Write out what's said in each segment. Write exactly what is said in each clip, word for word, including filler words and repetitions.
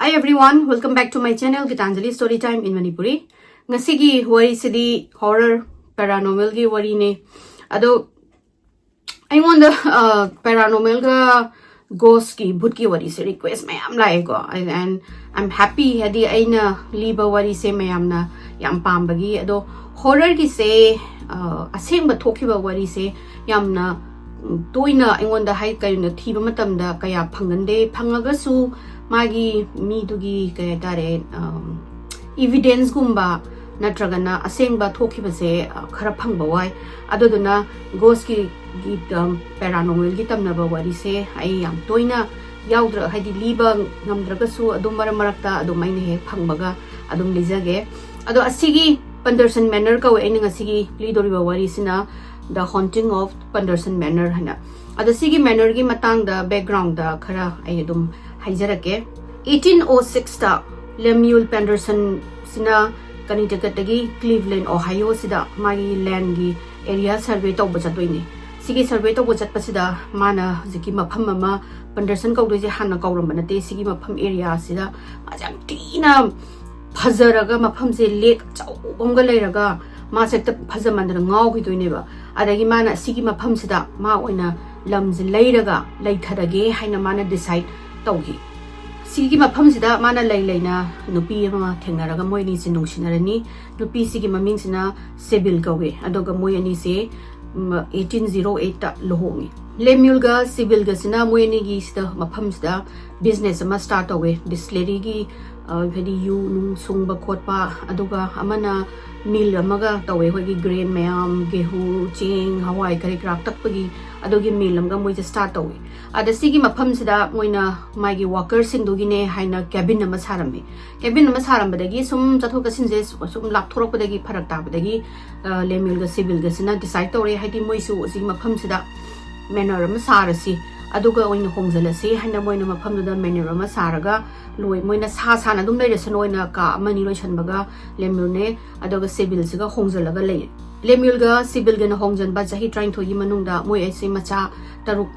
Hey everyone, welcome back to my channel Gitanjali Story Time in Manipuri. ꯉꯁꯤꯒꯤ ꯋꯥꯔꯤꯁꯤꯗꯤ horror paranormalꯒꯤ ꯋꯥꯔꯤꯅꯦ꯫ ꯑꯗꯣ ꯑꯩꯉꯣꯟꯗ paranormalꯒ ghostꯀꯤ, ꯚꯨꯠꯀꯤ ꯋꯥꯔꯤꯁꯦ request ꯃꯌꯥꯝ ꯂꯥꯛꯑꯦꯀꯣ꯫ And I'm happy, ꯍꯥꯏꯗꯤ ꯑꯩꯅ ꯂꯤꯕ ꯋꯥꯔꯤꯁꯦ ꯃꯌꯥꯝꯅ ꯌꯥꯝ ꯄꯥꯝꯕꯒꯤ꯫ ꯑꯗꯣ horrorꯒꯤꯁꯦ ꯑꯁꯦꯡꯕ ꯊꯣꯛꯈꯤꯕ ꯋꯥꯔꯤꯁꯦ ꯌꯥꯝꯅ ꯇꯣꯏꯅ ꯑꯩꯉꯣꯟꯗ ꯍꯥꯏ, ꯀꯩꯅꯣ, ꯊꯤꯕ ꯃꯇꯝꯗ ꯀꯌꯥ ꯐꯪꯒꯟꯗꯦ꯫ ꯐꯪꯉꯒꯁꯨ ꯃꯥꯒꯤ ꯃꯤꯗꯨꯒꯤ, ꯀꯩ ꯍꯥꯏꯇꯥꯔꯦ, evidenceꯒꯨꯝꯕ ꯅꯠꯇ꯭ꯔꯒꯅ ꯑꯁꯦꯡꯕ ꯊꯣꯛꯈꯤꯕꯁꯦ ꯈꯔ ꯐꯪꯕ ꯋꯥꯏ꯫ ꯑꯗꯨꯗꯨꯅ ghostꯀꯤ, paranormalꯒꯤ ꯇꯝꯅꯕ ꯋꯥꯔꯤꯁꯦ ꯑꯩ ꯌꯥꯝ ꯇꯣꯏꯅ ꯌꯥꯎꯗ꯭ꯔ ꯍꯥꯏꯗꯤ ꯂꯤꯕ ꯉꯝꯗ꯭ꯔꯒꯁꯨ ꯑꯗꯨꯝ ꯃꯔꯛ ꯃꯔꯛꯇ ꯑꯗꯨꯝ ꯑꯩꯅ ꯍꯦꯛ ꯐꯪꯕꯒ ꯑꯗꯨꯝ ꯂꯤꯖꯒꯦ꯫ ꯑꯗꯣ ꯑꯁꯤꯒꯤ Penderson Manor ꯀꯧꯋꯦ ꯑꯩꯅ ꯉꯁꯤꯒꯤ ꯂꯤꯗꯣꯔꯤꯕ ꯋꯥꯔꯤꯁꯤꯅ, The Haunting of Penderson Manor ꯍꯥꯏꯅ꯫ ꯑꯗꯣ ꯁꯤꯒꯤ manorꯒꯤ ꯃꯇꯥꯡꯗ backgroundꯗ ꯈꯔ ꯑꯩ ꯑꯗꯨꯝ ꯍꯥꯏꯖꯔꯛꯀꯦ꯫ Eighteen oh sixꯇ Lemuel Pendersonꯁꯤꯅ Connecticutꯇꯒꯤ Cleveland, Ohioꯁꯤꯗ ꯃꯥꯒꯤ landꯒꯤ area survey ꯇꯧꯕ ꯆꯠꯇꯣꯏꯅꯦ꯫ ꯁꯤꯒꯤ survey ꯇꯧꯕ ꯆꯠꯄꯁꯤꯗ ꯃꯥꯅ ꯍꯧꯖꯤꯛꯀꯤ ꯃꯐꯝ ꯑꯃ, Penderson ꯀꯧꯗꯣꯏꯁꯦ ꯍꯥꯟꯅ ꯀꯧꯔꯝꯕ ꯅꯠꯇꯦ, ꯁꯤꯒꯤ ꯃꯐꯝ areaꯁꯤꯗ ꯃꯥꯁꯦ ꯌꯥꯝ ꯊꯤꯅ ꯐꯖꯔꯒ, ꯃꯐꯝꯁꯦ lake ꯑꯆꯧꯕ ꯑꯃꯒ ꯂꯩꯔꯒ ꯃꯥꯁꯦ ꯍꯦꯛꯇ ꯐꯖꯃꯟꯗꯅ ꯉꯥꯎꯈꯤꯗꯣꯏꯅꯦꯕ꯫ ꯑꯗꯒꯤ ꯃꯥꯅ ꯁꯤꯒꯤ ꯃꯐꯝꯁꯤꯗ ꯃꯥ ꯑꯣꯏꯅ ꯂꯝꯁꯦ ꯂꯩꯔꯒ ꯂꯩꯊꯔꯒꯦ ꯍꯥꯏꯅ ꯃꯥꯅ decide ꯇꯧꯈꯤ꯫ ꯁꯤꯒꯤ ꯃꯐꯝꯁꯤꯗ ꯃꯥꯅ ꯂꯩ ꯂꯩꯅ ꯅꯨꯄꯤ ꯑꯃ ꯊꯦꯡꯅꯔꯒ ꯃꯣꯏ ꯑꯅꯤꯁꯦ ꯅꯨꯡꯁꯤꯅꯔꯅꯤ꯫ ꯅꯨꯄꯤꯁꯤꯒꯤ ꯃꯃꯤꯡꯁꯤꯅ Sybil ꯀꯧꯋꯦ꯫ ꯑꯗꯨꯒ ꯃꯣꯏ ꯑꯅꯤꯁꯦ eighteen oh eightꯇ ꯂꯨꯍꯣꯡꯉꯤ꯫ Lemuelꯒ Sybilꯒꯁꯤꯅ ꯃꯣꯏ ꯑꯅꯤꯒꯤꯁꯤꯗ, ꯃꯐꯝꯁꯤꯗ business ꯑꯃ start ꯇꯧꯋꯦ꯫ Distilleryꯒꯤ, ꯍꯥꯏꯗꯤ ꯌꯨ ꯅꯨꯡ ꯁꯨꯡꯕ ꯈꯣꯠꯄ, ꯑꯗꯨꯒ ꯑꯃꯅ mill ꯑꯃꯒ ꯇꯧꯋꯦ, ꯑꯩꯈꯣꯏꯒꯤ grain ꯃꯌꯥꯝ, ꯒꯦꯍꯨ, ꯆꯦꯡ, ꯍꯋꯥꯏ ꯀꯔꯤ ꯀꯔꯥ ꯇꯛꯄꯒꯤ, ꯑꯗꯨꯒꯤ mill ꯑꯃꯒ ꯃꯣꯏꯁꯦ start ꯇꯧꯋꯦ꯫ ꯑꯗ ꯁꯤꯒꯤ ꯃꯐꯝꯁꯤꯗ ꯃꯣꯏꯅ ꯃꯥꯒꯤ workerꯁꯤꯡꯗꯨꯒꯤꯅꯦ ꯍꯥꯏꯅ cabin ꯑꯃ ꯁꯥꯔꯝꯃꯦ꯫ Cabin ꯑꯃ ꯁꯥꯔꯝꯕꯗꯒꯤ ꯁꯨꯝ ꯆꯠꯊꯣꯛ ꯆꯠꯁꯤꯟꯁꯦ ꯁꯨꯝ ꯂꯥꯞꯊꯣꯔꯛꯄꯗꯒꯤ, ꯐꯔꯛ ꯇꯥꯕꯗꯒꯤ, Lemuelꯒ Sybilꯒꯁꯤꯅ decide ꯇꯧꯔꯦ, ꯍꯥꯏꯗꯤ ꯃꯣꯏꯁꯨ ꯁꯤꯒꯤ ꯃꯐꯝꯁꯤꯗ manor ꯑꯃ ꯁꯥꯔꯁꯤ, ꯑꯗꯨꯒ ꯑꯣꯏꯅ ꯍꯣꯡꯖꯤꯜꯂꯁꯤ ꯍꯥꯏꯅ ꯃꯣꯏꯅ ꯃꯐꯝꯗꯨꯗ manor ꯑꯃ ꯁꯥꯔꯒ ꯂꯣꯏ, ꯃꯣꯏꯅ ꯁꯥ ꯁꯥꯅ ꯑꯗꯨꯝ ꯂꯩꯔꯁꯅꯨ, ꯑꯣꯏꯅ ꯀꯥ ꯑꯃ ꯑꯅꯤ ꯂꯣꯏꯁꯟꯕꯒ Lemuelꯅꯦ ꯑꯗꯨꯒ Sybilꯁꯤꯒ ꯍꯣꯡꯖꯤꯜꯂꯒ ꯂꯩ꯫ Lemuelꯒ Sybilꯒꯅ ꯍꯣꯡꯖꯤꯟꯕ ꯆꯍꯤ ꯇꯔꯥꯅꯤꯊꯣꯏꯒꯤ ꯃꯅꯨꯡꯗ ꯃꯣꯏ ꯑꯩꯁꯦ ꯃꯆꯥ ꯇꯔꯨꯛ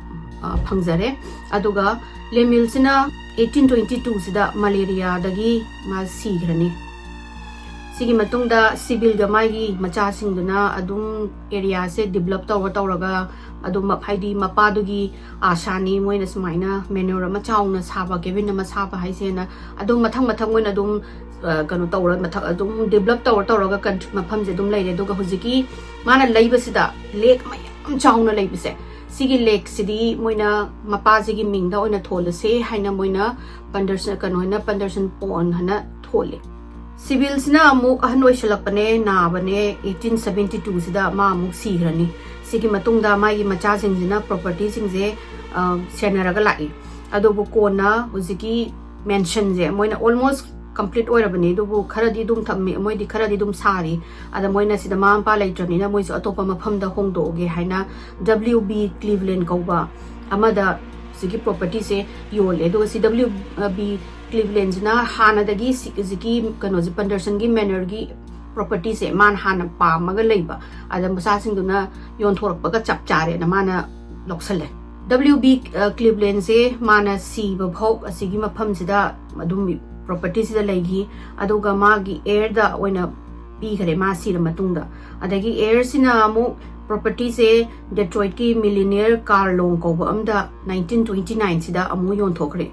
ꯐꯪꯖꯔꯦ꯫ ꯑꯗꯨꯒ Lemuelꯁꯤꯅ ꯑꯩꯠꯇꯤꯟ ꯇ꯭ꯋꯦꯟꯇꯤ ꯇꯨꯁꯤꯗ ꯃꯂꯦꯔꯤꯌꯥꯗꯒꯤ ꯃꯥ ꯁꯤꯈ꯭ꯔꯅꯤ꯫ ꯁꯤꯒꯤ ꯃꯇꯨꯡꯗ ꯁꯤꯕꯤꯜꯒ ꯃꯥꯒꯤ ꯃꯆꯥꯁꯤꯡꯗꯨꯅ ꯑꯗꯨꯝ ꯑꯦꯔꯤꯌꯥꯁꯦ ꯗꯤꯕꯂꯞ ꯇꯧꯔ ꯇꯧꯔꯒ ꯑꯗꯨꯝ ꯃ-, ꯍꯥꯏꯗꯤ ꯃꯄꯥꯗꯨꯒꯤ ꯑꯥꯁꯥꯅꯤ ꯃꯣꯏꯅ ꯁꯨꯃꯥꯏꯅ ꯃꯦꯅꯣꯔ ꯑꯃ ꯆꯥꯎꯅ ꯁꯥꯕ, ꯀꯦꯕꯤꯟ ꯑꯃ ꯁꯥꯕ ꯍꯥꯏꯁꯦꯅ꯫ ꯑꯗꯨꯝ ꯃꯊꯪ ꯃꯊꯪ ꯑꯣꯏꯅ ꯑꯗꯨꯝ, ꯑ, ꯀꯩꯅꯣ ꯇꯧꯔ ꯃꯊꯪ ꯑꯗꯨꯝ ꯗꯤꯕꯂꯞ ꯇꯧꯔ ꯇꯧꯔꯒ ꯀꯟ-, ꯃꯐꯝꯁꯦ ꯑꯗꯨꯝ ꯂꯩꯔꯦ꯫ ꯑꯗꯨꯒ ꯍꯧꯖꯤꯛꯀꯤ ꯃꯥꯅ ꯂꯩꯕꯁꯤꯗ ꯂꯦꯛ ꯃꯌꯥꯝ ꯆꯥꯎꯅ ꯂꯩꯕꯁꯦ, ꯁꯤꯒꯤ ꯂꯦꯛꯁꯤꯗꯤ ꯃꯣꯏꯅ ꯃꯄꯥꯁꯤꯒꯤ ꯃꯤꯡꯗ ꯑꯣꯏꯅ ꯊꯣꯜꯂꯁꯦ ꯍꯥꯏꯅ ꯃꯣꯏꯅ ꯄꯟꯗꯔꯁꯟ, ꯀꯩꯅꯣ ꯍꯥꯏꯅ ꯄꯟꯗꯔꯁꯟ ꯄꯣꯟ ꯍꯥꯏꯅ ꯊꯣꯜꯂꯦ꯫ ꯁꯤꯕꯤꯜꯁꯤꯅ ꯑꯃꯨꯛ ꯑꯍꯟ ꯑꯣꯏꯁꯜꯂꯛꯄꯅꯦ, ꯅꯥꯕꯅꯦ, ꯑꯩꯠꯇꯤꯟ ꯁꯕꯦꯟꯇꯤ ꯇꯨꯁꯤꯗ ꯃꯥ ꯑꯃꯨꯛ ꯁꯤꯈ꯭ꯔꯅꯤ꯫ ꯁꯤꯒꯤ ꯃꯇꯨꯡꯗ ꯃꯥꯒꯤ ꯃꯆꯥꯁꯤꯡꯁꯤꯅ ꯄ꯭ꯔꯣꯄꯔꯇꯤꯁꯤꯡꯁꯦ, ꯑ, ꯁꯦꯟꯅꯔꯒ ꯂꯥꯛꯏ꯫ ꯑꯗꯨꯕꯨ ꯀꯣꯟꯅ ꯍꯧꯖꯤꯛꯀꯤ ꯃꯦꯟꯁꯟꯁꯦ ꯃꯣꯏꯅ almost complete ꯑꯣꯏꯔꯕꯅꯤ, ꯑꯗꯨꯕꯨ ꯈꯔꯗꯤ ꯑꯗꯨꯝ ꯊꯝꯃꯤ, ꯃꯣꯏꯗꯤ ꯈꯔꯗꯤ ꯑꯗꯨꯝ ꯁꯥꯔꯤ꯫ ꯑꯗ ꯃꯣꯏꯅ ꯁꯤꯗ ꯃꯃꯥ ꯃꯄꯥ ꯂꯩꯇ꯭ꯔꯕꯅꯤꯅ ꯃꯣꯏꯁꯨ ꯑꯇꯣꯞꯄ ꯃꯐꯝꯗ ꯍꯣꯡꯗꯣꯛꯑꯒꯦ ꯍꯥꯏꯅ W B Cleveland ꯀꯧꯕ ꯑꯃꯗ ꯍꯧꯖꯤꯛꯀꯤ ꯄ꯭ꯔꯣꯄꯔꯇꯤꯁꯦ ꯌꯣꯜꯂꯦ꯫ ꯑꯗꯨꯒ ꯁꯤ W B Clevelandꯁꯤꯅ ꯍꯥꯟꯅꯗꯒꯤ ꯁꯤ-, ꯍꯧꯖꯤꯛꯀꯤ ꯀꯩꯅꯣꯁꯦ, ꯄꯟꯗꯔꯁꯟꯒꯤ ꯃꯦꯅꯔꯒꯤ ꯄ꯭ꯔꯣꯄꯔꯇꯤꯁꯦ ꯃꯥꯅ ꯍꯥꯟꯅ ꯄꯥꯝꯃꯒ ꯂꯩꯕ, ꯑꯗ ꯃꯆꯥꯁꯤꯡꯗꯨꯅ ꯌꯣꯟꯊꯣꯔꯛꯄꯒ ꯆꯞ ꯆꯥꯔꯦꯅ ꯃꯥꯅ ꯂꯧꯁꯜꯂꯦ꯫ W B, ꯑ, Clevelandꯁꯦ ꯃꯥꯅ ꯁꯤꯕ ꯐꯥꯎ ꯑꯁꯤꯒꯤ ꯃꯐꯝꯁꯤꯗ ꯑꯗꯨꯝ ꯄ꯭ꯔꯣꯄꯔꯇꯤꯁꯤꯗ ꯂꯩꯈꯤ꯫ ꯑꯗꯨꯒ ꯃꯥꯒꯤ ꯍꯦꯌꯔꯗ ꯑꯣꯏꯅ ꯄꯤꯈꯔꯦ ꯃꯥ ꯁꯤꯔ ꯃꯇꯨꯡꯗ꯫ ꯑꯗꯒꯤ ꯍꯦꯌꯔꯁꯤꯅ ꯑꯃꯨꯛ ꯄ꯭ꯔꯣꯄꯔꯇꯤꯁꯦ ꯗꯦꯇ꯭ꯔꯣꯏꯠꯀꯤ ꯃꯤꯂꯤꯅꯤꯌꯔ ꯀꯥꯔ ꯂꯣꯡ ꯀꯧꯕ ꯑꯃꯗ ꯅꯥꯏꯟꯇꯤꯟ ꯇ꯭ꯋꯦꯟꯇꯤ ꯅꯥꯏꯟꯁꯤꯗ ꯑꯃꯨꯛ ꯌꯣꯟꯊꯣꯛꯈ꯭ꯔꯦ꯫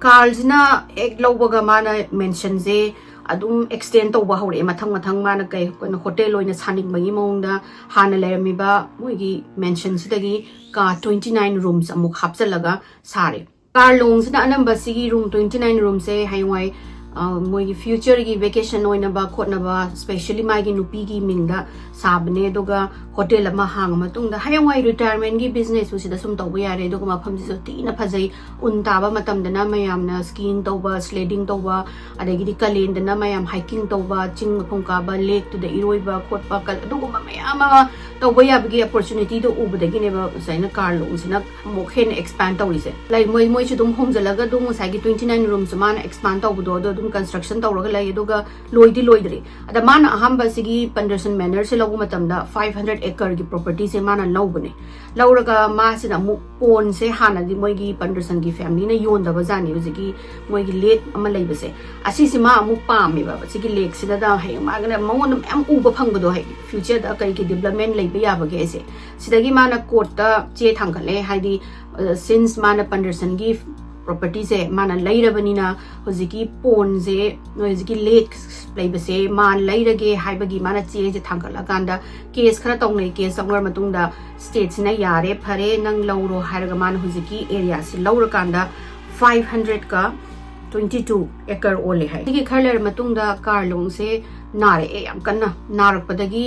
ꯀꯥꯔꯜꯁꯤꯅ ꯍꯦꯛ ꯂꯧꯕꯒ ꯃꯥꯅ ꯃꯦꯟꯁꯟꯁꯦ ꯑꯗꯨꯝ ꯑꯦꯛꯁꯇꯦꯟ ꯇꯧꯕ ꯍꯧꯔꯛꯑꯦ꯫ ꯃꯊꯪ ꯃꯊꯪ ꯃꯥꯅ ꯀꯩ, ꯀꯩꯅꯣ, ꯍꯣꯇꯦꯜ ꯑꯣꯏꯅ ꯁꯥꯅꯤꯡꯕꯒꯤ ꯃꯑꯣꯡꯗ ꯍꯥꯟꯅ ꯂꯩꯔꯝꯃꯤꯕ ꯃꯣꯏꯒꯤ ꯃꯦꯟꯁꯟꯁꯤꯗꯒꯤ ꯀꯥ twenty nine rooms ꯑꯃꯨꯛ ꯍꯥꯞꯆꯜꯂꯒ ꯁꯥꯔꯦ꯫ ꯀꯥꯔ ꯂꯣꯡꯁꯤꯅ ꯑꯅꯝꯕ ꯁꯤꯒꯤ ꯔꯨꯝ twenty nine roomꯁꯦ ꯍꯌꯦꯡꯋꯥꯏ, ꯑ, ꯃꯣꯏꯒꯤ futureꯒꯤ vacation ꯑꯣꯏꯅꯕ ꯈꯣꯠꯅꯕ, specially ꯃꯥꯒꯤ ꯅꯨꯄꯤꯒꯤ ꯃꯤꯡꯗ ꯁꯥꯕꯅꯦ꯫ ꯑꯗꯨꯒ ꯍꯣꯇꯦꯜ ꯑꯃ ꯍꯥꯡꯉ ꯃꯇꯨꯡꯗ ꯍꯌꯦꯡꯋꯥꯏ retirementꯒꯤ businessꯁꯨ ꯁꯤꯗ ꯁꯨꯝ ꯇꯧꯕ ꯌꯥꯔꯦ꯫ ꯑꯗꯨꯒ ꯃꯐꯝꯁꯤꯁꯨ ꯊꯤꯅ ꯐꯖꯩ꯫ ꯎꯟ ꯇꯥꯕ ꯃꯇꯝꯗꯅ ꯃꯌꯥꯝꯅ skiing ꯇꯧꯕ, sledding ꯇꯧꯕ, ꯑꯗꯒꯤꯗꯤ ꯀꯥꯂꯦꯟꯗꯅ ꯃꯌꯥꯝ hiking ꯇꯧꯕ, ꯆꯤꯡ ꯃꯈꯣꯡ ꯀꯥꯕ, lakeꯇꯨꯗ ꯏꯔꯣꯏꯕ ꯈꯣꯠꯄ, ꯀ-, ꯑꯗꯨꯒꯨꯝꯕ ꯃꯌꯥꯝ ꯑꯃ ꯇꯧꯕ ꯌꯥꯕꯒꯤ opportunityꯗꯣ ꯎꯕꯗꯒꯤꯅꯦꯕ ꯉꯁꯥꯏꯅ ꯀꯥꯔ ꯂꯣꯡꯁꯤꯅ ꯑꯃꯨꯛ ꯍꯦꯟꯅ expand ꯇꯧꯔꯤꯁꯦ꯫ ꯂꯩ, ꯃꯣꯏ, ꯃꯣꯏꯁꯨ ꯑꯗꯨꯝ ꯍꯣꯡꯖꯤꯜꯂꯒ ꯑꯗꯨꯝ ꯉꯁꯥꯏꯒꯤ twenty nine roomꯁꯨ ꯃꯥꯅ expand ꯇꯧꯕꯗꯣ ꯑꯗꯣ ꯑꯗꯨꯝ construction ꯇꯧꯔꯒ ꯂꯩ꯫ ꯑꯗꯨꯒ ꯂꯣꯏꯗꯤ ꯂꯣꯏꯗ꯭ꯔꯤ꯫ ꯑꯗ ꯃꯥꯅ ꯑꯍꯥꯟꯕ ꯁꯤꯒꯤ ꯄꯟꯗꯔꯁꯟ ꯃꯦꯅꯔꯁꯦ ꯂꯧꯕ ꯃꯇꯝꯗ five hundred acreꯒꯤ propertyꯁꯦ ꯃꯥꯅ ꯂꯧꯕꯅꯦ꯫ ꯂꯧꯔꯒ ꯃꯥꯁꯤꯅ ꯑꯃꯨꯛ ꯄꯣꯟꯁꯦ ꯍꯥꯟꯅꯗꯤ ꯃꯣꯏꯒꯤ ꯄꯟꯗꯔꯁꯟꯒꯤ ꯐꯦꯃꯤꯂꯤꯅ ꯌꯣꯟꯗꯕ ꯖꯥꯠꯅꯤ꯫ ꯍꯧꯖꯤꯛꯀꯤ ꯃꯣꯏꯒꯤ ꯂꯦꯛ ꯑꯃ ꯂꯩꯕꯁꯦ, ꯑꯁꯤꯁꯤ ꯃꯥ ꯑꯃꯨꯛ ꯄꯥꯝꯃꯦꯕ꯫ ꯁꯤꯒꯤ ꯂꯦꯛꯁꯤꯗ ꯍꯌꯦꯡ ꯃꯥꯒꯅ ꯃꯉꯣꯟꯗ ꯃꯌꯥꯝ ꯎꯕ ꯐꯪꯕꯗꯣ, ꯍꯥꯏꯗꯤ ꯐ꯭ꯌꯨꯆꯔꯗ ꯀꯔꯤ ꯀꯔꯤ ꯗꯤꯕꯂꯞꯃꯦꯟ ꯂꯩꯕ ꯌꯥꯕꯒꯦ ꯍꯥꯏꯁꯦ꯫ ꯁꯤꯗꯒꯤ ꯃꯥꯅ ꯀꯣꯔꯠꯇ ꯆꯦ ꯊꯥꯡꯒꯠꯂꯦ, ꯍꯥꯏꯗꯤ ꯁꯤꯟꯁ ꯃꯥꯅ ꯄꯟꯗꯔꯁꯟꯒꯤ ꯄ꯭ꯔꯣꯄꯔꯇꯤꯁꯦ ꯃꯥꯅ ꯂꯩꯔꯕꯅꯤꯅ, ꯍꯧꯖꯤꯛꯀꯤ ꯄꯣꯟꯁꯦ, ꯍꯧꯖꯤꯛꯀꯤ ꯂꯦꯛ ꯂꯩꯕꯁꯦ ꯃꯥ ꯂꯩꯔꯒꯦ ꯍꯥꯏꯕꯒꯤ ꯃꯥꯅ ꯆꯦꯁꯦ ꯊꯥꯡꯒꯠꯂꯀꯥꯟꯗ ꯀꯦꯁ ꯈꯔ ꯇꯧꯅꯩ꯫ ꯀꯦꯁ ꯇꯧꯅꯔ ꯃꯇꯨꯡꯗ ꯁ꯭ꯇꯦꯠꯁꯤꯅ "ꯌꯥꯔꯦ, ꯐꯔꯦ, ꯅꯪ ꯂꯧꯔꯣ" ꯍꯥꯏꯔꯒ ꯃꯥꯅ ꯍꯧꯖꯤꯛꯀꯤ ꯑꯦꯔꯤꯌꯥꯁꯤ ꯂꯧꯔꯀꯥꯟꯗ ꯐꯥꯏꯚ ꯍꯟꯗ꯭ꯔꯦꯠꯀ ꯇ꯭ꯋꯦꯟꯇꯤ ꯇꯨ ꯑꯦꯀꯔ ꯑꯣꯜꯂꯦ ꯍꯥꯏ꯫ ꯁꯤꯒꯤ ꯈꯔ ꯂꯩꯔ ꯃꯇꯨꯡꯗ ꯀꯥꯔꯂꯣꯡꯁꯦ ꯅꯥꯔꯛꯑꯦ, ꯌꯥꯝ ꯀꯟꯅ ꯅꯥꯔꯛꯄꯗꯒꯤ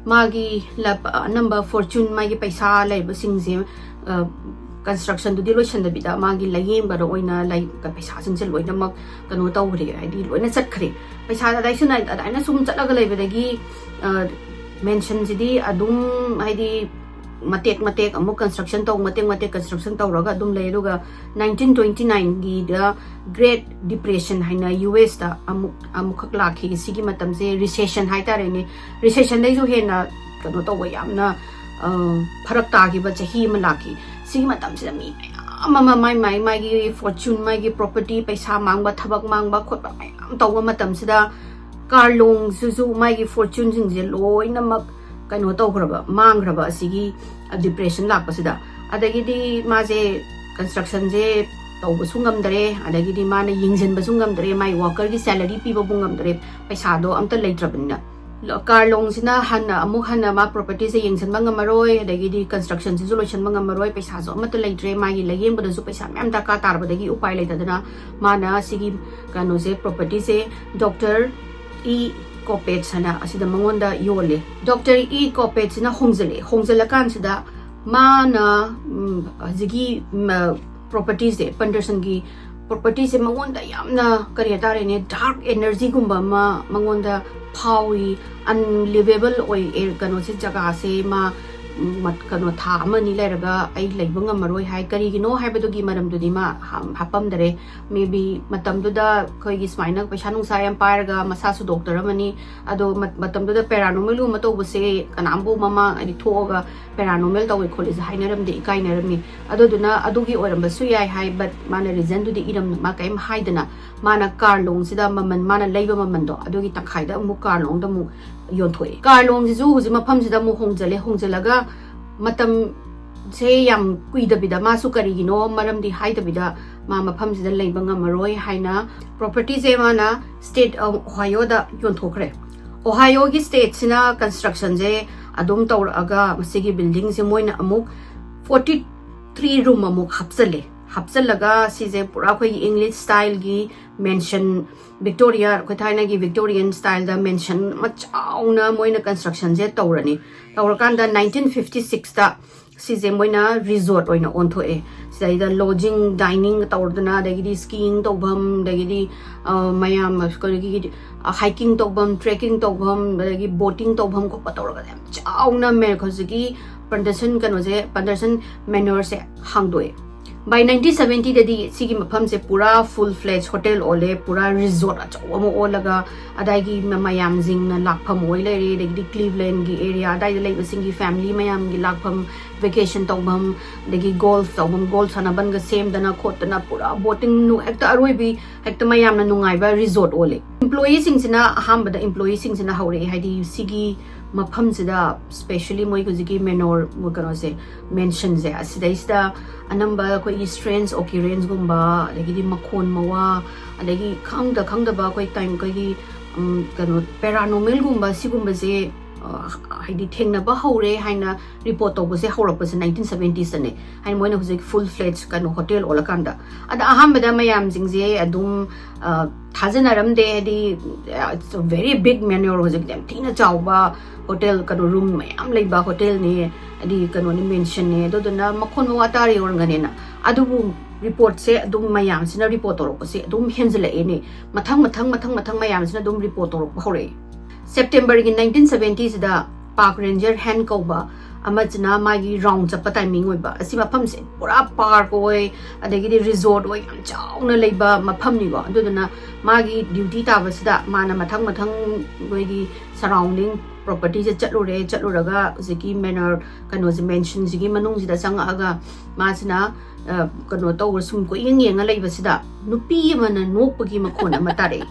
ꯃꯥꯒꯤ ꯂꯞ-, ꯑꯅꯝꯕ ꯐꯣꯔꯆꯨꯟ, ꯃꯥꯒꯤ ꯄꯩꯁꯥ ꯂꯩꯕꯁꯤꯡꯁꯦ, ꯑ, ꯀꯟꯁꯇ꯭ꯔꯛꯁꯟꯗꯨꯗꯤ ꯂꯣꯏꯁꯟꯗꯕꯤꯗ ꯃꯥꯒꯤ ꯂꯥꯏꯌꯦꯡꯕꯗ ꯑꯣꯏꯅ ꯂꯩ-, ꯄꯩꯁꯥꯁꯤꯡꯁꯦ ꯂꯣꯏꯅꯃꯛ ꯀꯩꯅꯣ ꯇꯧꯈ꯭ꯔꯦ, ꯍꯥꯏꯗꯤ ꯂꯣꯏꯅ ꯆꯠꯈ꯭ꯔꯦ꯫ ꯄꯩꯁꯥ ꯑꯗꯥꯏꯁꯨ ꯅꯥꯏ-, ꯑꯗꯥꯏꯅ ꯁꯨꯝ ꯆꯠꯂꯒ ꯂꯩꯕꯗꯒꯤ, ꯑ, ꯃꯦꯟꯁꯟꯁꯤꯗꯤ ꯑꯗꯨꯝ, ꯍꯥꯏꯗꯤ ꯃꯇꯦꯛ ꯃꯇꯦꯛ ꯑꯃꯨꯛ ꯀꯟꯁꯇ꯭ꯔꯛꯁꯟ ꯇꯧ, ꯃꯇꯦꯛ ꯃꯇꯦꯛ ꯀꯟꯁꯇ꯭ꯔꯛꯁꯟ ꯇꯧꯔꯒ ꯑꯗꯨꯝ ꯂꯩ꯫ ꯑꯗꯨꯒ ꯅꯥꯏꯟꯇꯤꯟ ꯇ꯭ꯋꯦꯟꯇꯤ ꯅꯥꯏꯟꯒꯤꯗ ꯒ꯭ꯔꯦꯠ ꯗꯤꯄ꯭ꯔꯦꯁꯟ ꯍꯥꯏꯅ ꯌꯨ ꯑꯦꯁꯇ ꯑꯃꯨꯛ, ꯑꯃꯨꯛꯈꯛ ꯂꯥꯛꯈꯤ꯫ ꯁꯤꯒꯤ ꯃꯇꯝꯁꯦ ꯔꯤꯁꯦꯁꯟ ꯍꯥꯏꯇꯥꯔꯦꯅꯦ꯫ ꯔꯤꯁꯦꯁꯟꯗꯩꯁꯨ ꯍꯦꯟꯅ ꯀꯩꯅꯣ ꯇꯧꯕ, ꯌꯥꯝꯅ, ꯑ, ꯐꯔꯛ ꯇꯥꯈꯤꯕ ꯆꯍꯤ ꯑꯃ ꯂꯥꯛꯈꯤ꯫ ꯁꯤꯒꯤ ꯃꯇꯝꯁꯤꯗ ꯃꯤ ꯃꯌꯥꯝ ꯑꯃ ꯃꯥꯏ, ꯃꯥꯏ, ꯃꯥꯒꯤ ꯐꯣꯔꯆꯨꯟ, ꯃꯥꯒꯤ ꯄ꯭ꯔꯣꯄꯔꯇꯤ, ꯄꯩꯁꯥ ꯃꯥꯡꯕ, ꯊꯕꯛ ꯃꯥꯡꯕ ꯈꯣꯠꯄ ꯃꯌꯥꯝ ꯇꯧꯕ ꯃꯇꯝꯁꯤꯗ ꯀꯥꯔꯂꯣꯡꯁꯤꯁꯨ ꯃꯥꯒꯤ ꯐꯣꯔꯆꯨꯟꯁꯤꯡꯁꯦ ꯂꯣꯏꯅꯃꯛ ꯀꯩꯅꯣ ꯇꯧꯈ꯭ꯔꯕ, ꯃꯥꯡꯈ꯭ꯔꯕ ꯑꯁꯤꯒꯤ ꯗꯤꯄ꯭ꯔꯦꯁꯟ ꯂꯥꯛꯄꯁꯤꯗ꯫ ꯑꯗꯒꯤꯗꯤ ꯃꯥꯁꯦ ꯀꯟꯁꯇ꯭ꯔꯛꯁꯟꯁꯦ ꯇꯧꯕꯁꯨ ꯉꯝꯗꯔꯦ, ꯑꯗꯒꯤꯗꯤ ꯃꯥꯅ ꯌꯦꯡꯁꯤꯟꯕꯁꯨ ꯉꯝꯗꯔꯦ, ꯃꯥꯏ ꯋꯥꯀꯔꯒꯤ ꯁꯦꯂꯔꯤ ꯄꯤꯕꯕꯨ ꯉꯝꯗꯔꯦ, ꯄꯩꯁꯥꯗꯣ ꯑꯝꯇ ꯂꯩꯇ꯭ꯔꯕꯅꯤꯅ꯫ ꯂ-, ꯀꯥꯔꯂꯣꯡꯁꯤꯅ ꯍꯟꯅ, ꯑꯃꯨꯛ ꯍꯟꯅ ꯃꯥ ꯄ꯭ꯔꯣꯄꯔꯇꯤꯁꯦ ꯌꯦꯡꯁꯤꯟꯕ ꯉꯝꯃꯔꯣꯏ, ꯑꯗꯒꯤꯗꯤ ꯀꯟꯁꯇ꯭ꯔꯛꯁꯟꯁꯤꯁꯨ ꯂꯣꯏꯁꯤꯟꯕ ꯉꯝꯃꯔꯣꯏ, ꯄꯩꯁꯥꯁꯨ ꯑꯃꯠꯇ ꯂꯩꯇ꯭ꯔꯦ, ꯃꯥꯒꯤ ꯂꯥꯏꯌꯦꯡꯕꯗꯁꯨ ꯄꯩꯁꯥ ꯃꯌꯥꯝ ꯗꯔꯀꯥꯔ ꯇꯥꯔꯕꯗꯒꯤ ꯎꯄꯥꯏ ꯂꯩꯇꯗꯅ ꯃꯥꯅ ꯁꯤꯒꯤ ꯀꯩꯅꯣꯁꯦ, ꯄ꯭ꯔꯣꯄꯔꯇꯤꯁꯦ ꯗꯣꯛꯇꯔ ꯏ ꯀꯣꯄꯦꯠꯁ ꯍꯥꯏꯅ ꯑꯁꯤꯗ ꯃꯉꯣꯟꯗ ꯌꯣꯜꯂꯦ꯫ Doctor E ꯀꯣꯄꯦꯠꯁꯤꯅ ꯍꯣꯡꯖꯜꯂꯛꯑꯦ꯫ ꯍꯣꯡꯖꯜꯂꯀꯥꯟꯁꯤꯗ ꯃꯥꯅ, ꯎꯝ, ꯍꯧꯖꯤꯛꯀꯤ, ꯎꯝ, ꯄ꯭ꯔꯣꯄꯔꯇꯤꯁꯦ, ꯄꯟꯗꯔꯁꯟꯒꯤ ꯄ꯭ꯔꯣꯄꯔꯇꯤꯁꯦ ꯃꯉꯣꯟꯗ ꯌꯥꯝꯅ, ꯀꯔꯤ ꯍꯥꯏꯇꯥꯔꯦꯅꯦ, ꯗꯥꯔꯛ ꯑꯦꯅꯔꯖꯤꯒꯨꯝꯕ ꯑꯃ ꯃꯉꯣꯟꯗ ꯐꯥꯎꯏ, ꯑꯟꯂꯤꯚꯦꯕꯜ ꯑꯣꯏ, ꯑꯦ, ꯀꯩꯅꯣꯁꯦ, ꯖꯒꯥꯁꯦ ꯃꯥ ꯎꯝ, ꯃꯠ-, ꯀꯩꯅꯣ, ꯊꯥ ꯑꯃ ꯑꯅꯤ ꯂꯩꯔꯒ ꯑꯩ ꯂꯩꯕ ꯉꯝꯃꯔꯣꯏ ꯍꯥꯏ꯫ ꯀꯔꯤꯒꯤꯅꯣ ꯍꯥꯏꯕꯗꯨꯒꯤ ꯃꯔꯝꯗꯨꯗꯤ ꯃꯥ ꯍꯥ-, ꯍꯥꯞꯄꯝꯗꯔꯦ꯫ Maybe ꯃꯇꯝꯗꯨꯗ ꯑꯩꯈꯣꯏꯒꯤ ꯁꯨꯃꯥꯏꯅ ꯄꯩꯁꯥ ꯅꯨꯡꯁꯥ ꯌꯥꯝ ꯄꯥꯏꯔꯒ, ꯃꯁꯥꯁꯨ ꯗꯣꯛꯇꯔ ꯑꯃꯅꯤ, ꯑꯗꯣ ꯃꯠ-, ꯃꯇꯝꯗꯨꯗ paranormalꯒꯨꯝꯕ ꯇꯧꯕꯁꯦ ꯀꯅꯥꯝꯕꯨ ꯃꯃꯥꯡ, ꯍꯥꯏꯗꯤ, ꯊꯣꯛꯑꯒ paranormal ꯇꯧꯋꯦ ꯈꯣꯠꯂꯦꯁꯦ ꯍꯥꯏꯅꯔꯝꯗꯦ, ꯏꯀꯥꯏꯅꯔꯝꯃꯤ꯫ ꯑꯗꯨꯗꯨꯅ ꯑꯗꯨꯒꯤ ꯑꯣꯏꯔꯝꯕꯁꯨ ꯌꯥꯏ ꯍꯥꯏ, but ꯃꯥꯅ reasonꯗꯨꯗꯤ ꯏꯔꯝ-, ꯃꯥ ꯀꯔꯤꯝ ꯍꯥꯏꯗꯅ, ꯃꯥꯅ car loanꯁꯤꯗ ꯃꯃꯜ, ꯃꯥꯅ ꯂꯩꯕ ꯃꯃꯜꯗꯣ ꯑꯗꯨꯒꯤ ꯇꯪꯈꯥꯏꯗ ꯑꯃꯨꯛ car loanꯗ ꯑꯃꯨꯛ ꯌꯣꯟꯊꯣꯛꯑꯦ꯫ Car loanꯁꯤꯁꯨ ꯍꯧꯖꯤꯛ ꯃꯐꯝꯁꯤꯗ ꯑꯃꯨꯛ ꯍꯣꯡꯖꯜꯂꯦ꯫ ꯍꯣꯡꯖꯜꯂꯒ ꯃꯇꯝꯁꯦ ꯌꯥꯝ ꯀꯨꯏꯗꯕꯤꯗ, ꯃꯥꯁꯨ ꯀꯔꯤꯒꯤꯅꯣ ꯃꯔꯝꯗꯤ ꯍꯥꯏꯗꯕꯤꯗ, ꯃꯥ ꯃꯐꯝꯁꯤꯗ ꯂꯩꯕ ꯉꯝꯃꯔꯣꯏ ꯍꯥꯏꯅ propertyꯁꯦ ꯃꯥꯅ state of Ohioꯗ ꯌꯣꯟꯊꯣꯛꯈ꯭ꯔꯦ꯫ Ohioꯒꯤ stateꯁꯤꯅ constructionꯁꯦ ꯑꯗꯨꯝ ꯇꯧꯔꯛꯑꯒ, ꯃꯁꯤꯒꯤ buildingꯁꯦ ꯃꯣꯏꯅ ꯑꯃꯨꯛ forty three room ꯑꯃꯨꯛ ꯍꯥꯞꯆꯜꯂꯦ꯫ ꯍꯥꯞꯆꯜꯂꯒ ꯁꯤꯁꯦ ꯄꯨꯔꯥ ꯑꯩꯈꯣꯏꯒꯤ English styleꯒꯤ mansion, Victoria, ꯑꯩꯈꯣꯏ ꯊꯥꯏꯅꯒꯤ Victorian styleꯗ mansion ꯑꯃ ꯆꯥꯎꯅ ꯃꯣꯏꯅ constructionꯁꯦ ꯇꯧꯔꯅꯤ꯫ ꯇꯧꯔꯀꯥꯟꯗ nineteen fifty sixꯇ ꯁꯤꯁꯦ ꯃꯣꯏꯅ resort ꯑꯣꯏꯅ ꯑꯣꯟꯊꯣꯛꯑꯦ꯫ ꯁꯤꯗꯩꯗ lodging, dining ꯇꯧꯔꯗꯅ, ꯑꯗꯒꯤꯗꯤ skiing ꯇꯧꯐꯝ, ꯑꯗꯒꯤꯗꯤ, ꯑ, ꯃꯌꯥꯝ ꯑꯩꯈꯣꯏꯒꯤ, ꯑ, hiking ꯇꯧꯐꯝ, trekking ꯇꯧꯐꯝ, ꯑꯗꯒꯤ boating ꯇꯧꯐꯝ ꯈꯣꯠꯄ ꯇꯧꯔꯒ ꯌꯥꯝ ꯆꯥꯎꯅ ꯃꯦ-, ꯍꯧꯖꯤꯛꯀꯤ Patterson ꯀꯩꯅꯣꯁꯦ, Patterson Manorꯁꯦ ꯍꯥꯡꯗꯣꯛꯑꯦ꯫ By nineteen seventyꯗꯗꯤ ꯁꯤꯒꯤ ꯃꯐꯝꯁꯦ ꯄꯨꯔꯥ full fledged hotel ꯑꯣꯜꯂꯦ, ꯄꯨꯔꯥ resort ꯑꯆꯧꯕ ꯑꯃ ꯑꯣꯜꯂꯒ, ꯑꯗꯥꯏꯒꯤ ꯃ-, ꯃꯌꯥꯝꯁꯤꯡꯅ ꯂꯥꯛꯐꯝ ꯑꯣꯏ ꯂꯩꯔꯦ, ꯑꯗꯒꯤꯗꯤ Clevelandꯒꯤ area ꯑꯗꯥꯏꯗ ꯂꯩꯕꯁꯤꯡꯒꯤ family ꯃꯌꯥꯝꯒꯤ ꯂꯥꯛꯐꯝ, vacation ꯇꯧꯐꯝ, ꯑꯗꯒꯤ golf ꯇꯧꯐꯝ, golf ꯁꯥꯟꯅꯐꯝꯒ ꯁꯦꯝꯗꯅ ꯈꯣꯠꯇꯅ ꯄꯨꯔꯥ boating ꯅꯨ-, ꯍꯦꯛꯇ ꯑꯔꯣꯏꯕꯤ, ꯍꯦꯛꯇ ꯃꯌꯥꯝꯅ ꯅꯨꯡꯉꯥꯏꯕ resort ꯑꯣꯜꯂꯦ꯫ Employeeꯁꯤꯡꯁꯤꯅ, ꯑꯍꯥꯟꯕꯗ employeeꯁꯤꯡꯁꯤꯅ ꯍꯧꯔꯛꯑꯦ, ꯍꯥꯏꯗꯤ ꯁꯤꯒꯤ ꯃꯐꯝꯁꯤꯗ, specially ꯃꯣꯏ ꯍꯧꯖꯤꯛꯀꯤ Manor ꯀꯩꯅꯣꯁꯦ, mansionꯁꯦ, ꯑꯁꯤꯗꯩꯁꯤꯗ ꯑꯅꯝꯕ ꯑꯩꯈꯣꯏꯒꯤ strange occurrenceꯒꯨꯝꯕ, ꯑꯗꯒꯤꯗꯤ ꯃꯈꯣꯟ ꯃꯋꯥ, ꯑꯗꯒꯤ ꯈꯪꯗ ꯈꯪꯗꯕ ꯑꯩꯈꯣꯏ time, ꯑꯩꯈꯣꯏꯒꯤ, ꯎꯝ, ꯀꯩꯅꯣ, paranormalꯒꯨꯝꯕ ꯁꯤꯒꯨꯝꯕꯁꯦ, ꯑ, ꯍꯥꯏꯗꯤ ꯊꯦꯡꯅꯕ ꯍꯧꯔꯦ ꯍꯥꯏꯅ report ꯇꯧꯕꯁꯦ ꯍꯧꯔꯛꯄꯁꯦ nineteen seventiesꯇꯅꯦ꯫ ꯍꯥꯏꯗꯤ ꯃꯣꯏꯅ ꯍꯧꯖꯤꯛ full fledged ꯀꯩꯅꯣ hotel ꯑꯣꯜꯂꯀꯥꯟꯗ꯫ ꯑꯗ ꯑꯍꯥꯟꯕꯗ ꯃꯌꯥꯝꯁꯤꯡꯁꯦ ꯑꯗꯨꯝ, ꯑ, ꯊꯥꯖꯅꯔꯝꯗꯦ, ꯍꯥꯏꯗꯤ, it's a very big Manor, ꯍꯧꯖꯤꯛ ꯌꯥꯝ ꯊꯤꯅ ꯆꯥꯎꯕ hotel, ꯀꯩꯅꯣ, room ꯃꯌꯥꯝ ꯂꯩꯕ hotelꯅꯦ, ꯍꯥꯏꯗꯤ ꯀꯩꯅꯣꯅꯦ, mansionꯅꯦ, ꯑꯗꯨꯗꯨꯅ ꯃꯈꯣꯟ ꯃꯋꯥ ꯇꯥꯔꯤ ꯑꯣꯏꯔꯝꯒꯅꯦꯅ꯫ ꯑꯗꯨꯕꯨ reportꯁꯦ ꯑꯗꯨꯝ ꯃꯌꯥꯝꯁꯤꯅ report ꯇꯧꯔꯛꯄꯁꯦ ꯑꯗꯨꯝ ꯍꯦꯟꯖꯤꯜꯂꯛꯑꯦꯅꯦ꯫ ꯃꯊꯪ, ꯃꯊꯪ, ꯃꯊꯪ, ꯃꯊꯪ ꯃꯌꯥꯝꯁꯤꯅ ꯑꯗꯨꯝ report ꯇꯧꯔꯛꯄ ꯍꯧꯔꯛꯑꯦ꯫ Septemberꯒꯤ nineteen seventyꯁꯤꯗ Park Ranger Han ꯀꯧꯕ ꯑꯃꯁꯤꯅ ꯃꯥꯒꯤ ꯔꯥꯎꯟ ꯆꯠꯄ ꯇꯥꯏꯃꯤꯡ ꯑꯣꯏꯕ꯫ ꯑꯁꯤ ꯃꯐꯝꯁꯦ ꯄꯨꯔꯥ ꯄꯥꯔꯛ ꯑꯣꯏ, ꯑꯗꯒꯤꯗꯤ ꯔꯤꯖꯣꯔꯠ ꯑꯣꯏ, ꯌꯥꯝ ꯆꯥꯎꯅ ꯂꯩꯕ ꯃꯐꯝꯅꯤꯀꯣ꯫ ꯑꯗꯨꯗꯨꯅ ꯃꯥꯒꯤ ꯗ꯭ꯌꯨꯇꯤ ꯇꯥꯕꯁꯤꯗ ꯃꯥꯅ ꯃꯊꯪ ꯃꯊꯪ ꯃꯣꯏꯒꯤ ꯁꯔꯥꯎꯟꯗꯤꯡ ꯄ꯭ꯔꯣꯄꯔꯇꯤꯁꯦ ꯆꯠꯂꯨꯔꯦ꯫ ꯆꯠꯂꯨꯔꯒ ꯍꯧꯖꯤꯛꯀꯤ ꯃꯦꯅꯔ ꯀꯩꯅꯣꯁꯦ, ꯃꯦꯟꯁꯟꯁꯤꯒꯤ ꯃꯅꯨꯡꯁꯤꯗ ꯆꯪꯉꯛꯑꯒ ꯃꯥꯁꯤꯅ, ꯑ, ꯀꯩꯅꯣ ꯇꯧꯔ ꯁꯨꯝ ꯀꯣꯏꯌꯦꯡ ꯌꯦꯡꯉ ꯂꯩꯕꯁꯤꯗ ꯅꯨꯄꯤ ꯑꯃꯅ ꯅꯣꯛꯄꯒꯤ ꯃꯈꯣꯟ ꯑꯃ ꯇꯥꯔꯛꯏ꯫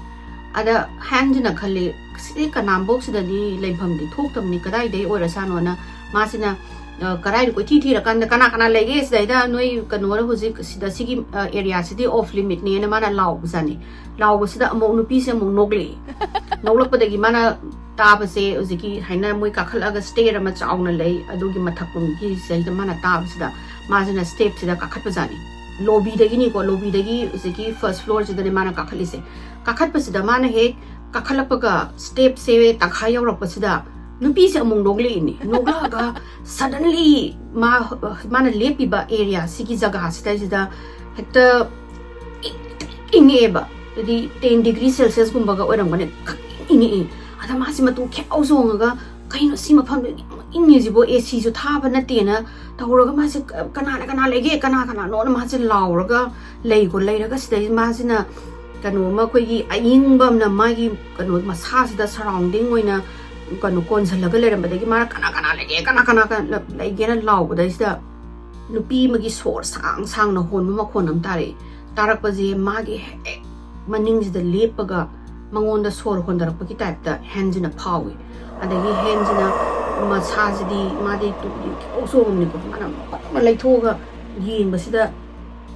ꯑꯗ ꯍꯦꯟꯁꯤꯅ ꯈꯜꯂꯤ, "ꯁꯤꯗꯤ ꯀꯅꯥꯝꯐꯧ ꯁꯤꯗꯗꯤ ꯂꯩꯐꯝꯗꯤ ꯊꯣꯛꯇꯕꯅꯤ, ꯀꯗꯥꯏꯗꯩ ꯑꯣꯏꯔꯁꯥꯅꯣꯅ?" ꯃꯥꯁꯤꯅ, ꯑ, ꯀꯗꯥꯏꯗ ꯀꯣꯏꯊꯤ ꯊꯤꯔꯀꯥꯟꯗ, "ꯀꯅꯥ ꯀꯅꯥ ꯂꯩꯒꯦ ꯁꯤꯗꯩꯗ? ꯅꯣꯏ ꯀꯩꯅꯣ ꯍꯧꯖꯤꯛ ꯁꯤꯗ, ꯁꯤꯒꯤ, ꯑ, ꯑꯦꯔꯤꯌꯥꯁꯤꯗꯤ ꯑꯣꯐ ꯂꯤꯃꯤꯠꯅꯦꯅ" ꯃꯥꯅ ꯂꯥꯎꯕꯖꯥꯠꯅꯤ꯫ ꯂꯥꯎꯕꯁꯤꯗ ꯑꯃꯨꯛ ꯅꯨꯄꯤꯁꯦ ꯑꯃꯨꯛ ꯅꯣꯛꯂꯛꯏ꯫ ꯅꯣꯛꯂꯛꯄꯗꯒꯤ ꯃꯥꯅ ꯇꯥꯕꯁꯦ, ꯍꯧꯖꯤꯛꯀꯤ ꯍꯥꯏꯅ ꯃꯣꯏ ꯀꯥꯈꯠꯂꯒ ꯁ꯭ꯇꯦꯔ ꯑꯃ ꯆꯥꯎꯅ ꯂꯩ, ꯑꯗꯨꯒꯤ ꯃꯊꯛꯂꯣꯝꯒꯤ ꯁꯤꯗꯩꯗ ꯃꯥꯅ ꯇꯥꯕꯁꯤꯗ ꯃꯥꯁꯤꯅ ꯁ꯭ꯇꯦꯞꯁꯤꯗ ꯀꯥꯈꯠꯄꯖꯥꯠꯅꯤ꯫ ꯂꯣꯕꯤꯗꯒꯤꯅꯤꯀꯣ, ꯂꯣꯕꯤꯗꯒꯤ ꯍꯧꯖꯤꯛꯀꯤ ꯐꯥꯔꯁ ꯐ꯭ꯂꯣꯔꯁꯤꯗꯅꯦ ꯃꯥꯅ ꯀꯥꯈꯠꯂꯤꯁꯦ꯫ ꯀꯥꯈꯠꯄꯁꯤꯗ ꯃꯥꯅ ꯍꯦꯛ ꯀꯥꯈꯠꯂꯛꯄꯒ ꯁ꯭ꯇꯦꯞꯁꯦ ꯇꯪꯈꯥꯏ ꯌꯧꯔꯛꯄꯁꯤꯗ ꯅꯨꯄꯤꯁꯦ ꯑꯃꯨꯛ ꯅꯣꯛꯂꯛꯏꯅꯦ꯫ ꯅꯣꯛꯂꯛꯑꯒ ꯁꯗꯟꯂꯤ ꯃꯥ, ꯃꯥꯅ ꯂꯦꯞꯄꯤꯕ ꯑꯦꯔꯤꯌꯥ ꯁꯤꯒꯤ ꯖꯒꯥꯁꯤꯗꯩꯁꯤꯗ ꯍꯦꯛꯇ ꯏꯪ-, ꯏꯪꯉꯛꯑꯦꯕ꯫ ꯍꯥꯏꯗꯤ ꯇꯦꯟ ꯗꯤꯒ꯭ꯔꯤ ꯁꯦꯜꯁꯤꯌꯁꯀꯨꯝꯕꯒ ꯑꯣꯏꯔꯝꯒꯅꯤ, ꯈꯪꯏꯪ ꯏꯪꯉꯛꯑꯦ꯫ ꯑꯗ ꯃꯥꯁꯦ ꯃꯇꯨ ꯈꯦꯠꯑꯧ ꯆꯣꯡꯉꯒ, "ꯀꯩꯅꯣ ꯁꯤ ꯃꯐꯝꯗꯣ ꯏꯪ ꯏꯪꯉꯤꯁꯤꯕꯣ? ꯑꯦ ꯁꯤꯁꯨ ꯊꯥꯕ ꯅꯠꯇꯦꯅ" ꯇꯧꯔꯒ ꯃꯥꯁꯦ, "ꯀ-, ꯀꯅꯥꯅ ꯀꯅꯥ ꯂꯩꯒꯦ? ꯀꯅꯥ ꯀꯅꯥꯅꯣꯅ?" ꯃꯥꯁꯦ ꯂꯥꯎꯔꯒ ꯂꯩꯀꯣ꯫ ꯂꯩꯔꯒ ꯁꯤꯗꯩ ꯃꯥꯁꯤꯅ ꯀꯩꯅꯣ ꯑꯃ, ꯑꯩꯈꯣꯏꯒꯤ ꯑꯏꯪꯕ ꯑꯃꯅ ꯃꯥꯒꯤ ꯀꯩꯅꯣ ꯃꯁꯥꯁꯤꯗ ꯁꯔꯥꯎꯟꯗꯤꯡ ꯑꯣꯏꯅ ꯀꯩꯅꯣ ꯀꯣꯟꯁꯤꯜꯂꯒ ꯂꯩꯔꯝꯕꯗꯒꯤ ꯃꯥꯅ, "ꯀꯅꯥ ꯀꯅꯥ ꯂꯩꯒꯦ? ꯀꯅꯥ ꯀꯅꯥ ꯀ-, ꯂꯩꯒꯦꯅ?" ꯂꯥꯎꯕꯗꯩꯁꯤꯗ ꯅꯨꯄꯤ ꯑꯃꯒꯤ ꯁꯣꯔ ꯁꯥꯡ ꯁꯥꯡꯅ ꯍꯣꯟꯕ ꯃꯈꯣꯟ ꯑꯃ ꯇꯥꯔꯛꯑꯦ꯫ ꯇꯥꯔꯛꯄꯁꯦ ꯃꯥꯒꯤ ꯍꯦꯛ ꯃꯅꯤꯡꯁꯤꯗ ꯂꯦꯞꯄꯒ ꯃꯉꯣꯟꯗ ꯁꯣꯔ ꯍꯣꯟꯊꯔꯛꯄꯒꯤ ꯇꯥꯏꯞꯇ ꯍꯦꯟꯁꯤꯅ ꯐꯥꯎꯏ꯫ ꯑꯗꯒꯤ ꯍꯦꯟꯁꯤꯅ ꯃꯁꯥꯁꯤꯗꯤ, ꯃꯥꯗꯤ ꯇꯨꯗꯤ ꯈꯤꯇꯪ ꯆꯣꯡꯉꯝꯅꯤꯀꯣ, ꯃꯥꯅ ꯐꯠ ꯂꯩꯊꯣꯛꯑꯒ ꯌꯦꯡꯕꯁꯤꯗ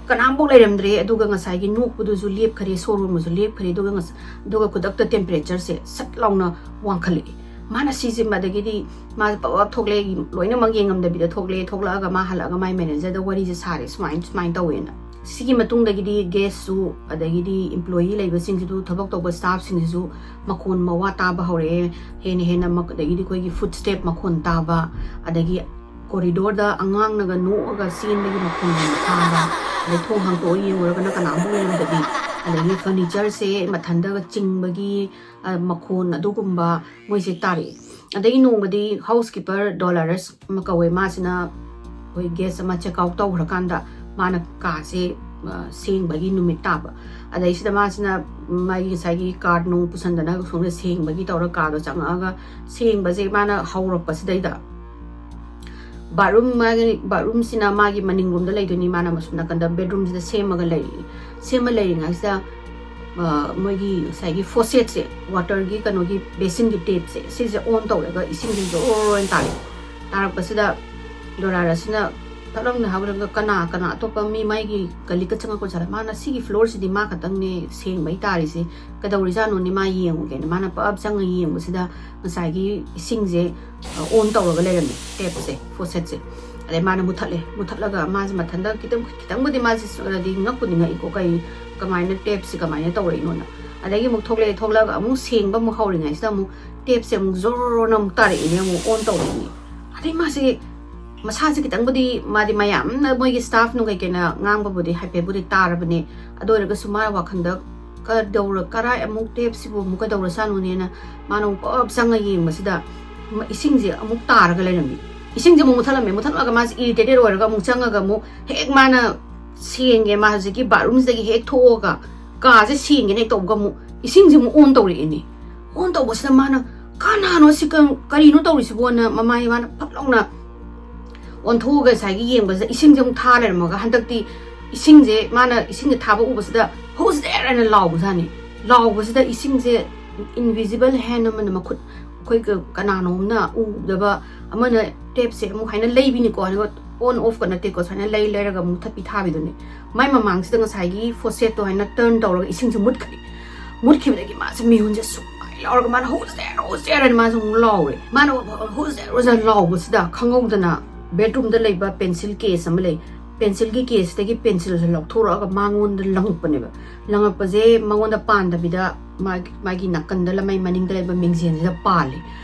ꯀꯅꯥꯝꯐꯥꯎ ꯂꯩꯔꯝꯗ꯭ꯔꯦ꯫ ꯑꯗꯨꯒ ꯉꯁꯥꯏꯒꯤ ꯅꯣꯛꯄꯗꯨꯁꯨ ꯂꯦꯞꯈ꯭ꯔꯦ, ꯁꯣꯔ ꯍꯣꯟꯕꯁꯨ ꯂꯦꯞꯈ꯭ꯔꯦ꯫ ꯑꯗꯨꯒ ꯉꯁ-, ꯑꯗꯨꯒ ꯈꯨꯗꯛꯇ ꯇꯦꯝꯄꯔꯦꯆꯔꯁꯦ ꯁꯠ ꯂꯥꯎꯅ ꯋꯥꯡꯈꯠꯂꯛꯏ꯫ ꯃꯥꯅ ꯁꯤꯁꯦ, ꯑꯗꯒꯤꯗꯤ ꯃꯥꯁꯦ ꯄꯞ ꯄꯞ ꯊꯣꯛꯂꯛꯑꯦ, ꯂꯣꯏꯅꯃꯛ ꯌꯦꯡꯉꯝꯗꯕꯤꯗ ꯊꯣꯛꯂꯛꯑꯦ꯫ ꯊꯣꯛꯂꯛꯑꯒ ꯃꯥ ꯍꯜꯂꯛꯑꯒ ꯃꯥꯏ ꯃꯦꯅꯦꯖꯔꯗ ꯋꯥꯔꯤꯁꯦ ꯁꯥꯔꯦ, "ꯁꯨꯃꯥꯏꯅ ꯁꯨꯃꯥꯏꯅ ꯇꯧꯋꯦꯅ"꯫ ꯁꯤꯒꯤ ꯃꯇꯨꯡꯗꯒꯤꯗꯤ ꯒꯦꯁꯁꯨ, ꯑꯗꯒꯤꯗꯤ ꯏꯝꯄ꯭ꯂꯣꯌꯤ ꯂꯩꯕꯁꯤꯡꯁꯤꯁꯨ, ꯊꯕꯛ ꯇꯧꯕ ꯁ꯭ꯇꯥꯐꯁꯤꯡꯁꯤꯁꯨ ꯃꯈꯣꯟ ꯃꯋꯥ ꯇꯥꯕ ꯍꯧꯔꯛꯑꯦ꯫ ꯍꯦꯟꯅ ꯍꯦꯟꯅ ꯃꯛ-, ꯑꯗꯒꯤꯗꯤ ꯑꯩꯈꯣꯏꯒꯤ ꯐꯨꯠ ꯁ꯭ꯇꯦꯞ ꯃꯈꯣꯟ ꯇꯥꯕ, ꯑꯗꯒꯤ ꯀꯣꯔꯤꯗꯣꯔꯗ ꯑꯉꯥꯡꯅꯒ ꯅꯣꯛꯑꯒ ꯆꯦꯟꯕꯒꯤ ꯃꯈꯣꯟ ꯇꯥꯕ, ꯑꯗꯩ ꯊꯣꯡ ꯍꯥꯡꯇꯣꯛꯑ ꯌꯦꯡꯉꯨꯔꯒꯅ ꯀꯅꯥꯝꯐꯥꯎ ꯂꯩꯔꯝꯗꯕꯤ, ꯑꯗꯒꯤ ꯐꯔꯅꯤꯆꯔꯁꯦ ꯃꯊꯟꯇꯒ ꯆꯤꯡꯕꯒꯤ, ꯑ, ꯃꯈꯣꯟ ꯑꯗꯨꯒꯨꯝꯕ ꯃꯣꯏꯁꯦ ꯇꯥꯔꯛꯑꯦ꯫ ꯑꯗꯒꯤ ꯅꯣꯡꯃꯗꯤ ꯍꯥꯎꯁ ꯀꯤꯄꯔ ꯗꯣꯂꯥꯔꯁ ꯑꯃ ꯀꯧꯋꯦ꯫ ꯃꯥꯁꯤꯅ ꯑꯩꯈꯣꯏ ꯒꯦꯁ ꯑꯃ ꯆꯦꯛ ꯑꯥꯎꯠ ꯇꯧꯈ꯭ꯔꯀꯥꯟꯗ ꯃꯥꯅ ꯀꯥꯁꯦ, ꯑ, ꯁꯦꯡꯕꯒꯤ ꯅꯨꯃꯤꯠ ꯇꯥꯕ꯫ ꯑꯗꯩꯁꯤꯗ ꯃꯥꯁꯤꯅ ꯃꯥꯒꯤ ꯉꯁꯥꯏꯒꯤ ꯀꯥꯔꯠ ꯅꯨꯡ ꯄꯨꯁꯟꯗꯅ ꯁꯣꯝꯗ ꯁꯦꯡꯕꯒꯤ ꯇꯧꯔ ꯀꯥꯗꯣ ꯆꯪꯉꯛꯑꯒ ꯁꯦꯡꯕꯁꯦ ꯃꯥꯅ ꯍꯧꯔꯛꯄꯁꯤꯗꯩꯗ ꯕꯥꯠꯔꯨꯝ, ꯃꯥꯒꯤ ꯕꯥꯠꯔꯨꯝꯁꯤꯅ ꯃꯥꯒꯤ ꯃꯅꯤꯡꯂꯣꯝꯗ ꯂꯩꯗꯣꯏꯅꯤ, ꯃꯥꯅ ꯑꯁꯣꯝ ꯅꯥꯀꯟꯗ ꯕꯦꯗꯔꯨꯝꯁꯤꯗ ꯁꯦꯝꯃꯒ ꯂꯩꯔꯤ꯫ ꯁꯦꯝꯃ ꯂꯩꯔꯤꯉꯩꯁꯤꯗ, ꯑ, ꯃꯣꯏꯒꯤ ꯉꯁꯥꯏꯒꯤ ꯐꯣꯁꯦꯠꯁꯦ, ꯋꯥꯇꯔꯒꯤ ꯀꯩꯅꯣꯒꯤ ꯕꯦꯁꯤꯟꯒꯤ ꯇꯦꯞꯁꯦ, ꯁꯤꯁꯦ ꯑꯣꯟ ꯇꯧꯔꯒ ꯏꯁꯤꯡꯁꯦ ꯖꯣꯔ ꯑꯣꯏꯅ ꯇꯥꯔꯛꯑꯦ꯫ ꯇꯥꯔꯛꯄꯁꯤꯗ ꯗꯣꯂꯥꯔꯁꯤꯅ ꯐꯠ ꯂꯥꯎꯅ ꯍꯧꯒꯠꯂꯒ, "ꯀꯅꯥ, ꯀꯅꯥ ꯑꯇꯣꯞꯄ ꯃꯤ ꯃꯥꯒꯤ ꯒꯂꯤꯒ ꯆꯪꯉꯛꯄ ꯖꯥꯠꯂ? ꯃꯥꯅ ꯁꯤꯒꯤ ꯐ꯭ꯂꯣꯔꯁꯤꯗꯤ ꯃꯥ ꯈꯛꯇꯪꯅꯦ ꯁꯦꯡꯕꯩ ꯇꯥꯔꯤꯁꯦ, ꯀꯩꯗꯧꯔꯤꯖꯥꯠꯅꯣꯅꯦ, ꯃꯥ ꯌꯦꯡꯉꯨꯒꯦꯅ" ꯃꯥꯅ ꯄꯞ ꯆꯪꯉ ꯌꯦꯡꯕꯁꯤꯗ ꯉꯁꯥꯏꯒꯤ ꯏꯁꯤꯡꯁꯦ, ꯑ, ꯑꯣꯟ ꯇꯧꯔꯒ ꯂꯩꯔꯝꯃꯦ, ꯇꯦꯞꯁꯦ, ꯐꯣꯁꯦꯠꯁꯦ꯫ ꯑꯗꯩ ꯃꯥꯅ ꯃꯨꯊꯠꯂꯦ꯫ ꯃꯨꯊꯠꯂꯒ ꯃꯥꯁꯦ ꯃꯊꯟꯇ ꯈꯤꯇꯪ, ꯈꯤꯇꯪꯕꯨꯗꯤ ꯃꯥꯁꯦ ꯁ-, ꯗꯤ ꯉꯛꯄꯨꯗꯤ ꯉꯛꯏꯀꯣ, "ꯀꯩ, ꯀꯃꯥꯏꯅ ꯇꯦꯞꯁꯦ ꯀꯃꯥꯏꯅ ꯇꯧꯔꯛꯏꯅꯣꯅ?" ꯑꯗꯒꯤ ꯑꯃꯨꯛ ꯊꯣꯛꯂꯛꯑꯦ꯫ ꯊꯣꯛꯂꯛꯑꯒ ꯑꯃꯨꯛ ꯁꯦꯡꯕ ꯑꯃꯨꯛ ꯍꯧꯔꯤꯉꯩꯁꯤꯗ ꯑꯃꯨꯛ ꯇꯦꯞꯁꯦ ꯑꯃꯨꯛ ꯖꯣꯔꯅ ꯑꯃꯨꯛ ꯇꯥꯔꯛꯏꯅꯦ, ꯑꯃꯨꯛ ꯑꯣꯟ ꯇꯧꯔꯛꯏꯅꯦ꯫ ꯑꯗꯩ ꯃꯥꯁꯦ ꯃꯁꯥꯁꯦ ꯈꯤꯇꯪꯕꯨꯗꯤ, ꯃꯥꯗꯤ ꯃꯌꯥꯝꯅ ꯃꯣꯏꯒꯤ ꯁ꯭ꯇꯥꯐ ꯅꯨꯡ ꯀꯩꯀꯩꯅ ꯉꯥꯡꯕꯕꯨꯗꯤ ꯍꯥꯏꯐꯦꯠꯕꯨꯗꯤ ꯇꯥꯔꯕꯅꯦ꯫ ꯑꯗꯨ ꯑꯣꯏꯔꯒꯁꯨ ꯃꯥ ꯋꯥꯈꯟꯗ ꯀꯩꯗꯧꯔ-, ꯀꯔꯥꯏ ꯑꯃꯨꯛ ꯇꯦꯞꯁꯤꯕꯨ ꯑꯃꯨꯛ ꯀꯩꯗꯧꯔꯁꯥꯅꯣꯅꯦꯅ ꯃꯥꯅ ꯑꯃꯨꯛ ꯄꯞ ꯆꯪꯉ ꯌꯦꯡꯕꯁꯤꯗ ꯃ-, ꯏꯁꯤꯡꯁꯦ ꯑꯃꯨꯛ ꯇꯥꯔꯒ ꯂꯩꯔꯝꯃꯤ꯫ ꯏꯁꯤꯡꯁꯦ ꯑꯃꯨꯛ ꯃꯨꯊꯠꯂꯝꯃꯦ꯫ ꯃꯨꯊꯠꯂꯒ ꯃꯥꯁꯦ ꯏꯔꯤꯇꯦꯇꯦꯠ ꯑꯣꯏꯔꯒ ꯑꯃꯨꯛ ꯆꯪꯉꯒ ꯑꯃꯨꯛ ꯍꯦꯛ ꯃꯥꯅ ꯁꯦꯡꯒꯦ, ꯃꯥ ꯍꯧꯖꯤꯛꯀꯤ ꯕꯥꯠꯔꯨꯝꯁꯤꯗꯒꯤ ꯍꯦꯛ ꯊꯣꯛꯑꯒ ꯀꯥꯁꯦ ꯁꯦꯡꯒꯦꯅ ꯍꯦꯛ ꯇꯧꯕꯒ ꯑꯃꯨꯛ ꯏꯁꯤꯡꯁꯦ ꯑꯃꯨꯛ ꯑꯣꯟ ꯇꯧꯔꯛꯑꯦꯅꯦ꯫ ꯑꯣꯟ ꯇꯧꯕꯁꯤꯗ ꯃꯥꯅ, "ꯀꯅꯥꯅꯣ ꯁꯤ? ꯀ-, ꯀꯔꯤꯅꯣ ꯇꯧꯔꯤꯁꯤꯕꯣꯅ?" ꯃꯃꯥꯏ ꯃꯥꯅ ꯐꯛ ꯂꯥꯎꯅ ꯑꯣꯟꯊꯣꯛꯑꯒ ꯉꯁꯥꯏꯒꯤ ꯌꯦꯡꯕꯁꯤꯗ ꯏꯁꯤꯡꯁꯦ ꯑꯃꯨꯛ ꯊꯥ ꯂꯩꯔꯝꯃꯒ, ꯍꯟꯗꯛꯇꯤ ꯏꯁꯤꯡꯁꯦ, ꯃꯥꯅ ꯏꯁꯤꯡꯁꯦ ꯊꯥꯕ ꯎꯕꯁꯤꯗ, "Who's there?" ꯍꯥꯏꯅ ꯂꯥꯎꯕꯖꯥꯠꯅꯤ꯫ ꯂꯥꯎꯕꯁꯤꯗ ꯏꯁꯤꯡꯁꯦ invisible hand ꯑꯃꯅ, ꯃꯈꯨꯠ, ꯑꯩꯈꯣꯏ ꯀ-, ꯀꯅꯥꯅꯣꯝꯅ ꯎꯗꯕ ꯑꯃꯅ ꯇꯦꯞꯁꯦ ꯑꯃꯨꯛ ꯍꯥꯏꯅ ꯂꯩꯕꯤꯅꯤꯀꯣ, ꯑꯗꯨꯒ on off ꯀ ꯅꯠꯇꯦꯀꯣ, ꯁꯨꯃꯥꯏꯅ ꯂꯩ ꯂꯩꯔꯒ ꯑꯃꯨꯛ ꯊꯠꯄꯤ ꯊꯥꯕꯤꯗꯨꯅꯦ꯫ ꯃꯥꯏ ꯃꯃꯥꯡꯁꯤꯗ ꯉꯁꯥꯏꯒꯤ ꯐꯣꯁꯦꯠꯇꯣ ꯍꯥꯏꯅ ꯇꯔꯟ ꯇꯧꯔꯒ ꯏꯁꯤꯡꯁꯦ ꯃꯨꯠꯈ꯭ꯔꯦ꯫ ꯃꯨꯠꯈꯤꯕꯗꯒꯤ ꯃꯥꯁꯦ ꯃꯤꯍꯨꯟꯁꯦ ꯁꯨꯃꯥꯏꯅ ꯂꯥꯎꯔꯒ ꯃꯥꯅ, "Who's there? Who's there?" ꯍꯥꯏꯅ ꯃꯥꯁꯦ ꯑꯃꯨꯛ ꯂꯥꯎꯔꯦ꯫ ꯃꯥꯅ, "Who's there? Who's there?" ꯂꯥꯎꯕꯁꯤꯗ ꯈꯪꯍꯧꯗꯅ ꯕꯦꯗꯔꯨꯝꯗ ꯂꯩꯕ ꯄꯦꯟꯁꯤꯜ ꯀꯦꯁ ꯑꯃ ꯂꯩ, ꯄꯦꯟꯁꯤꯜꯒꯤ ꯀꯦꯁꯇꯒꯤ ꯄꯦꯟꯁꯤꯜꯁꯦ ꯂꯧꯊꯣꯔꯛꯑꯒ ꯃꯉꯣꯟꯗ ꯂꯪꯉꯛꯄꯅꯦꯕ꯫ ꯂꯪꯉꯛꯄꯁꯦ ꯃꯉꯣꯟꯗ ꯄꯥꯟꯗꯕꯤꯗ ꯃꯥꯒꯤ, ꯃꯥꯒꯤ ꯅꯥꯀꯟꯗ ꯂꯃꯩ ꯃꯅꯤꯡꯗ ꯂꯩꯕ ꯃꯤꯡꯖꯦꯜꯁꯤꯗ ꯄꯥꯜꯂꯦ꯫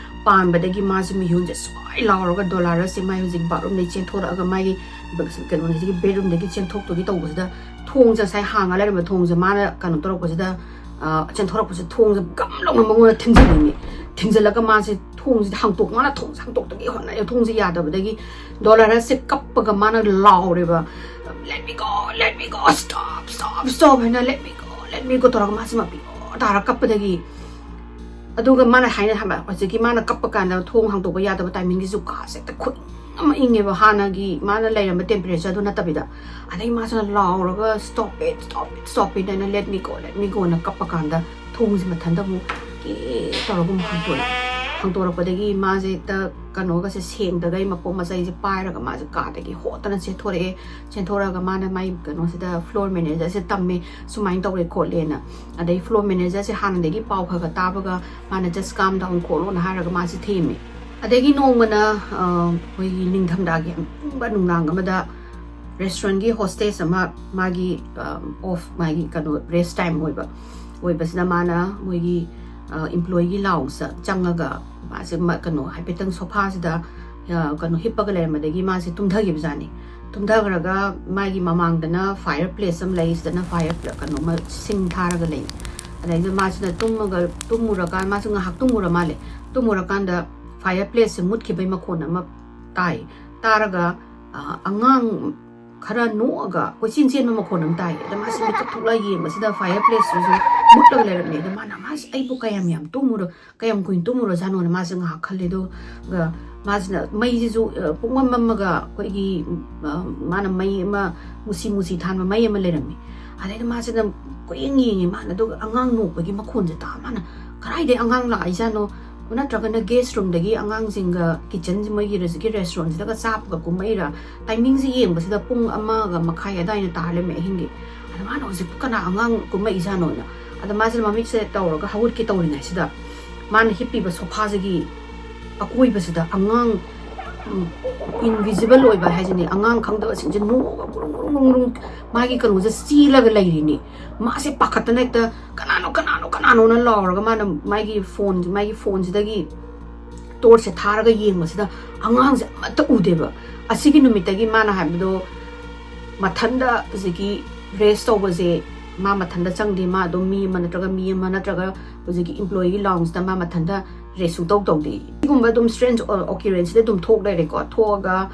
ꯄꯥꯟꯕꯗꯒꯤ ꯃꯥꯁꯦ ꯃꯤꯍꯨꯟꯁꯦ ꯁ꯭ꯋꯥꯏ ꯂꯥꯎꯔꯒ ꯗꯣꯂꯥꯔꯁꯦ ꯃꯥꯏ ꯍꯧꯖꯤꯛ ꯕꯥꯠꯔꯨꯝꯗꯒꯤ ꯆꯦꯟꯊꯣꯔꯛꯑꯒ ꯃꯥꯒꯤ ꯀꯩꯅꯣꯗꯒꯤ, ꯕꯦꯗꯔꯨꯝꯗꯒꯤ ꯆꯦꯟꯊꯣꯛꯇꯨꯒꯤ ꯇꯧꯕꯁꯤꯗ ꯊꯣꯡꯁꯦ, ꯉꯁꯥꯏ ꯍꯥꯡꯉ ꯂꯩꯔꯝꯕ ꯊꯣꯡꯁꯦ ꯃꯥꯅ ꯀꯩꯅꯣ ꯇꯧꯔꯛꯄꯁꯤꯗ, ꯑ, ꯆꯦꯟꯊꯣꯔꯛꯄꯁꯦ ꯊꯣꯡꯁꯦ ꯒꯝ ꯂꯥꯎꯅ ꯃꯉꯣꯟꯗ ꯊꯤꯟꯖꯤꯜꯂꯤꯅꯤ꯫ ꯊꯤꯟꯖꯤꯜꯂꯒ ꯃꯥꯁꯦ ꯊꯣꯡꯁꯤꯗ ꯍꯥꯡꯇꯣꯛ ꯃꯥꯅ ꯊꯣꯡꯁꯦ ꯍꯥꯡꯇꯣꯛꯇꯒꯤ ꯍꯣꯠꯅꯔꯦ꯫ ꯊꯣꯡꯁꯦ ꯌꯥꯗꯕꯗꯒꯤ ꯗꯣꯂꯔꯁꯁꯦ ꯀꯞꯄꯒ ꯃꯥꯅ ꯂꯥꯎꯔꯦꯕ, "Let me go, let me go, stop, stop, stop" ꯍꯥꯏꯅ, "Let me go, let me go" ꯇꯧꯔꯒ ꯃꯥꯁꯦ ꯃꯄꯤ ꯑꯣ ꯇꯥꯔ ꯀꯞꯄꯗꯒꯤ, ꯑꯗꯨꯒ ꯃꯥꯅ ꯍꯥꯏꯅ ꯍꯥꯏꯕ, ꯍꯧꯖꯤꯛꯀꯤ ꯃꯥꯅ ꯀꯞꯄ ꯀꯥꯟꯗ ꯊꯣꯡ ꯍꯥꯡꯗꯣꯛꯄ ꯌꯥꯗꯕ ꯇꯥꯏꯃꯤꯡꯒꯤꯁꯨ ꯀꯥꯁꯦ ꯍꯦꯛꯇ ꯈꯨꯏꯪ ꯑꯃ ꯏꯪꯉꯦꯕ꯫ ꯍꯥꯟꯅꯒꯤ ꯃꯥꯅ ꯂꯩꯔꯝꯕ ꯇꯦꯝꯄꯔꯦꯆꯔꯗꯨ ꯅꯠꯇꯕꯤꯗ, ꯑꯗꯩ ꯃꯥꯁꯤꯅ ꯂꯥꯎꯔꯒ, "Stop it, stop it, stop it" ꯍꯥꯏꯅ, "Let me go, let me go" ꯅ ꯀꯞꯄ ꯀꯥꯟꯗ ꯊꯣꯡꯁꯦ ꯃꯊꯟꯇ ꯑꯃꯨꯛ ꯀꯦ ꯇꯧꯔꯒ ꯑꯃꯨꯛ ꯍꯥꯡꯇꯣꯔꯛꯑꯦ꯫ ꯍꯥꯡꯇꯣꯔꯛꯄꯗꯒꯤ ꯃꯥꯁꯦ ꯍꯦꯛꯇ ꯀꯩꯅꯣꯒꯁꯦ ꯁꯦꯡꯗꯒꯩ ꯃꯄꯣꯠ ꯃꯆꯩꯁꯦ ꯄꯥꯏꯔꯒ ꯃꯥꯁꯦ ꯀꯥꯗꯒꯤ ꯍꯣꯠꯇꯅ ꯆꯦꯟꯊꯣꯔꯛꯑꯦ꯫ ꯆꯦꯟꯊꯣꯔꯛꯑꯒ ꯃꯥꯅ ꯃꯥꯏ ꯀꯩꯅꯣꯁꯤꯗ, ꯐ꯭ꯂꯣꯔ ꯃꯦꯅꯦꯖꯔꯁꯦ ꯇꯝꯃꯦ, ꯁꯨꯃꯥꯏꯅ ꯇꯧꯔꯦ ꯈꯣꯠꯂꯦꯅ꯫ ꯑꯗꯩ ꯐ꯭ꯂꯣꯔ ꯃꯦꯅꯦꯖꯔꯁꯦ ꯍꯥꯟꯅꯗꯒꯤ ꯄꯥꯎ ꯈꯔ ꯈꯔ ꯇꯥꯕꯒ ꯃꯥꯅ "Just calm down" ꯈꯣꯠꯂꯣꯅ ꯍꯥꯏꯔꯒ ꯃꯥꯁꯦ ꯊꯦꯝꯃꯦ꯫ ꯑꯗꯒꯤ ꯅꯣꯡꯃꯅ ꯑ, ꯑꯩꯈꯣꯏꯒꯤ ꯅꯤꯡꯊꯝꯊꯥꯒꯤ ꯌꯥꯝ ꯏꯪꯕ ꯅꯨꯡꯗꯥꯡ ꯑꯃꯗ ꯔꯦꯁꯇꯨꯔꯦꯟꯒꯤ ꯍꯣꯁꯇꯦꯁ ꯑꯃ, ꯃꯥꯒꯤ ꯑꯣꯐ, ꯃꯥꯒꯤ ꯀꯩꯅꯣ, ꯔꯦꯁ ꯇꯥꯏꯝ ꯑꯣꯏꯕ, ꯑꯣꯏꯕꯁꯤꯗ ꯃꯥꯅ ꯃꯣꯏꯒꯤ ꯏꯝꯄ꯭ꯂꯣꯌꯤꯒꯤ ꯂꯥꯎꯟꯁꯇ ꯆꯪꯉꯒ ꯃꯥꯁꯦ ꯃ-, ꯀꯩꯅꯣ, ꯍꯥꯏꯐꯦꯠꯇꯪ ꯁꯣꯐꯥꯁꯤꯗ ꯑ, ꯀꯩꯅꯣ, ꯍꯤꯞꯄꯒ ꯂꯩꯔꯝꯕꯗꯒꯤ ꯃꯥꯁꯦ ꯇꯨꯝꯊꯈꯤꯕꯖꯥꯠꯅꯤ꯫ ꯇꯨꯝꯊꯈ꯭ꯔꯒ ꯃꯥꯒꯤ ꯃꯃꯥꯡꯗꯅ ꯐꯥꯏꯌꯔ ꯄ꯭ꯂꯦꯁ ꯑꯃ ꯂꯩ, ꯁꯤꯗꯅ ꯐꯥꯏꯌꯔ ꯀꯩꯅꯣꯃ, ꯁꯤꯡ ꯊꯥꯔꯒ ꯂꯩ꯫ ꯑꯗꯩꯗ ꯃꯥꯁꯤꯅ ꯇꯨꯝꯃꯒ, ꯇꯨꯝꯃꯨꯔꯀꯥꯟ, ꯃꯥꯁꯨ ꯉꯥꯏꯍꯥꯛ ꯇꯨꯝꯃꯨꯔ ꯃꯥꯜꯂꯦ꯫ ꯇꯨꯝꯃꯨꯔꯀꯥꯟꯗ ꯐꯥꯏꯌꯔ ꯄ꯭ꯂꯦꯁꯁꯦ ꯃꯨꯠꯈꯤꯕꯒꯤ ꯃꯈꯣꯟ ꯑꯃ ꯇꯥꯏ꯫ ꯇꯥꯔꯒ ꯑ, ꯑꯉꯥꯡ ꯈꯔ ꯅꯣꯛꯑꯒ ꯀꯣꯏꯆꯦꯟ ꯆꯦꯟꯕ ꯃꯈꯣꯟ ꯑꯃ ꯇꯥꯏ꯫ ꯑꯗ ꯃꯥꯁꯦ ꯃꯤꯀꯞ ꯊꯣꯛꯂꯛꯑ ꯌꯦꯡꯕꯁꯤꯗ ꯐꯥꯏꯌꯔ ꯄ꯭ꯂꯦꯁꯇꯨꯁꯨ ꯃꯨꯠꯂꯒ ꯂꯩꯔꯝꯃꯦ꯫ ꯑꯗ ꯃꯥꯅ, "ꯃꯥꯁꯦ ꯑꯩꯕꯨ ꯀꯌꯥꯝ ꯌꯥꯝ ꯇꯨꯝꯃꯨꯔ-, ꯀꯌꯥꯝ ꯀꯨꯏꯅ ꯇꯨꯝꯃꯨꯔꯖꯥꯠꯅꯣꯅ" ꯃꯥꯁꯦ ꯉꯥꯏꯍꯥꯛ ꯈꯜꯂꯦ꯫ ꯑꯗꯨꯒ ꯃꯥꯁꯤꯅ ꯃꯩꯁꯤꯁꯨ, ꯑ, ꯄꯨꯡꯃꯝ ꯃꯝꯃꯒ ꯑꯩꯈꯣꯏꯒꯤ, ꯑ, ꯃꯥꯅ ꯃꯩ ꯑꯃ ꯃꯨꯁꯤ ꯃꯨꯁꯤ ꯊꯥꯟꯕ ꯃꯩ ꯑꯃ ꯂꯩꯔꯝꯃꯤ꯫ ꯑꯗꯩꯗ ꯃꯥꯁꯤꯅ ꯀꯣꯏꯌꯦꯡ ꯌꯦꯡꯉꯦ ꯃꯥꯅ, ꯑꯗꯨꯒ ꯑꯉꯥꯡ ꯅꯣꯛꯄꯒꯤ ꯃꯈꯣꯟꯁꯦ ꯇꯥ꯫ ꯃꯥꯅ, "ꯀꯗꯥꯏꯗꯩ ꯑꯉꯥꯡ ꯂꯥꯛꯏꯖꯥꯠꯅꯣ? ꯅꯠꯇ꯭ꯔꯒꯅ ꯒꯦꯁ ꯔꯨꯝꯗꯒꯤ ꯑꯉꯥꯡꯁꯤꯡꯒ ꯀꯤꯠꯆꯟ, ꯃꯣꯏꯒꯤ ꯍꯧꯖꯤꯛꯀꯤ ꯔꯦꯁꯇꯨꯔꯦꯟꯁꯤꯗꯒ ꯆꯥꯕꯒ ꯀꯨꯝꯃꯛꯏꯔꯥ?" ꯇꯥꯏꯃꯤꯡꯁꯦ ꯌꯦꯡꯕꯁꯤꯗ ꯄꯨꯡ ꯑꯃꯒ ꯃꯈꯥꯏ ꯑꯗꯥꯏꯅ ꯇꯥꯔ ꯂꯩꯔꯝꯃꯦ ꯑꯍꯤꯡꯒꯤ꯫ ꯑꯗ ꯃꯥꯅ, "ꯍꯧꯖꯤꯛꯄꯨ ꯀꯅꯥ ꯑꯉꯥꯡ ꯀꯨꯝꯃꯛꯏꯖꯥꯠꯅꯣꯅ?" ꯑꯗ ꯃꯥꯁꯦ ꯃꯃꯤꯠꯁꯦ ꯇꯧꯔꯒ ꯍꯧꯒꯠꯀꯦ ꯇꯧꯔꯤꯉꯩꯁꯤꯗ ꯃꯥꯅ ꯍꯤꯞꯄꯤꯕ ꯁꯣꯐꯥꯁꯤꯒꯤ ꯑꯀꯣꯏꯕꯁꯤꯗ ꯑꯉꯥꯡ, ꯎꯝ, ꯏꯟꯚꯤꯖꯤꯕꯜ ꯑꯣꯏꯕ ꯍꯥꯏꯁꯤꯅꯦ, ꯑꯉꯥꯡ ꯈꯪꯗꯕꯁꯤꯡꯁꯦ ꯅꯣꯛꯑꯒ ꯒꯨꯔꯨꯡ ꯒꯨꯔꯨꯡ ꯒꯨꯔꯨꯡ ꯒꯨꯔꯨꯡ ꯃꯥꯒꯤ ꯀꯩꯅꯣꯁꯦ ꯆꯦꯜꯂꯒ ꯂꯩꯔꯤꯅꯤ꯫ ꯃꯥꯁꯦ ꯄꯥꯈꯠꯇꯅ ꯍꯦꯛꯇ, "ꯀꯅꯥꯅꯣ, ꯀꯅꯥꯅꯣ, ꯀꯅꯥꯅꯣꯅ?" ꯂꯥꯎꯔꯒ ꯃꯥꯅ ꯃꯥꯒꯤ ꯐꯣꯟ, ꯃꯥꯒꯤ ꯐꯣꯟꯁꯤꯗꯒꯤ ꯇꯣꯔꯆꯁꯦ ꯊꯥꯔꯒ ꯌꯦꯡꯕꯁꯤꯗ ꯑꯉꯥꯡꯁꯦ ꯑꯃꯠꯇ ꯎꯗꯦꯕ꯫ ꯑꯁꯤꯒꯤ ꯅꯨꯃꯤꯠꯇꯒꯤ ꯃꯥꯅ ꯍꯥꯏꯕꯗꯣ ꯃꯊꯟꯗ ꯍꯧꯖꯤꯛꯀꯤ ꯔꯦꯁ ꯇꯧꯕꯁꯦ ꯃꯥ ꯃꯊꯟꯗ ꯆꯪꯗꯦ, ꯃꯥ ꯑꯗꯨꯝ ꯃꯤ ꯑꯃ ꯅꯠꯇ꯭ꯔꯒ ꯃꯤ ꯑꯃ ꯅꯠꯇ꯭ꯔꯒ ꯍꯧꯖꯤꯛꯀꯤ ꯏꯝꯄ꯭ꯂꯣꯌꯤꯒꯤ ꯂꯥꯎꯟꯁꯇ ꯃꯥ ꯃꯊꯟꯇ ꯔꯦꯁ ꯁꯨꯡꯇꯧ ꯇꯧꯗꯦ꯫ ꯁꯤꯒꯨꯝꯕ ꯑꯗꯨꯝ ꯁ꯭ꯇ꯭ꯔꯦꯟꯖ ꯑꯣꯀꯤꯔꯦꯟꯁꯤꯗ ꯑꯗꯨꯝ ꯊꯣꯛ ꯂꯩꯔꯦꯀꯣ꯫ ꯊꯣꯛꯑꯒ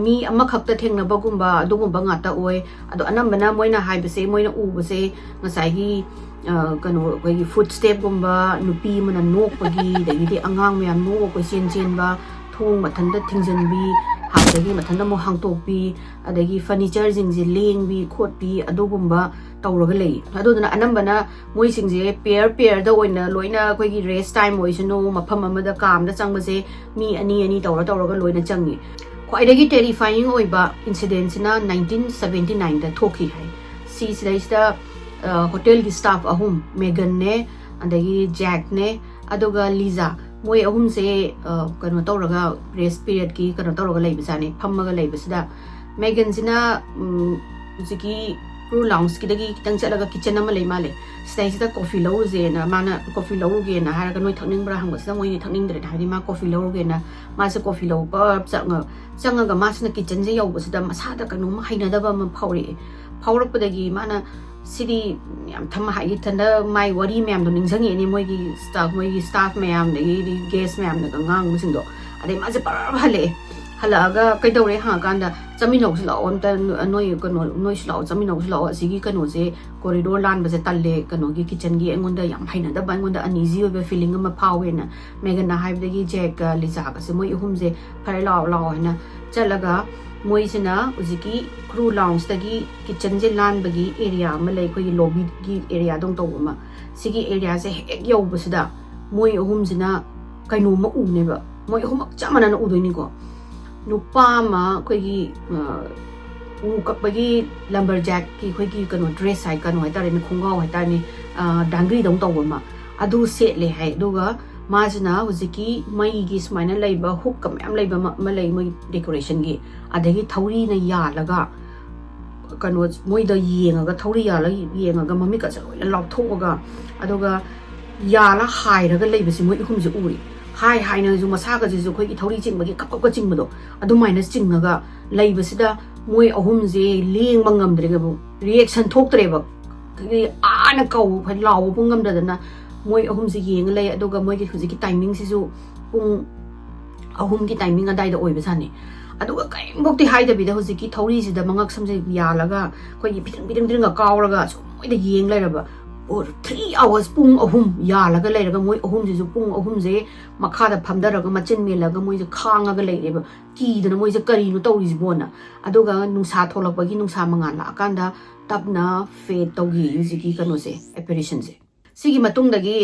ꯃꯤ ꯑꯃꯈꯛꯇ ꯊꯦꯡꯅꯕꯒꯨꯝꯕ ꯑꯗꯨꯒꯨꯝꯕ ꯉꯥꯛꯇ ꯑꯣꯏ꯫ ꯑꯗꯣ ꯑꯅꯝꯕꯅ ꯃꯣꯏꯅ ꯍꯥꯏꯕꯁꯦ, ꯃꯣꯏꯅ ꯎꯕꯁꯦ ꯉꯁꯥꯏꯒꯤ ꯀꯩꯅꯣ, ꯑꯩꯈꯣꯏꯒꯤ ꯐꯨꯠ ꯁ꯭ꯇꯦꯞꯀꯨꯝꯕ, ꯅꯨꯄꯤ ꯑꯃꯅ ꯅꯣꯛꯄꯒꯤ, ꯑꯗꯒꯤꯗꯤ ꯑꯉꯥꯡ ꯃꯌꯥꯝ ꯅꯣꯛꯑ ꯀꯣꯏꯆꯦꯟ ꯆꯦꯟꯕ, ꯊꯣꯡ ꯃꯊꯟꯇ ꯊꯤꯡꯖꯤꯟꯕꯤ, ꯑꯗꯒꯤ ꯃꯊꯟꯇ ꯑꯃꯨꯛ ꯍꯥꯡꯇꯣꯛꯄꯤ, ꯑꯗꯒꯤ ꯐꯔꯅꯤꯆꯔꯁꯤꯡꯁꯦ ꯂꯦꯡꯕꯤ ꯈꯣꯠꯄꯤ, ꯑꯗꯨꯒꯨꯝꯕ ꯇꯧꯔꯒ ꯂꯩ꯫ ꯑꯗꯨꯗꯨꯅ ꯑꯅꯝꯕꯅ ꯃꯣꯏꯁꯤꯡꯁꯦ ꯄꯤꯌꯔ ꯄꯤꯌꯔꯗ ꯑꯣꯏꯅ ꯂꯣꯏꯅ, ꯑꯩꯈꯣꯏꯒꯤ ꯔꯦꯁ ꯇꯥꯏꯝ ꯑꯣꯏꯁꯅꯨ, ꯃꯐꯝ ꯑꯃꯗ ꯀꯥ ꯑꯃꯗ ꯆꯪꯕꯁꯦ ꯃꯤ ꯑꯅꯤ ꯑꯅꯤ ꯇꯧꯔ ꯇꯧꯔꯒ ꯂꯣꯏꯅ ꯆꯪꯉꯤ꯫ ꯈ꯭ꯋꯥꯏꯗꯒꯤ ꯇꯦꯔꯤꯐꯥꯏꯌꯤꯡ ꯑꯣꯏꯕ ꯏꯟꯁꯤꯗꯦꯟꯁꯤꯅ ꯅꯥꯏꯟꯇꯤꯟ ꯁꯕꯦꯟꯇꯤ ꯅꯥꯏꯟꯗ ꯊꯣꯛꯈꯤ ꯍꯥꯏ꯫ ꯁꯤ ꯁꯤꯗꯩꯁꯤꯗ ꯍꯣꯇꯦꯜꯒꯤ ꯁ꯭ꯇꯥꯐ ꯑꯍꯨꯝ, ꯃꯦꯒꯟꯅꯦ, ꯑꯗꯒꯤ ꯖꯦꯛꯅꯦ, ꯑꯗꯨꯒ ꯂꯤꯖꯥ, ꯃꯣꯏ ꯑꯍꯨꯝꯁꯦ ꯀꯩꯅꯣ ꯇꯧꯔꯒ, ꯔꯦꯁ ꯄꯤꯔꯤꯌꯠꯀꯤ ꯀꯩꯅꯣ ꯇꯧꯔꯒ ꯂꯩꯕꯖꯥꯠꯅꯦ, ꯐꯝꯃꯒ ꯂꯩꯕꯁꯤꯗ ꯃꯦꯒꯟꯁꯤꯅ ꯍꯧꯖꯤꯛꯀꯤ ꯀ꯭ꯔꯨ ꯂꯥꯎꯟꯁꯀꯤꯗꯒꯤ ꯈꯤꯇꯪ ꯆꯠꯂꯒ ꯀꯤꯠꯆꯟ ꯑꯃ ꯂꯩ ꯃꯥꯜꯂꯦ꯫ ꯁꯤꯗꯩꯁꯤꯗ ꯀꯣꯐꯤ ꯂꯧꯔꯨꯁꯦꯅ, ꯃꯥꯅ ꯀꯣꯐꯤ ꯂꯧꯔꯨꯒꯦꯅ ꯍꯥꯏꯔꯒ, "ꯅꯣꯏ ꯊꯛꯅꯤꯡꯕ꯭ꯔꯥ?" ꯍꯪꯕꯁꯤꯗ ꯃꯣꯏꯅꯤ ꯊꯛꯅꯤꯡꯗ꯭ꯔꯦꯅ ꯍꯥꯏꯕꯗꯤ, ꯃꯥ ꯀꯣꯐꯤ ꯂꯧꯔꯨꯒꯦꯅ ꯃꯥꯁꯦ ꯀꯣꯐꯤ ꯂꯧꯕ ꯆꯪꯉ-, ꯆꯪꯉꯒ ꯃꯥꯁꯤꯅ ꯀꯤꯠꯆꯟꯁꯦ ꯌꯧꯕꯁꯤꯗ ꯃꯁꯥꯗ ꯀꯩꯅꯣꯝꯃ ꯍꯩꯅꯗꯕ ꯑꯃ ꯐꯥꯎꯔꯛꯑꯦ꯫ ꯐꯥꯎꯔꯛꯄꯗꯒꯤ ꯃꯥꯅ, ꯁꯤꯗꯤ ꯌꯥꯝ ꯊꯝ-, ꯍꯥꯏ-, ꯏꯊꯟꯗ ꯃꯥꯏ ꯋꯥꯔꯤ ꯃꯌꯥꯝꯗꯣ ꯅꯤꯡꯁꯤꯡꯉꯛꯑꯦꯅꯦ, ꯃꯣꯏꯒꯤ ꯁ꯭ꯇꯥꯐ, ꯃꯣꯏꯒꯤ ꯁ꯭ꯇꯥꯐ ꯃꯌꯥꯝꯗꯒꯤꯗꯤ ꯒꯦꯁ ꯃꯌꯥꯝꯅꯒ ꯉꯥꯡꯕꯁꯤꯡꯗꯣ꯫ ꯑꯗꯩ ꯃꯥꯁꯦ ꯄꯔꯞ ꯍꯜꯂꯛꯑꯦ꯫ ꯍꯜꯂꯛꯑꯒ ꯀꯩꯗꯧꯔꯦ ꯍꯪꯉꯀꯥꯟꯗ, "ꯆꯠꯃꯤꯟꯅꯧꯁꯤ ꯂꯥꯛꯑꯣ, ꯑꯝꯇ ꯅꯣꯏ ꯀꯩꯅꯣ, ꯅꯣꯏꯁꯨ ꯂꯥꯛꯑꯣ, ꯆꯠꯃꯤꯟꯅꯧꯁꯤ ꯂꯥꯛꯑꯣ, ꯑꯁꯤꯒꯤ ꯀꯩꯅꯣꯁꯦ, ꯀꯣꯔꯤꯗꯣꯔ ꯂꯥꯟꯕꯁꯦ ꯇꯜꯂꯦ, ꯀꯩꯅꯣꯒꯤ ꯀꯤꯠꯆꯟꯒꯤ ꯑꯩꯉꯣꯟꯗ ꯌꯥꯝ ꯍꯩꯅꯗꯕ, ꯑꯩꯉꯣꯟꯗ ꯑꯅꯤꯖꯤ ꯑꯣꯏꯕ ꯐꯤꯂꯤꯡ ꯑꯃ ꯐꯥꯎꯋꯦꯅ" ꯃꯦꯒꯟꯅ ꯍꯥꯏꯕꯗꯒꯤ ꯖꯦꯛꯀ ꯂꯤꯖꯥꯒꯁꯦ, ꯃꯣꯏ ꯑꯍꯨꯝꯁꯦ, "ꯐꯔꯦ, ꯂꯥꯛꯑꯣ, ꯂꯥꯛꯑꯣ" ꯍꯥꯏꯅ ꯆꯠꯂꯒ, ꯃꯣꯏꯁꯤꯅ ꯍꯧꯖꯤꯛꯀꯤ ꯀ꯭ꯔꯨ ꯂꯥꯎꯟꯁꯇꯒꯤ ꯀꯤꯠꯆꯟꯁꯦ ꯂꯥꯟꯕꯒꯤ ꯑꯦꯔꯤꯌꯥ ꯑꯃ ꯂꯩ, ꯑꯩꯈꯣꯏꯒꯤ ꯂꯣꯕꯤꯒꯤ ꯑꯦꯔꯤꯌꯥꯗꯧ ꯇꯧꯕ ꯑꯃ꯫ ꯁꯤꯒꯤ ꯑꯦꯔꯤꯌꯥꯁꯦ ꯍꯦꯛ ꯌꯧꯕꯁꯤꯗ ꯃꯣꯏ ꯑꯍꯨꯝꯁꯤꯅ ꯀꯩꯅꯣꯝꯃ ꯎꯅꯦꯕ꯫ ꯃꯣꯏ ꯑꯍꯨꯝꯃꯛ ꯆꯞ ꯃꯥꯟꯅꯅ ꯎꯗꯣꯏꯅꯤꯀꯣ꯫ ꯅꯨꯄꯥ ꯑꯃ ꯑꯩꯈꯣꯏꯒꯤ, ꯑ, ꯎ ꯀꯛꯄꯒꯤ ꯂꯝꯕꯔ ꯖꯦꯛꯀꯤ ꯑꯩꯈꯣꯏꯒꯤ ꯀꯩꯅꯣ ꯗ꯭ꯔꯦꯁ ꯍꯥꯏ, ꯀꯩꯅꯣ ꯍꯥꯏꯇꯥꯔꯦꯅꯦ, ꯈꯣꯡꯒ꯭ꯔꯥꯎ ꯍꯥꯏꯇꯥꯔꯦꯅꯦ, ꯑ, ꯗꯥꯡꯒ꯭ꯔꯤꯗꯧ ꯇꯧꯕ ꯑꯃ, ꯑꯗꯨ ꯁꯦꯠꯂꯦ ꯍꯥꯏ꯫ ꯑꯗꯨꯒ ꯃꯥꯁꯤꯅ ꯍꯧꯖꯤꯛꯀꯤ ꯃꯩꯒꯤ ꯁꯨꯃꯥꯏꯅ ꯂꯩꯕ ꯍꯨꯛꯀ ꯃꯌꯥꯝ ꯂꯩꯕ ꯑꯃ, ꯑꯃ ꯂꯩ ꯃꯣꯏ ꯗꯦꯀꯣꯔꯦꯁꯟꯒꯤ, ꯑꯗꯒꯤ ꯊꯧꯔꯤꯅ ꯌꯥꯜꯂꯒ ꯀꯩꯅꯣ ꯃꯣꯏꯗ ꯌꯦꯡꯉꯒ, ꯊꯧꯔꯤ ꯌꯥꯜꯂꯒ ꯌꯦꯡꯉꯒ ꯃꯃꯤꯠꯀꯁꯦ ꯂꯣꯏꯅ ꯂꯥꯎꯊꯣꯛꯑꯒ, ꯑꯗꯨꯒ ꯌꯥꯜꯂ ꯍꯥꯏꯔꯒ ꯂꯩꯕꯁꯦ ꯃꯣꯏ ꯑꯍꯨꯝꯁꯦ ꯎꯔꯦ꯫ ꯍꯥꯏ ꯍꯥꯏꯅꯁꯨ ꯃꯁꯥꯒꯁꯤꯁꯨ ꯑꯩꯈꯣꯏꯒꯤ ꯊꯧꯔꯤ ꯆꯤꯡꯕꯒꯤ ꯀꯞ ꯀꯞꯀ ꯆꯤꯡꯕꯗꯣ, ꯑꯗꯨꯃꯥꯏꯅ ꯆꯤꯡꯉꯒ ꯂꯩꯕꯁꯤꯗ ꯃꯣꯏ ꯑꯍꯨꯝꯁꯦ ꯂꯦꯡꯕ ꯉꯝꯗ꯭ꯔꯦꯕ, ꯔꯤꯌꯦꯛꯁꯟ ꯊꯣꯛꯇ꯭ꯔꯦꯕ꯫ ꯑꯗꯒꯤ ꯑꯥꯅ ꯀꯧ-, ꯂꯥꯎꯕꯕꯨ ꯉꯝꯗꯗꯅ ꯃꯣꯏ ꯑꯍꯨꯝꯁꯦ ꯌꯦꯡꯉ ꯂꯩ꯫ ꯑꯗꯨꯒ ꯃꯣꯏꯒꯤ ꯍꯧꯖꯤꯛꯀꯤ ꯇꯥꯏꯃꯤꯡꯁꯤꯁꯨ ꯄꯨꯡ ꯑꯍꯨꯝꯒꯤ ꯇꯥꯏꯃꯤꯡ ꯑꯗꯥꯏꯗ ꯑꯣꯏꯕꯖꯥꯠꯅꯤ꯫ ꯑꯗꯨꯒ ꯀꯔꯤꯝꯐꯧꯇꯤ ꯍꯥꯏꯗꯕꯤꯗ ꯍꯧꯖꯤꯛꯀꯤ ꯊꯧꯔꯤꯁꯤꯗ ꯃꯉꯛ ꯁꯝꯁꯦ ꯌꯥꯜꯂꯒ ꯑꯩꯈꯣꯏꯒꯤ ꯐꯤꯗꯤꯡ ꯐꯤꯗꯤꯡ ꯐꯤꯗꯤꯡꯒ ꯀꯥꯎꯔꯒ ꯑꯁꯨꯝ ꯃꯣꯏꯗ ꯌꯦꯡ ꯂꯩꯔꯕ꯫ ꯊ꯭ꯔꯤ ꯑꯋꯥꯔꯁ, ꯄꯨꯡ ꯑꯍꯨꯝ ꯌꯥꯜꯂꯒ ꯂꯩꯔꯒ ꯃꯣꯏ ꯑꯍꯨꯝꯁꯤꯁꯨ ꯄꯨꯡ ꯑꯍꯨꯝꯁꯦ ꯃꯈꯥꯗ ꯐꯝꯊꯔꯒ ꯃꯆꯤꯟ ꯃꯦꯜꯂꯒ ꯃꯣꯏꯁꯦ ꯈꯥꯡꯉꯒ ꯂꯩꯔꯦꯕ꯫ ꯀꯤꯗꯅ ꯃꯣꯏꯁꯦ ꯀꯔꯤꯅꯣ ꯇꯧꯔꯤꯁꯤꯕꯣꯅ꯫ ꯑꯗꯨꯒ ꯅꯨꯡꯁꯥ ꯊꯣꯛꯂꯛꯄꯒꯤ, ꯅꯨꯡꯁꯥ ꯃꯉꯥꯜ ꯂꯥꯛꯑꯀꯥꯟꯗ ꯇꯞꯅ ꯐꯦꯗ ꯇꯧꯈꯤ ꯍꯧꯖꯤꯛꯀꯤ ꯀꯩꯅꯣꯁꯦ, ꯑꯦꯄꯦꯔꯦꯁꯟꯁꯦ꯫ ꯁꯤꯒꯤ ꯃꯇꯨꯡꯗꯒꯤ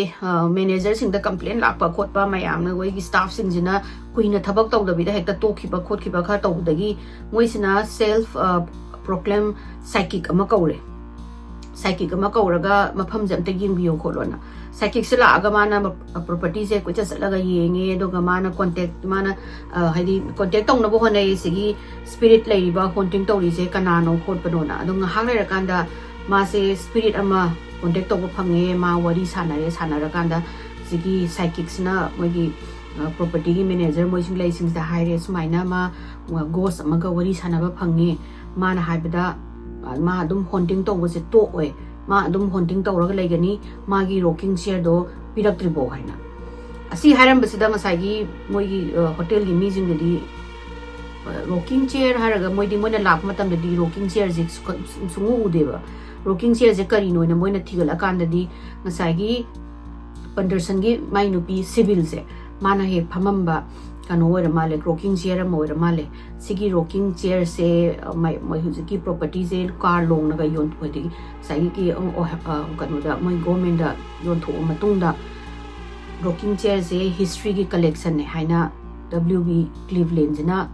ꯃꯦꯅꯦꯖꯔꯁꯤꯡꯗ ꯀꯝꯄ꯭ꯂꯦꯟ ꯂꯥꯛꯄ ꯈꯣꯠꯄ, ꯃꯌꯥꯝꯅ ꯑꯩꯈꯣꯏꯒꯤ ꯁ꯭ꯇꯥꯐꯁꯤꯡꯁꯤꯅ ꯀꯨꯏꯅ ꯊꯕꯛ ꯇꯧꯗꯕꯤꯗ ꯍꯦꯛꯇ ꯇꯣꯛꯈꯤꯕ ꯈꯣꯠꯈꯤꯕ ꯈꯔ ꯇꯧꯕꯗꯒꯤ ꯃꯣꯏꯁꯤꯅ ꯁꯦꯜꯐ ꯄ꯭ꯔꯣꯀ꯭ꯂꯦꯝ ꯁꯥꯏꯀꯤꯛ ꯑꯃ ꯀꯧꯔꯦ꯫ ꯁꯥꯏꯀꯤꯛ ꯑꯃ ꯀꯧꯔꯒ ꯃꯐꯝꯁꯦ ꯑꯝꯇ ꯌꯦꯡꯕꯤꯌꯣ ꯈꯣꯠꯂꯣꯅ꯫ ꯁꯥꯏꯀꯤꯛꯁꯦ ꯂꯥꯛꯑꯒ ꯃꯥꯅ ꯄ꯭ꯔꯣꯄꯔꯇꯤꯁꯦ ꯀꯣꯏꯆꯠ ꯆꯠꯂꯒ ꯌꯦꯡꯉꯦ꯫ ꯑꯗꯨꯒ ꯃꯥꯅ ꯀꯣꯟꯇꯦꯛ, ꯃꯥꯅ ꯍꯥꯏꯗꯤ ꯀꯣꯟꯇꯦꯛ ꯇꯧꯅꯕ ꯍꯣꯠꯅꯩ, ꯁꯤꯒꯤ ꯁ꯭ꯄꯤꯔꯤꯠ ꯂꯩꯔꯤꯕ, ꯍꯣꯟꯇꯤꯡ ꯇꯧꯔꯤꯁꯦ ꯀꯅꯥꯅꯣ ꯈꯣꯠꯄꯅꯣꯅ꯫ ꯑꯗꯣ ꯉꯥꯏꯍꯥꯛ ꯂꯩꯔꯀꯥꯟꯗ ꯃꯥꯁꯦ ꯁ꯭ꯄꯤꯔꯤꯠ ꯑꯃ ꯀꯣꯟꯇꯦꯛ ꯇꯧꯕ ꯐꯪꯉꯦ꯫ ꯃꯥ ꯋꯥꯔꯤ ꯁꯥꯟꯅꯔꯦ꯫ ꯁꯥꯟꯅꯔꯀꯥꯟꯗ ꯁꯤꯒꯤ ꯁꯥꯏꯀꯤꯛꯁꯤꯅ ꯃꯣꯏꯒꯤ ꯄ꯭ꯔꯣꯄꯔꯇꯤꯒꯤ ꯃꯦꯅꯦꯖꯔ ꯃꯣꯏꯁꯤꯡ ꯂꯩꯁꯤꯡꯁꯤꯗ ꯍꯥꯏꯔꯦ, "ꯁꯨꯃꯥꯏꯅ ꯃꯥ ꯒꯣꯁ ꯑꯃꯒ ꯋꯥꯔꯤ ꯁꯥꯟꯅꯕ ꯐꯪꯉꯦ꯫ ꯃꯥꯅ ꯍꯥꯏꯕꯗ ꯃꯥ ꯑꯗꯨꯝ ꯍꯣꯟꯇꯤꯡ ꯇꯧꯕꯁꯦ ꯇꯣꯛꯑꯣꯏ, ꯃꯥ ꯑꯗꯨꯝ ꯍꯣꯟꯇꯤꯡ ꯇꯧꯔꯒ ꯂꯩꯒꯅꯤ, ꯃꯥꯒꯤ ꯔꯣꯀꯤꯡ ꯆꯤꯌꯔꯗꯣ ꯄꯤꯔꯛꯇ꯭ꯔꯤꯐꯥꯎ" ꯍꯥꯏꯅ꯫ ꯑꯁꯤ ꯍꯥꯏꯔꯝꯕꯁꯤꯗ ꯉꯁꯥꯏꯒꯤ ꯃꯣꯏꯒꯤ ꯍꯣꯇꯦꯜꯒꯤ ꯃꯤꯁꯤꯡꯗꯨꯗꯤ ꯔꯣꯀꯤꯡ ꯆꯤꯌꯔ ꯍꯥꯏꯔꯒ ꯃꯣꯏꯗꯤ, ꯃꯣꯏꯅ ꯂꯥꯛꯄ ꯃꯇꯝꯗꯗꯤ ꯔꯣꯀꯤꯡ ꯆꯤꯌꯔꯁꯦ ꯁꯨꯡꯎ ꯎꯗꯦꯕ꯫ ꯔꯣꯀꯤꯡ ꯆꯤꯌꯔꯁꯦ ꯀꯔꯤꯅꯣꯅ ꯃꯣꯏꯅ ꯊꯤꯒꯠꯂꯀꯥꯟꯗꯗꯤ ꯉꯁꯥꯏꯒꯤ ꯄꯟꯗꯔꯁꯟꯒꯤ ꯃꯥꯏ ꯅꯨꯄꯤ ꯁꯤꯕꯤꯜꯁꯦ, ꯃꯥꯅ ꯍꯦꯛ ꯐꯝꯃꯝꯕ ꯀꯩꯅꯣ ꯑꯣꯏꯔ ꯃꯥꯜꯂꯦ, ꯔꯣꯀꯤꯡ ꯆꯤꯌꯔ ꯑꯃ ꯑꯣꯏꯔ ꯃꯥꯜꯂꯦ꯫ ꯁꯤꯒꯤ ꯔꯣꯀꯤꯡ ꯆꯤꯌꯔꯁꯦ ꯃꯣꯏ ꯍꯧꯖꯤꯛꯀꯤ ꯄ꯭ꯔꯣꯄꯔꯇꯤꯁꯦ ꯀꯥꯔ ꯂꯣꯡꯅꯒ ꯌꯣꯟ, ꯑꯗꯒꯤ ꯉꯁꯥꯏꯒꯤ ꯀꯩꯅꯣꯗ ꯃꯣꯏ ꯒꯣꯔꯃꯦꯟꯗ ꯌꯣꯟꯊꯣꯛꯑ ꯃꯇꯨꯡꯗ ꯔꯣꯀꯤꯡ ꯆꯤꯌꯔꯁꯦ ꯍꯤꯁꯇ꯭ꯔꯤꯒꯤ ꯀꯂꯦꯛꯁꯟꯅꯦ ꯍꯥꯏꯅ ꯗꯕ꯭ꯂꯤꯎ ꯕꯤ ꯀ꯭ꯂꯤꯚꯂꯦꯟꯁꯤꯅ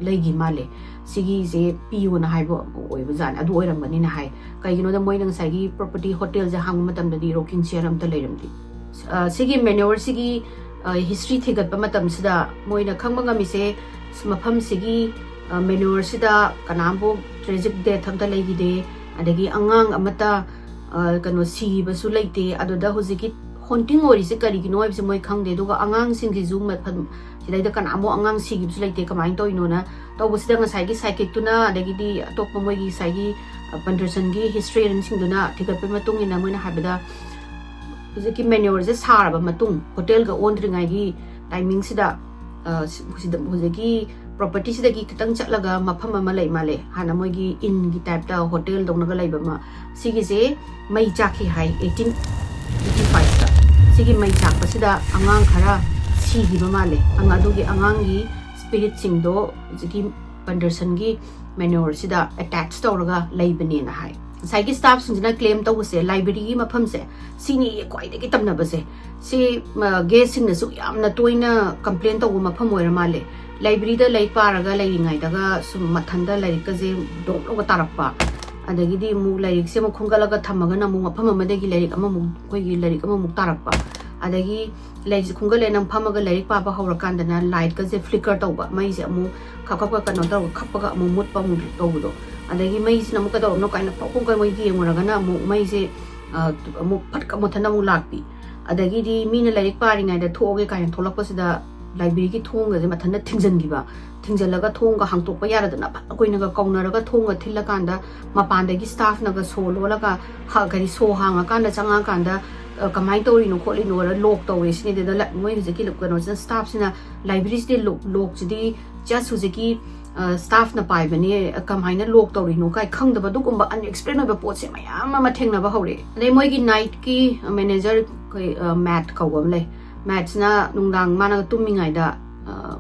ꯂꯩꯈꯤ ꯃꯥꯜꯂꯦ꯫ ꯁꯤꯒꯤꯁꯦ ꯄꯤꯌꯣꯅ ꯍꯥꯏꯕ ꯑꯣꯏꯕꯖꯥꯠꯅꯤ, ꯑꯗꯨ ꯑꯣꯏꯔꯝꯒꯅꯤꯅ ꯍꯥꯏ꯫ ꯀꯩꯒꯤꯅꯣꯗ ꯃꯣꯏꯅ ꯉꯁꯥꯏꯒꯤ ꯄ꯭ꯔꯣꯄꯔꯇꯤ ꯍꯣꯇꯦꯜꯁꯦ ꯍꯥꯡꯕ ꯃꯇꯝꯗꯗꯤ ꯔꯣꯀꯤꯡ ꯆꯤꯌꯔ ꯑꯝꯇ ꯂꯩꯔꯝꯗꯦ꯫ ꯁꯤꯒꯤ ꯃꯦꯅ꯭ꯌꯣꯔꯁꯤꯒꯤ ꯍꯤꯁꯇ꯭ꯔꯤ ꯊꯤꯒꯠꯄ ꯃꯇꯝꯁꯤꯗ ꯃꯣꯏꯅ ꯈꯪꯕ ꯉꯝꯃꯤꯁꯦ, ꯃꯐꯝꯁꯤꯒꯤ ꯃꯦꯅ꯭ꯌꯣꯔꯁꯤꯗ ꯀꯅꯥꯝꯐꯥꯎ ꯇ꯭ꯔꯦꯖꯤꯛ ꯗꯦꯠ ꯑꯝꯇ ꯂꯩꯈꯤꯗꯦ, ꯑꯗꯒꯤ ꯑꯉꯥꯡ ꯑꯃꯠꯇ ꯀꯩꯅꯣ ꯁꯤꯈꯤꯕꯁꯨ ꯂꯩꯇꯦ꯫ ꯑꯗꯨꯗ ꯍꯧꯖꯤꯛꯀꯤ ꯍꯣꯟꯇꯤꯡ ꯑꯣꯏꯔꯤꯁꯦ ꯀꯔꯤꯒꯤꯅꯣ ꯍꯥꯏꯕꯁꯦ ꯃꯣꯏ ꯈꯪꯗꯦ꯫ ꯑꯗꯨꯒ ꯑꯉꯥꯡꯁꯤꯡꯁꯤꯁꯨ ꯁꯤꯗꯩꯗ ꯀꯅꯥꯃꯨꯛ ꯑꯉꯥꯡ ꯁꯤꯈꯤꯕꯁꯨ ꯂꯩꯇꯦ, ꯀꯃꯥꯏꯅ ꯇꯧꯔꯤꯅꯣꯅ ꯇꯧꯕꯁꯤꯗ ꯉꯁꯥꯏꯒꯤ ꯁꯥꯏꯀꯤꯛꯇꯨꯅ ꯑꯗꯒꯤꯗꯤ ꯑꯇꯣꯞꯄ ꯃꯣꯏꯒꯤ ꯉꯁꯥꯏꯒꯤ ꯄꯟꯗꯔꯁꯟꯒꯤ ꯍꯤꯁꯇ꯭ꯔꯤꯌꯟꯁꯤꯡꯗꯨꯅ ꯊꯤꯒꯠꯄꯒꯤ ꯃꯇꯨꯡ ꯏꯟꯅ ꯃꯣꯏꯅ ꯍꯥꯏꯕꯗ ꯍꯧꯖꯤꯛꯀꯤ ꯃꯦꯅ꯭ꯌꯣꯔꯁꯦ ꯁꯥꯔꯕ ꯃꯇꯨꯡ, ꯍꯣꯇꯦꯜꯒ ꯑꯣꯟꯗ꯭ꯔꯤꯉꯩꯒꯤ ꯇꯥꯏꯃꯤꯡꯁꯤꯗ, ꯑ, ꯁꯤ-, ꯁꯤꯗ, ꯍꯧꯖꯤꯛꯀꯤ ꯄ꯭ꯔꯣꯄꯔꯇꯤꯁꯤꯗꯒꯤ ꯈꯤꯇꯪ ꯆꯠꯂꯒ ꯃꯐꯝ ꯑꯃ ꯂꯩ ꯃꯥꯜꯂꯦ, ꯍꯥꯟꯅ ꯃꯣꯏꯒꯤ ꯏꯟꯒꯤ ꯇꯥꯏꯞꯇ ꯍꯣꯇꯦꯜ ꯇꯧꯅꯒ ꯂꯩꯕ ꯑꯃ, ꯁꯤꯒꯤꯁꯦ ꯃꯩ ꯆꯥꯛꯈꯤ ꯍꯥꯏ ꯑꯩꯠꯇꯤꯟ ꯑꯩꯠꯇꯤ ꯐꯥꯏꯚꯇ꯫ ꯁꯤꯒꯤ ꯃꯩ ꯆꯥꯛꯄꯁꯤꯗ ꯑꯉꯥꯡ ꯈꯔ ꯁꯤꯈꯤꯕ ꯃꯥꯜꯂꯦ꯫ ꯑꯉꯥꯡ, ꯑꯗꯨꯒꯤ ꯑꯉꯥꯡꯒꯤ ꯁ꯭ꯄꯤꯔꯤꯠꯁꯤꯡꯗꯣ ꯍꯧꯖꯤꯛꯀꯤ ꯄꯟꯗꯔꯁꯟꯒꯤ ꯃꯦꯅ꯭ꯌꯣꯔꯁꯤꯗ ꯑꯦꯇꯦꯆ ꯇꯧꯔꯒ ꯂꯩꯕꯅꯦꯅ ꯍꯥꯏ꯫ ꯉꯁꯥꯏꯒꯤ ꯁ꯭ꯇꯥꯐꯁꯤꯡꯁꯤꯅ ꯀ꯭ꯂꯦꯝ ꯇꯧꯕꯁꯦ, ꯂꯥꯏꯕ꯭ꯔꯦꯔꯤꯒꯤ ꯃꯐꯝꯁꯦ ꯁꯤꯅꯤ ꯈ꯭ꯋꯥꯏꯗꯒꯤ ꯇꯝꯅꯕꯁꯦ꯫ ꯁꯤ, ꯃ, ꯒꯦꯁꯁꯤꯡꯅꯁꯨ ꯌꯥꯝꯅ ꯇꯣꯏꯅ ꯀꯝꯄ꯭ꯂꯦꯟ ꯇꯧꯕ ꯃꯐꯝ ꯑꯣꯏꯔ ꯃꯥꯜꯂꯦ꯫ ꯂꯥꯏꯕ꯭ꯔꯦꯔꯤꯗ ꯂꯥꯏꯔꯤꯛ ꯄꯥꯔꯒ ꯂꯩꯔꯤꯉꯩꯗꯒ ꯁꯨꯝ ꯃꯊꯟꯇ ꯂꯥꯏꯔꯤꯛꯀꯁꯦ ꯗꯣꯡ ꯂꯧꯒ ꯇꯥꯔꯛꯄ, ꯑꯗꯒꯤꯗꯤ ꯑꯃꯨꯛ ꯂꯥꯏꯔꯤꯛꯁꯦ ꯑꯃꯨꯛ ꯈꯨꯟꯒꯠꯂꯒ ꯊꯝꯃꯒꯅ ꯑꯃꯨꯛ ꯃꯐꯝ ꯑꯃꯗꯒꯤ ꯂꯥꯏꯔꯤꯛ ꯑꯃꯃꯨꯛ, ꯑꯩꯈꯣꯏꯒꯤ ꯂꯥꯏꯔꯤꯛ ꯑꯃꯃꯨꯛ ꯇꯥꯔꯛꯄ, ꯑꯗꯒꯤ ꯂꯥꯏꯔꯤꯛꯁꯦ ꯈꯨꯟꯒꯠꯂꯦ, ꯅꯪ ꯐꯝꯃꯒ ꯂꯥꯏꯔꯤꯛ ꯄꯥꯕ ꯍꯧꯔꯀꯥꯟꯗꯅ ꯂꯥꯏꯠꯀꯁꯦ ꯐ꯭ꯂꯤꯀꯔ ꯇꯧꯕ, ꯃꯩꯁꯦ ꯑꯃꯨꯛ ꯈꯞ ꯈꯞ ꯀꯩꯅꯣ ꯇꯧꯔꯒ ꯈꯞꯄꯒ ꯑꯃꯨꯛ ꯃꯨꯠꯄ ꯑꯃꯨꯛ ꯇꯧꯕꯗꯣ, ꯑꯗꯒꯤ ꯃꯩꯁꯤꯅ ꯑꯃꯨꯛ ꯀꯩꯗꯧꯔꯕꯅꯣ ꯀꯥꯏꯅ ꯐꯥꯎ ꯐꯥꯎ ꯃꯣꯏ ꯌꯦꯡꯉꯨꯔꯒꯅ ꯑꯃꯨꯛ ꯃꯩꯁꯦ, ꯑ, ꯑꯃꯨꯛ ꯐꯠ ꯃꯨꯊꯠꯅ ꯑꯃꯨꯛ ꯂꯥꯛꯄꯤ, ꯑꯗꯒꯤꯗꯤ ꯃꯤꯅ ꯂꯥꯏꯔꯤꯛ ꯄꯥꯔꯤꯉꯩꯗ ꯊꯣꯛꯑꯒꯦ ꯀꯥꯏꯅ ꯊꯣꯛꯂꯛꯄꯁꯤꯗ ꯂꯥꯏꯕ꯭ꯔꯦꯔꯤꯒꯤ ꯊꯣꯡꯒꯁꯦ ꯃꯊꯟꯇ ꯊꯤꯡꯖꯤꯟꯈꯤꯕ, ꯊꯤꯡꯖꯤꯜꯂꯒ ꯊꯣꯡꯒ ꯍꯥꯡꯇꯣꯛꯄ ꯌꯥꯗꯗꯅ ꯐꯅ ꯀꯨꯏꯅꯒ ꯀꯧꯅꯔꯒ ꯊꯣꯡꯒ ꯊꯤꯜꯂꯀꯥꯟꯗ ꯃꯄꯥꯟꯗꯒꯤ ꯁ꯭ꯇꯥꯐꯅꯒ ꯁꯣ ꯂꯣꯜꯂꯒ ꯍ-, ꯀꯔꯤ ꯁꯣ ꯍꯥꯡꯉꯀꯥꯟꯗ ꯆꯪꯉꯛꯑꯀꯥꯟꯗ, ꯑ, ꯀꯃꯥꯏꯅ ꯇꯧꯔꯤꯅꯣ ꯈꯣꯠꯂꯤꯅꯣ ꯍꯥꯏꯔ ꯂꯣꯛ ꯇꯧꯔꯦ ꯁꯤꯅꯤ꯫ ꯑꯗꯨꯗ ꯂ-, ꯃꯣꯏ ꯍꯧꯖꯤꯛꯀꯤ ꯀꯩꯅꯣꯁꯤꯅ, ꯁ꯭ꯇꯥꯐꯁꯤꯅ ꯂꯥꯏꯕ꯭ꯔꯦꯔꯤꯁꯤꯗꯤ ꯂꯣꯛ, ꯂꯣꯛꯁꯤꯗꯤ ꯖꯁ ꯍꯧꯖꯤꯛꯀꯤ, ꯑ, ꯁ꯭ꯇꯥꯐꯅ ꯄꯥꯏꯕꯅꯦ, ꯑ, ꯀꯃꯥꯏꯅ ꯂꯣꯛ ꯇꯧꯔꯤꯅꯣ ꯀꯥꯏ ꯈꯪꯗꯕ ꯑꯗꯨꯒꯨꯝꯕ ꯑꯟꯑꯦꯛꯁꯄ꯭ꯂꯦꯟ ꯑꯣꯏꯕ ꯄꯣꯠꯁꯦ ꯃꯌꯥꯝ ꯑꯃ ꯊꯦꯡꯅꯕ ꯍꯧꯔꯛꯑꯦ꯫ ꯑꯗꯩ ꯃꯣꯏꯒꯤ ꯅꯥꯏꯠꯀꯤ ꯃꯦꯅꯦꯖꯔ ꯑꯩꯈꯣꯏ, ꯑ, ꯃꯦꯠ ꯀꯧꯕ ꯑꯃ ꯂꯩ꯫ ꯃꯦꯠꯁꯤꯅ ꯅꯨꯡꯗꯥꯡ ꯃꯥꯅꯒ ꯇꯨꯝꯃꯤꯉꯩꯗ, ꯑ,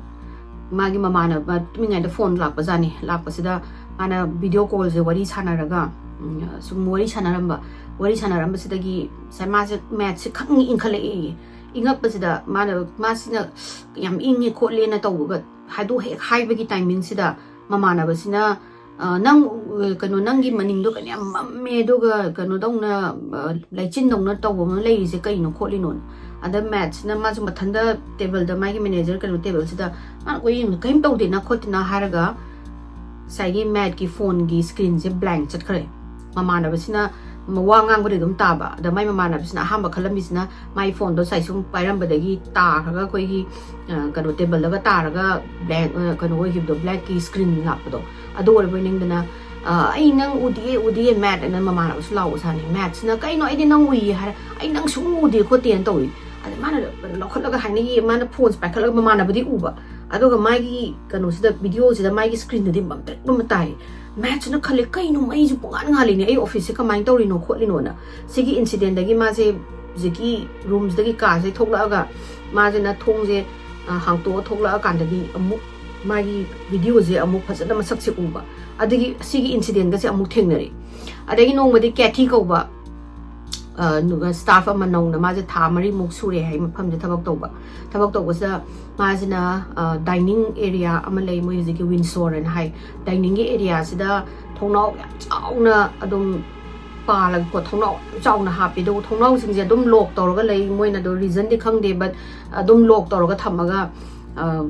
ꯃꯥꯒꯤ ꯃꯃꯥꯟꯅꯕ ꯇꯨꯝꯃꯤꯉꯩꯗ ꯐꯣꯟ ꯂꯥꯛꯄꯖꯥꯠꯅꯤ꯫ ꯂꯥꯛꯄꯁꯤꯗ ꯃꯥꯅ ꯚꯤꯗꯤꯑꯣ ꯀꯣꯜꯁꯦ ꯋꯥꯔꯤ ꯁꯥꯟꯅꯔꯒ, ꯎꯝ, ꯁꯨꯝ ꯋꯥꯔꯤ ꯁꯥꯟꯅꯔꯝꯕ, ꯋꯥꯔꯤ ꯁꯥꯟꯅꯔꯝꯕꯁꯤꯗꯒꯤ ꯉꯁꯥꯏ ꯃꯥꯁꯦ, ꯃꯦꯠꯁꯦ ꯈꯪꯏꯪ ꯏꯪꯈꯠꯂꯛꯑꯦ꯫ ꯏꯪꯉꯛꯄꯁꯤꯗ ꯃꯥꯅ, ꯃꯥꯁꯤꯅ ꯌꯥꯝ ꯏꯪꯉꯦ ꯈꯣꯠꯂꯦꯅ ꯇꯧꯕꯒ, ꯍꯥꯏꯗꯣ ꯍꯦꯛ ꯍꯥꯏꯕꯒꯤ ꯇꯥꯏꯃꯤꯡꯁꯤꯗ ꯃꯃꯥꯟꯅꯕꯁꯤꯅ, "ꯑ, ꯅꯪ, ꯑ, ꯀꯩꯅꯣ, ꯅꯪꯒꯤ ꯃꯅꯤꯡꯗꯣ ꯀꯩꯅꯣ ꯌꯥꯝ ꯃꯝꯃꯦ, ꯑꯗꯨꯒ ꯀꯩꯅꯣꯗꯧꯅ, ꯑ, ꯂꯩꯆꯤꯟꯗꯧꯅ ꯇꯧꯕ ꯑꯃ ꯂꯩꯔꯤꯁꯦ ꯀꯩꯅꯣ ꯈꯣꯠꯂꯤꯅꯣꯅ?" ꯑꯗ ꯃꯦꯠꯁꯤꯅ ꯃꯥꯁꯨ ꯃꯊꯟꯇ ꯇꯦꯕꯜꯗ, ꯃꯥꯒꯤ ꯃꯦꯅꯦꯖꯔ ꯀꯩꯅꯣ ꯇꯦꯕꯜꯁꯤꯗ ꯃꯥꯅ ꯀꯣꯏ ꯌꯦꯡꯕꯗ, "ꯀꯔꯤꯝ ꯇꯧꯗꯦꯅ ꯈꯣꯠꯇꯦꯅ" ꯍꯥꯏꯔꯒ ꯉꯁꯥꯏꯒꯤ ꯃꯦꯠꯀꯤ ꯐꯣꯟꯒꯤ ꯁ꯭ꯀ꯭ꯔꯤꯟꯁꯦ ꯕ꯭ꯂꯦꯡ ꯆꯠꯈ꯭ꯔꯦ꯫ ꯃꯃꯥꯟꯅꯕꯁꯤꯅ ꯃ-, ꯋꯥ ꯉꯥꯡꯕꯗꯤ ꯑꯗꯨꯝ ꯇꯥꯕ, ꯑꯗ ꯃꯥꯏ ꯃꯃꯥꯟꯅꯕꯁꯤꯅ ꯑꯍꯥꯟꯕ ꯈꯜꯂꯝꯃꯤꯁꯤꯅ ꯃꯥꯏ ꯐꯣꯟꯗꯣ ꯉꯁꯥꯏ ꯁꯨꯝ ꯄꯥꯏꯔꯝꯕꯗꯒꯤ ꯇꯥꯈ꯭ꯔꯒ ꯑꯩꯈꯣꯏꯒꯤ, ꯑ, ꯀꯩꯅꯣ, ꯇꯦꯕꯜꯗꯒ ꯇꯥꯔꯒ ꯕ꯭ꯂꯦꯛ, ꯑ, ꯀꯩꯅꯣ ꯑꯣꯏꯈꯤꯕꯗꯣ, ꯕ꯭ꯂꯦꯛꯀꯤ ꯁ꯭ꯀ꯭ꯔꯤꯟ ꯂꯥꯛꯄꯗꯣ, ꯑꯗꯨ ꯑꯣꯏꯔꯕꯣꯏ ꯅꯤꯡꯗꯅ "ꯑ, ꯑꯩ ꯅꯪ ꯎꯗꯤꯌꯦ, ꯎꯗꯤꯌꯦ, ꯃꯦꯠ" ꯑꯅ ꯃꯃꯥꯟꯅꯕꯁꯨ ꯂꯥꯎꯕ ꯁꯥꯅꯤ꯫ ꯃꯦꯠꯁꯤꯅ, "ꯀꯩꯅꯣ, ꯑꯩꯗꯤ ꯅꯪ ꯎꯏꯌꯦ" ꯍꯥꯏꯔꯦ, "ꯑꯩ ꯅꯪ ꯁꯨꯡꯎ ꯎꯗꯦ ꯈꯣꯠꯇꯦꯅ" ꯇꯧꯏ꯫ ꯑꯗ ꯃꯥꯅ ꯂꯧꯈꯠꯂꯒ ꯍꯥꯏꯅꯩꯌꯦ, ꯃꯥꯅ ꯐꯣꯟꯁꯦ ꯄꯥꯏꯈꯠꯂꯒ ꯃꯃꯥꯟꯅꯕꯗꯤ ꯎꯕ, ꯑꯗꯨꯒ ꯃꯥꯒꯤ ꯀꯩꯅꯣꯁꯤꯗ, ꯚꯤꯗꯤꯑꯣꯁꯤꯗ ꯃꯥꯒꯤ ꯁ꯭ꯀ꯭ꯔꯤꯟꯗꯗꯤ ꯃꯝꯇ꯭ꯔꯤꯛ ꯃꯝ ꯇꯥꯏ꯫ ꯃꯦꯠꯁꯤꯅ ꯈꯜꯂꯦ, "ꯀꯩꯅꯣ, ꯃꯩꯁꯨ ꯄꯨꯡꯉꯥꯟ ꯉꯥꯜꯂꯤꯅꯦ, ꯑꯩ ꯑꯣꯐꯤꯁꯁꯦ ꯀꯃꯥꯏꯅ ꯇꯧꯔꯤꯅꯣ ꯈꯣꯠꯂꯤꯅꯣꯅ"꯫ ꯁꯤꯒꯤ ꯏꯟꯁꯤꯗꯦꯟꯗꯒꯤ ꯃꯥꯁꯦ ꯍꯧꯖꯤꯛꯀꯤ ꯔꯨꯝꯁꯤꯗꯒꯤ, ꯀꯥꯁꯦ ꯊꯣꯛꯂꯛꯑꯒ ꯃꯥꯁꯤꯅ ꯊꯣꯡꯁꯦ, ꯑ, ꯍꯥꯡꯇꯣꯛꯑ ꯊꯣꯛꯂꯛꯑꯀꯥꯟꯗꯗꯤ ꯑꯃꯨꯛ ꯃꯥꯒꯤ ꯚꯤꯗꯤꯑꯣꯁꯦ ꯑꯃꯨꯛ ꯐꯖꯅ ꯃꯁꯛꯁꯦ ꯎꯕ꯫ ꯑꯗꯒꯤ ꯁꯤꯒꯤ ꯏꯟꯁꯤꯗꯦꯟꯒꯁꯦ ꯑꯃꯨꯛ ꯊꯦꯡꯅꯔꯤ꯫ ꯑꯗꯒꯤ ꯅꯣꯡꯃꯗꯤ ꯀꯦꯊꯤ ꯀꯧꯕ, ꯑ, ꯅꯨ-, ꯁ꯭ꯇꯥꯐ ꯑꯃ, ꯅꯧꯅ, ꯃꯥꯁꯦ ꯊꯥ ꯃꯔꯤꯃꯨꯛ ꯁꯨꯔꯦ ꯍꯥꯏ ꯃꯐꯝꯁꯦ ꯊꯕꯛ ꯇꯧꯕ꯫ ꯊꯕꯛ ꯇꯧꯕꯁꯤꯗ ꯃꯥꯁꯤꯅ, ꯑ, ꯗꯥꯏꯅꯤꯡ ꯑꯦꯔꯤꯌꯥ ꯑꯃ ꯂꯩ, ꯃꯣꯏ ꯍꯧꯖꯤꯛꯀꯤ ꯋꯤꯟꯁꯣꯔ ꯍꯥꯏꯅ ꯍꯥꯏ꯫ ꯗꯥꯏꯅꯤꯡꯒꯤ ꯑꯦꯔꯤꯌꯥꯁꯤꯗ ꯊꯣꯡꯅꯥꯎ ꯌꯥꯝ ꯆꯥꯎꯅ ꯑꯗꯨꯝ ꯄꯥꯜꯂꯒꯀꯣ, ꯊꯣꯡꯅꯥꯎ ꯌꯥꯝ ꯆꯥꯎꯅ ꯍꯥꯞꯄꯤ꯫ ꯑꯗꯨꯒ ꯊꯣꯡꯅꯥꯎꯁꯤꯡꯁꯦ ꯑꯗꯨꯝ ꯂꯣꯛ ꯇꯧꯔꯒ ꯂꯩ꯫ ꯃꯣꯏꯅ ꯑꯗꯨ ꯔꯤꯖꯟꯗꯤ ꯈꯪꯗꯦ, ꯕꯠ ꯑꯗꯨꯝ ꯂꯣꯛ ꯇꯧꯔꯒ ꯊꯝꯃꯒ, ꯑ,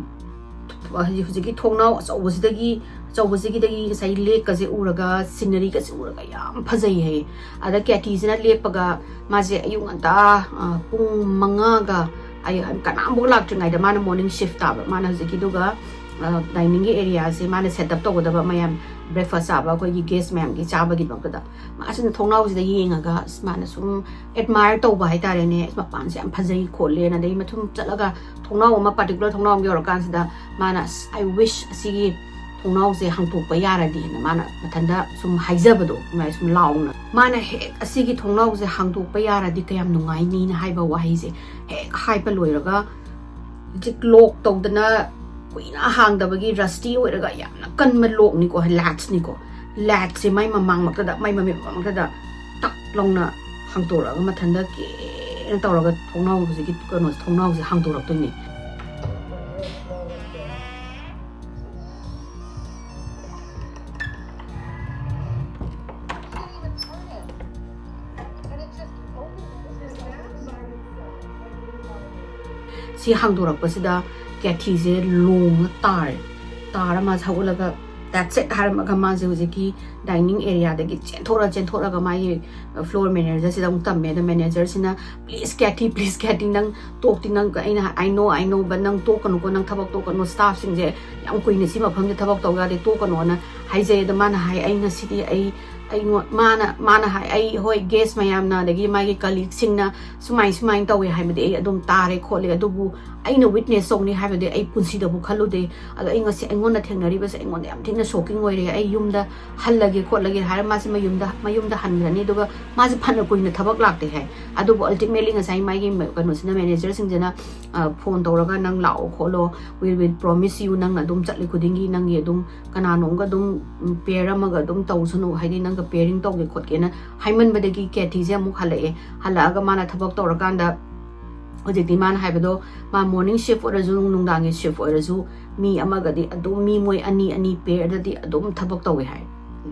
ꯍꯧꯖꯤꯛ, ꯍꯧꯖꯤꯛꯀꯤ ꯊꯣꯡꯅꯥꯎ ꯑꯆꯧꯕꯁꯤꯗꯒꯤ, ꯑꯆꯧꯕꯁꯤꯒꯤꯗꯒꯤ ꯉꯁꯥꯏ ꯂꯦꯛꯀꯁꯦ ꯎꯔꯒ, ꯁꯤꯅꯔꯤꯒꯁꯦ ꯎꯔꯒ ꯌꯥꯝ ꯐꯖꯩ ꯍꯥꯏꯌꯦ꯫ ꯑꯗ ꯀꯦꯊꯤꯁꯤꯅ ꯂꯦꯞꯄꯒ, ꯃꯥꯁꯦ ꯑꯌꯨꯛ ꯉꯟꯇꯥ, ꯑ, ꯄꯨꯡ ꯃꯉꯥꯒ, ꯑꯌꯨꯛ, ꯀꯅꯥꯝꯐꯥꯎ ꯂꯥꯛꯇ꯭ꯔꯤꯉꯩꯗ ꯃꯥꯅ ꯃꯣꯔꯅꯤꯡ ꯁꯤꯐ ꯇꯥꯕ, ꯃꯥꯅ ꯍꯧꯖꯤꯛꯀꯤꯗꯨꯒ, ꯑ, ꯗꯥꯏꯅꯤꯡꯒꯤ ꯑꯦꯔꯤꯌꯥꯁꯦ ꯃꯥꯅ ꯁꯦꯠ ꯑꯞ ꯇꯧꯒꯗꯕ, ꯃꯌꯥꯝ ꯕ꯭ꯔꯦꯛꯐꯥꯁ ꯆꯥꯕ, ꯑꯩꯈꯣꯏꯒꯤ ꯒꯦꯁ ꯃꯌꯥꯝꯒꯤ ꯆꯥꯕꯒꯤꯗꯃꯛꯇꯗ꯫ ꯃꯥꯁꯤꯅ ꯊꯣꯡꯅꯥꯎꯁꯤꯗ ꯌꯦꯡꯉꯒ, ꯑꯁ, ꯃꯥꯅ ꯁꯨꯝ ꯑꯦꯗꯃꯥꯌꯔ ꯇꯧꯕ ꯍꯥꯏꯇꯥꯔꯦꯅꯦ, "ꯑꯁ, ꯃꯄꯥꯟꯁꯦ ꯌꯥꯝ ꯐꯖꯩ" ꯈꯣꯠꯂꯦꯅ꯫ ꯑꯗꯩ ꯃꯊꯨꯝ ꯆꯠꯂꯒ ꯊꯣꯡꯅꯥꯎ ꯑꯃ, ꯄꯥꯔꯇꯤꯀꯨꯂꯔ ꯊꯣꯡꯅꯥꯎ ꯑꯃ ꯌꯧꯔꯀꯥꯟꯁꯤꯗ ꯃꯥꯅ, "ꯑꯁ, I wish ꯑꯁꯤꯒꯤ ꯊꯣꯡꯅꯥꯎꯁꯦ ꯍꯥꯡꯇꯣꯛꯄ ꯌꯥꯔꯗꯤꯅ" ꯃꯥꯅ ꯃꯊꯟꯇ ꯁꯨꯝ ꯍꯥꯏꯖꯕꯗꯣ, ꯑꯗꯨꯃꯥꯏꯅ ꯁꯨꯝ ꯂꯥꯎꯅ꯫ ꯃꯥꯅ ꯍꯦꯛ "ꯑꯁꯤꯒꯤ ꯊꯣꯡꯅꯥꯎꯁꯦ ꯍꯥꯡꯗꯣꯛꯄ ꯌꯥꯔꯗꯤ ꯀꯌꯥꯝ ꯅꯨꯡꯉꯥꯏꯅꯤꯅ" ꯍꯥꯏꯕ ꯋꯥꯍꯩꯁꯦ ꯍꯦꯛ ꯍꯥꯏꯕ ꯂꯣꯏꯔꯒ, ꯍꯧꯖꯤꯛ ꯂꯣꯛ ꯇꯧꯗꯅ ꯀꯨꯏꯅ ꯍꯥꯡꯗꯕꯒꯤ ꯔꯁꯇꯤ ꯑꯣꯏꯔꯒ ꯌꯥꯝꯅ ꯀꯟꯕ ꯂꯣꯛꯅꯤꯀꯣ, ꯂꯦꯠꯁꯅꯤꯀꯣ, ꯂꯦꯠꯁꯦ ꯃꯥꯏ ꯃꯃꯥꯡꯃꯛꯇꯗ, ꯃꯥꯏ ꯃꯃꯤꯠ ꯃꯃꯥꯡꯃꯛꯇꯗ ꯇꯛ ꯂꯥꯎꯅ ꯍꯥꯡꯇꯣꯔꯛꯑꯒ ꯃꯊꯟꯇ ꯀꯦꯅ ꯇꯧꯔꯒ ꯊꯣꯡꯅꯥꯎ, ꯍꯧꯖꯤꯛꯀꯤ ꯀꯩꯅꯣꯁꯦ, ꯊꯣꯡꯅꯥꯎꯁꯦ ꯍꯥꯡꯗꯣꯔꯛꯇꯣꯏꯅꯦ꯫ ꯁꯤ ꯍꯥꯡꯗꯣꯔꯛꯄꯁꯤꯗ ꯀꯦꯊꯤꯁꯦ ꯂꯣꯡꯉ ꯇꯥꯔꯦ꯫ ꯇꯥꯔ ꯃꯥꯁꯦ ꯍꯧꯒꯠꯂꯒ "That's it" ꯍꯥꯏꯔꯝꯃꯒ ꯃꯥꯁꯦ ꯍꯧꯖꯤꯛꯀꯤ dining areaꯗꯒꯤ ꯆꯦꯟꯊꯣꯔ ꯆꯦꯟꯊꯣꯔꯒ ꯃꯥꯒꯤ floor managerꯁꯤꯗ ꯑꯃꯨꯛ ꯇꯝꯃꯦ꯫ ꯑꯗ managerꯁꯤꯅ, "Please Kathy, please Kathy, ꯅꯪ talkꯇꯤ ꯅꯪ, ꯑꯩꯅ, I know, I know, but ꯅꯪ ꯇꯣꯛꯀꯅꯨꯀꯣ, ꯅꯪ ꯊꯕꯛ ꯇꯣꯛꯀꯅꯨ, staffꯁꯤꯡꯁꯦ ꯌꯥꯝ ꯀꯨꯏꯅ ꯁꯤ ꯃꯐꯝꯁꯤꯗ ꯊꯕꯛ ꯇꯧ ꯌꯥꯗꯦ, ꯇꯣꯛꯀꯅꯣꯅ" ꯍꯥꯏꯖꯩ꯫ ꯑꯗ ꯃꯥꯅ ꯍꯥꯏ, "ꯑꯩ ꯉꯁꯤꯗꯤ ꯑꯩ, ꯑꯩꯉꯣꯟ-, ꯃꯥꯅ, ꯃꯥꯅ ꯍꯥꯏ, "ꯑꯩ, ꯍꯣꯏ, guest ꯃꯌꯥꯝꯅ, ꯑꯗꯒꯤ ꯃꯥꯒꯤ colleagueꯁꯤꯡꯅ ꯁꯨꯃꯥꯏ ꯁꯨꯃꯥꯏꯅ ꯇꯧꯋꯦ ꯍꯥꯏꯕꯗꯤ ꯑꯩ ꯑꯗꯨꯝ ꯇꯥꯔꯦ ꯈꯣꯠꯂꯦ, ꯑꯗꯨꯕꯨ ꯑꯩꯅ witness ꯇꯧꯅꯤ ꯍꯥꯏꯕꯗꯤ ꯑꯩ ꯄꯨꯟꯁꯤꯗꯕꯨ ꯈꯜꯂꯨꯗꯦ꯫ ꯑꯗꯣ ꯑꯩ ꯉꯁꯤ ꯑꯩꯉꯣꯟꯗ ꯊꯦꯡꯅꯔꯤꯕꯁꯦ ꯑꯩꯉꯣꯟꯗ ꯌꯥꯝ ꯊꯤꯅ shocking ꯑꯣꯏꯔꯦ꯫ ꯑꯩ ꯌꯨꯝꯗ ꯍꯜꯂꯒꯦ ꯈꯣꯠꯂꯒꯦ" ꯍꯥꯏꯔ ꯃꯥꯁꯦ ꯃꯌꯨꯝꯗ, ꯃꯌꯨꯝꯗ ꯍꯟꯈ꯭ꯔꯅꯤ꯫ ꯑꯗꯨꯒ ꯃꯥꯁꯦ ꯐꯅ ꯀꯨꯏꯅ ꯊꯕꯛ ꯂꯥꯛꯇꯦ ꯍꯥꯏ꯫ ꯑꯗꯨꯕꯨ ultimately ꯉꯁꯥꯏ ꯃꯥꯒꯤ ꯀꯩꯅꯣꯁꯤꯅ, managerꯁꯤꯡꯁꯤꯅ, ꯑ, phone ꯇꯧꯔꯒ, "ꯅꯪ ꯂꯥꯛꯑꯣ ꯈꯣꯠꯂꯣ, we will promise you, ꯅꯪꯅ ꯑꯗꯨꯝ ꯆꯠꯂꯤ ꯈꯨꯗꯤꯡꯒꯤ ꯅꯪꯒꯤ ꯑꯗꯨꯝ ꯀꯅꯥꯅꯣꯝꯒ ꯑꯗꯨꯝ, ꯎꯝ, pair ꯑꯃꯒ ꯑꯗꯨꯝ ꯇꯧꯁꯅꯨ, ꯍꯥꯏꯗꯤ ꯅꯪꯒ pairing ꯇꯧꯒꯦ ꯈꯣꯠꯀꯦꯅ" ꯍꯥꯏꯃꯟꯕꯗꯒꯤ ꯀꯦꯊꯤꯁꯦ ꯑꯃꯨꯛ ꯍꯜꯂꯛꯑꯦ꯫ ꯍꯜꯂꯛꯑꯒ ꯃꯥꯅ ꯊꯕꯛ ꯇꯧꯔꯀꯥꯟꯗ ꯍꯧꯖꯤꯛꯇꯤ ꯃꯥꯅ ꯍꯥꯏꯕꯗꯣ, ꯃꯥ morning shift ꯑꯣꯏꯔꯁꯨ, ꯅꯨꯡꯗꯥꯡꯒꯤ shift ꯑꯣꯏꯔꯁꯨ, ꯃꯤ ꯑꯃꯒꯗꯤ ꯑꯗꯨꯝ, ꯃꯤ ꯃꯣꯏ ꯑꯅꯤ ꯑꯅꯤ pairdꯗꯗꯤ ꯑꯗꯨꯝ ꯊꯕꯛ ꯇꯧꯋꯦ ꯍꯥꯏ꯫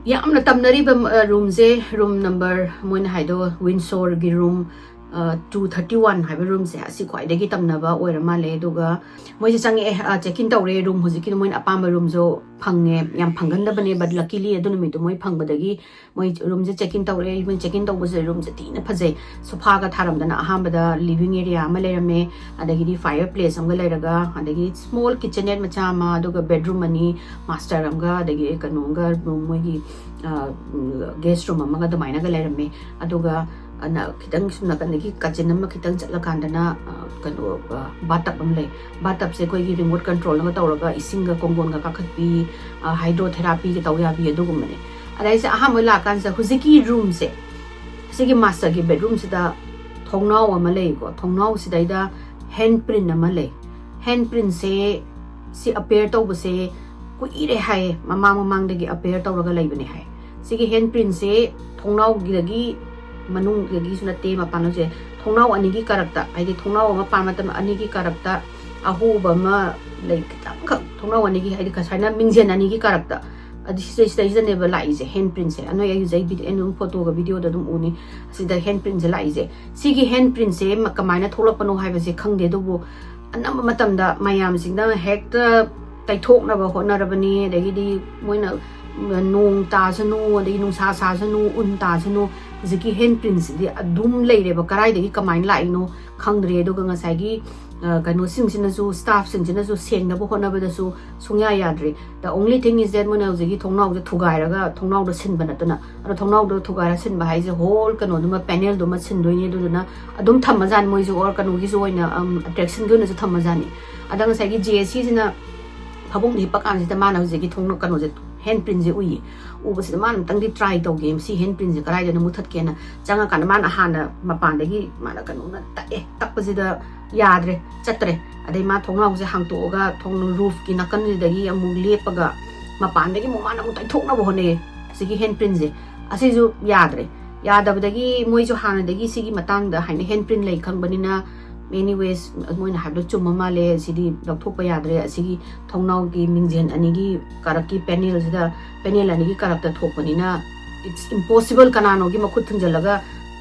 ꯌꯥꯝꯅ ꯇꯝꯅꯔꯤꯕ, ꯑ, roomꯁꯦ, room number, ꯃꯣꯏꯅ ꯍꯥꯏꯗꯣ Windsorꯒꯤ room, ꯑ, two thirty one ꯍꯥꯏꯕ roomꯁꯦ, ꯑꯁꯤ ꯈ꯭ꯋꯥꯏꯗꯒꯤ ꯇꯝꯅꯕ ꯑꯣꯏꯔ ꯃꯥꯜꯂꯦ꯫ ꯑꯗꯨꯒ ꯃꯣꯏꯁꯦ ꯆꯪꯉꯛꯑꯦ, ꯑ, check in ꯇꯧꯔꯦ꯫ Room ꯍꯧꯖꯤꯛꯀꯤꯗꯣ ꯃꯣꯏꯅ ꯑꯄꯥꯝꯕ roomꯁꯨ ꯐꯪꯉꯦ꯫ ꯌꯥꯝ ꯐꯪꯒꯟꯗꯕꯅꯦ, but luckily ꯑꯗꯨ ꯅꯨꯃꯤꯠꯇꯣ ꯃꯣꯏ ꯐꯪꯕꯗꯒꯤ ꯃꯣꯏ roomꯁꯦ check in ꯇꯧꯔꯦ꯫ ꯃꯣꯏ check in ꯇꯧꯕꯁꯦ roomꯁꯦ ꯊꯤꯅ ꯐꯖꯩ꯫ Sofaꯒ ꯊꯥꯔꯝꯗꯅ ꯑꯍꯥꯟꯕꯗ living area ꯑꯃ ꯂꯩꯔꯝꯃꯦ, ꯑꯗꯒꯤꯗꯤ fireplace ꯑꯃꯒ ꯂꯩꯔꯒ, ꯑꯗꯒꯤ small kitchenette ꯃꯆꯥ ꯑꯃ, ꯑꯗꯨꯒ bedroom ꯑꯅꯤ, master ꯑꯃꯒ, ꯑꯗꯒꯤ ꯀꯩꯅꯣ ꯑꯃꯒ, room ꯃꯣꯏꯒꯤ, ꯑ, guest room ꯑꯃꯒ ꯑꯗꯨꯃꯥꯏꯅꯒ ꯂꯩꯔꯝꯃꯦ꯫ ꯑꯗꯨꯒ ꯑꯅ ꯈꯤꯇꯪ ꯁꯨꯝ ꯅꯥꯀꯟꯗꯒꯤ ꯀꯥꯆꯤꯟ ꯑꯃ ꯈꯤꯇꯪ ꯆꯠꯂꯀꯥꯟꯗꯅ, ꯑ, ꯀꯩꯅꯣ, ꯑ, bath tub ꯑꯃ ꯂꯩ꯫ Bath tubꯁꯦ ꯑꯩꯈꯣꯏꯒꯤ remote controlꯅꯒ ꯇꯧꯔꯒ ꯏꯁꯤꯡꯒ ꯀꯣꯡꯒꯣꯟꯒ ꯀꯥꯈꯠꯄꯤ, ꯑ, hydrotherapyꯒ ꯇꯧ ꯌꯥꯕꯤ ꯑꯗꯨꯒꯨꯝꯕꯅꯦ꯫ ꯑꯗ ꯑꯩꯁꯦ ꯑꯍꯥꯟꯕ ꯂꯥꯛꯀꯥꯟꯁꯤꯗ ꯍꯧꯖꯤꯛꯀꯤ roomꯁꯦ, ꯁꯤꯒꯤ masterꯒꯤ bedroomꯁꯤꯗ ꯊꯣꯡꯅꯥꯎ ꯑꯃ ꯂꯩꯀꯣ, ꯊꯣꯡꯅꯥꯎꯁꯤꯗꯩꯗ handprint ꯑꯃ ꯂꯩ꯫ Handprintꯁꯦ, ꯁꯤ appear ꯇꯧꯕꯁꯦ ꯀꯨꯏꯔꯦ ꯍꯥꯏꯌꯦ, ꯃꯃꯥꯡ ꯃꯃꯥꯡꯗꯒꯤ appear ꯇꯧꯔꯒ ꯂꯩꯕꯅꯦ ꯍꯥꯏ꯫ ꯁꯤꯒꯤ handprintꯁꯦ ꯊꯣꯡꯅꯥꯎꯒꯤꯗꯒꯤ, ꯃꯅꯨꯡꯗꯒꯤꯁꯨ ꯅꯠꯇꯦ, ꯃꯄꯥꯟ ꯂꯣꯝꯁꯦ, ꯊꯣꯡꯅꯥꯎ ꯑꯅꯤꯒꯤ ꯀꯥꯔꯛꯇ, ꯍꯥꯏꯗꯤ ꯊꯣꯡꯅꯥꯎ ꯑꯃ ꯄꯥꯟ ꯃꯇꯝꯗ ꯑꯅꯤꯒꯤ ꯀꯥꯔꯛꯇ ꯑꯍꯣꯕ ꯑꯃ ꯂꯩ, ꯈꯤꯇꯪꯈꯛ ꯊꯣꯡꯅꯥꯎ ꯑꯅꯤꯒꯤ, ꯍꯥꯏꯗꯤ ꯉꯁꯥꯏꯅ ꯃꯤꯡꯖꯦꯜ ꯑꯅꯤꯒꯤ ꯀꯥꯔꯛꯇ, ꯑꯗꯨ ꯁꯤꯗꯩ-, ꯁꯤꯗꯩꯁꯤꯗꯅꯦꯕ ꯂꯥꯛꯏꯁꯦ handprintꯁꯦ꯫ ꯑꯅꯣꯏ ꯑꯩ ꯍꯧꯖꯤꯛ ꯑꯩ ꯚꯤꯗꯤꯑꯣ, ꯑꯩꯅ ꯑꯗꯨꯝ photoꯒ videoꯗ ꯑꯗꯨꯝ ꯎꯅꯤ, ꯁꯤꯗ handprintꯁꯦ ꯂꯥꯛꯏꯁꯦ꯫ ꯁꯤꯒꯤ handprintꯁꯦ ꯃ-, ꯀꯃꯥꯏꯅ ꯊꯣꯛꯂꯛꯄꯅꯣ ꯍꯥꯏꯕꯁꯦ ꯈꯪꯗꯦ, ꯑꯗꯨꯕꯨ ꯑꯅꯝꯕ ꯃꯇꯝꯗ ꯃꯌꯥꯝꯁꯤꯡꯅ ꯍꯦꯛꯇ ꯇꯩꯊꯣꯛꯅꯕ ꯍꯣꯠꯅꯔꯕꯅꯤ꯫ ꯑꯗꯒꯤꯗꯤ ꯃꯣꯏꯅ ꯅꯣꯡ ꯇꯥꯁꯅꯨ, ꯑꯗꯒꯤ ꯅꯨꯡꯁꯥ ꯁꯥꯁꯅꯨ, ꯎꯟ ꯇꯥꯁꯅꯨ, ꯍꯧꯖꯤꯛꯀꯤ ꯍꯦꯟ ꯄ꯭ꯔꯤꯟꯁꯤꯗꯤ ꯑꯗꯨꯝ ꯂꯩꯔꯦꯕ꯫ ꯀꯗꯥꯏꯗꯒꯤ ꯀꯃꯥꯏꯅ ꯂꯥꯛꯏꯅꯣ ꯈꯪꯗ꯭ꯔꯦ꯫ ꯑꯗꯨꯒ ꯉꯁꯥꯏꯒꯤ ꯑ, ꯀꯩꯅꯣꯁꯤꯡꯁꯤꯅꯁꯨ, ꯁ꯭ꯇꯥꯐꯁꯤꯡꯁꯤꯅꯁꯨ ꯁꯦꯡꯅꯕ ꯍꯣꯠꯅꯕꯗꯁꯨ ꯁꯨꯡꯌꯥ ꯌꯥꯗ꯭ꯔꯤ꯫ The only thing is that ꯃꯣꯏꯅ ꯍꯧꯖꯤꯛꯀꯤ ꯊꯣꯡꯅꯥꯎꯁꯦ ꯊꯨꯒꯥꯏꯔꯒ ꯊꯣꯡꯅꯥꯎꯗ ꯁꯤꯟꯕ ꯅꯠꯇꯅ꯫ ꯑꯗꯣ ꯊꯣꯡꯅꯥꯎꯗꯣ ꯊꯨꯒꯥꯏꯔ ꯁꯤꯟꯕ ꯍꯥꯏꯁꯦ ꯍꯣꯜ ꯀꯩꯅꯣꯗꯨꯃ, ꯄꯦꯅꯦꯜꯗꯨꯃ ꯁꯤꯟꯗꯣꯏꯅꯤ꯫ ꯑꯗꯨꯗꯨꯅ ꯑꯗꯨꯝ ꯊꯝꯃꯖꯥꯠꯅꯤ ꯃꯣꯏꯁꯨ, ꯑꯣꯔ ꯀꯩꯅꯣꯒꯤꯁꯨ ꯑꯣꯏꯅ, ꯑꯝ, ꯑꯦꯇ꯭ꯔꯦꯛꯁꯟꯒꯤ ꯑꯣꯏꯅꯁꯨ ꯊꯝꯃꯖꯥꯠꯅꯤ꯫ ꯑꯗ ꯉꯁꯥꯏꯒꯤ ꯖꯦ ꯑꯦꯁ ꯁꯤꯁꯤꯅ ꯐꯃꯨꯡꯗ ꯍꯤꯞꯄ ꯀꯥꯟꯁꯤꯗ ꯃꯥꯅ ꯍꯧꯖꯤꯛꯀꯤ ꯊꯣꯡꯅ ꯀꯩꯅꯣꯁꯦ, ꯍꯦꯟ ꯄ꯭ꯔꯤꯟꯁꯦ ꯎꯏꯌꯦ꯫ ꯎꯕꯁꯤꯗ ꯃꯥꯅ ꯑꯝꯇꯪꯗꯤ ꯇ꯭ꯔꯥꯏ ꯇꯧꯒꯦ, ꯁꯤ ꯍꯦꯟ ꯄ꯭ꯔꯤꯟꯁꯦ ꯀꯗꯥꯏꯗꯅꯣ ꯃꯨꯊꯠꯀꯦꯅ ꯆꯪꯉꯀꯥꯟꯗ ꯃꯥꯅ ꯍꯥꯟꯅ ꯃꯄꯥꯟꯗꯒꯤ ꯃꯥꯅ ꯀꯩꯅꯣꯅ ꯇꯛꯑꯦ꯫ ꯇꯛꯄꯁꯤꯗ ꯌꯥꯗ꯭ꯔꯦ, ꯆꯠꯇ꯭ꯔꯦ꯫ ꯑꯗꯩ ꯃꯥ ꯊꯣꯡꯅꯥꯎꯁꯦ ꯍꯥꯡꯇꯣꯛꯑꯒ ꯊꯣꯡ ꯔꯨꯐꯀꯤ ꯅꯥꯀꯟꯁꯤꯗꯒꯤ ꯑꯃꯨꯛ ꯂꯦꯞꯄꯒ ꯃꯄꯥꯟꯗꯒꯤ ꯑꯃꯨꯛ ꯃꯥꯅ ꯑꯃꯨꯛ ꯇꯩꯊꯣꯛꯅꯕ ꯍꯣꯠꯅꯩꯌꯦ ꯁꯤꯒꯤ ꯍꯦꯟ ꯄ꯭ꯔꯤꯟꯁꯦ꯫ ꯑꯁꯤꯁꯨ ꯌꯥꯗ꯭ꯔꯦ꯫ ꯌꯥꯗꯕꯗꯒꯤ ꯃꯣꯏꯁꯨ ꯍꯥꯟꯅꯗꯒꯤ ꯁꯤꯒꯤ ꯃꯇꯥꯡꯗ ꯍꯥꯏꯅ ꯍꯦꯟ ꯄ꯭ꯔꯤꯟ ꯂꯩ ꯈꯪꯕꯅꯤꯅ, ꯑꯦꯅꯤꯋꯦꯁ, ꯃꯣꯏꯅ ꯍꯥꯏꯕꯗꯣ ꯆꯨꯝꯕ ꯃꯥꯜꯂꯦ, ꯁꯤꯗꯤ ꯂꯧꯊꯣꯛꯄ ꯌꯥꯗ꯭ꯔꯦ, ꯑꯁꯤꯒꯤ ꯊꯣꯡꯅꯥꯎꯒꯤ ꯃꯤꯡꯖꯦꯜ ꯑꯅꯤꯒꯤ ꯀꯥꯔꯛꯀꯤ ꯄꯦꯅꯦꯜꯁꯤꯗ, ꯄꯦꯅꯦꯜ ꯑꯅꯤꯒꯤ ꯀꯥꯔꯛꯇ ꯊꯣꯛꯄꯅꯤꯅ, it's impossible, ꯀꯅꯥꯅꯣꯒꯤ ꯃꯈꯨꯠ ꯊꯤꯡꯖꯤꯜꯂꯒ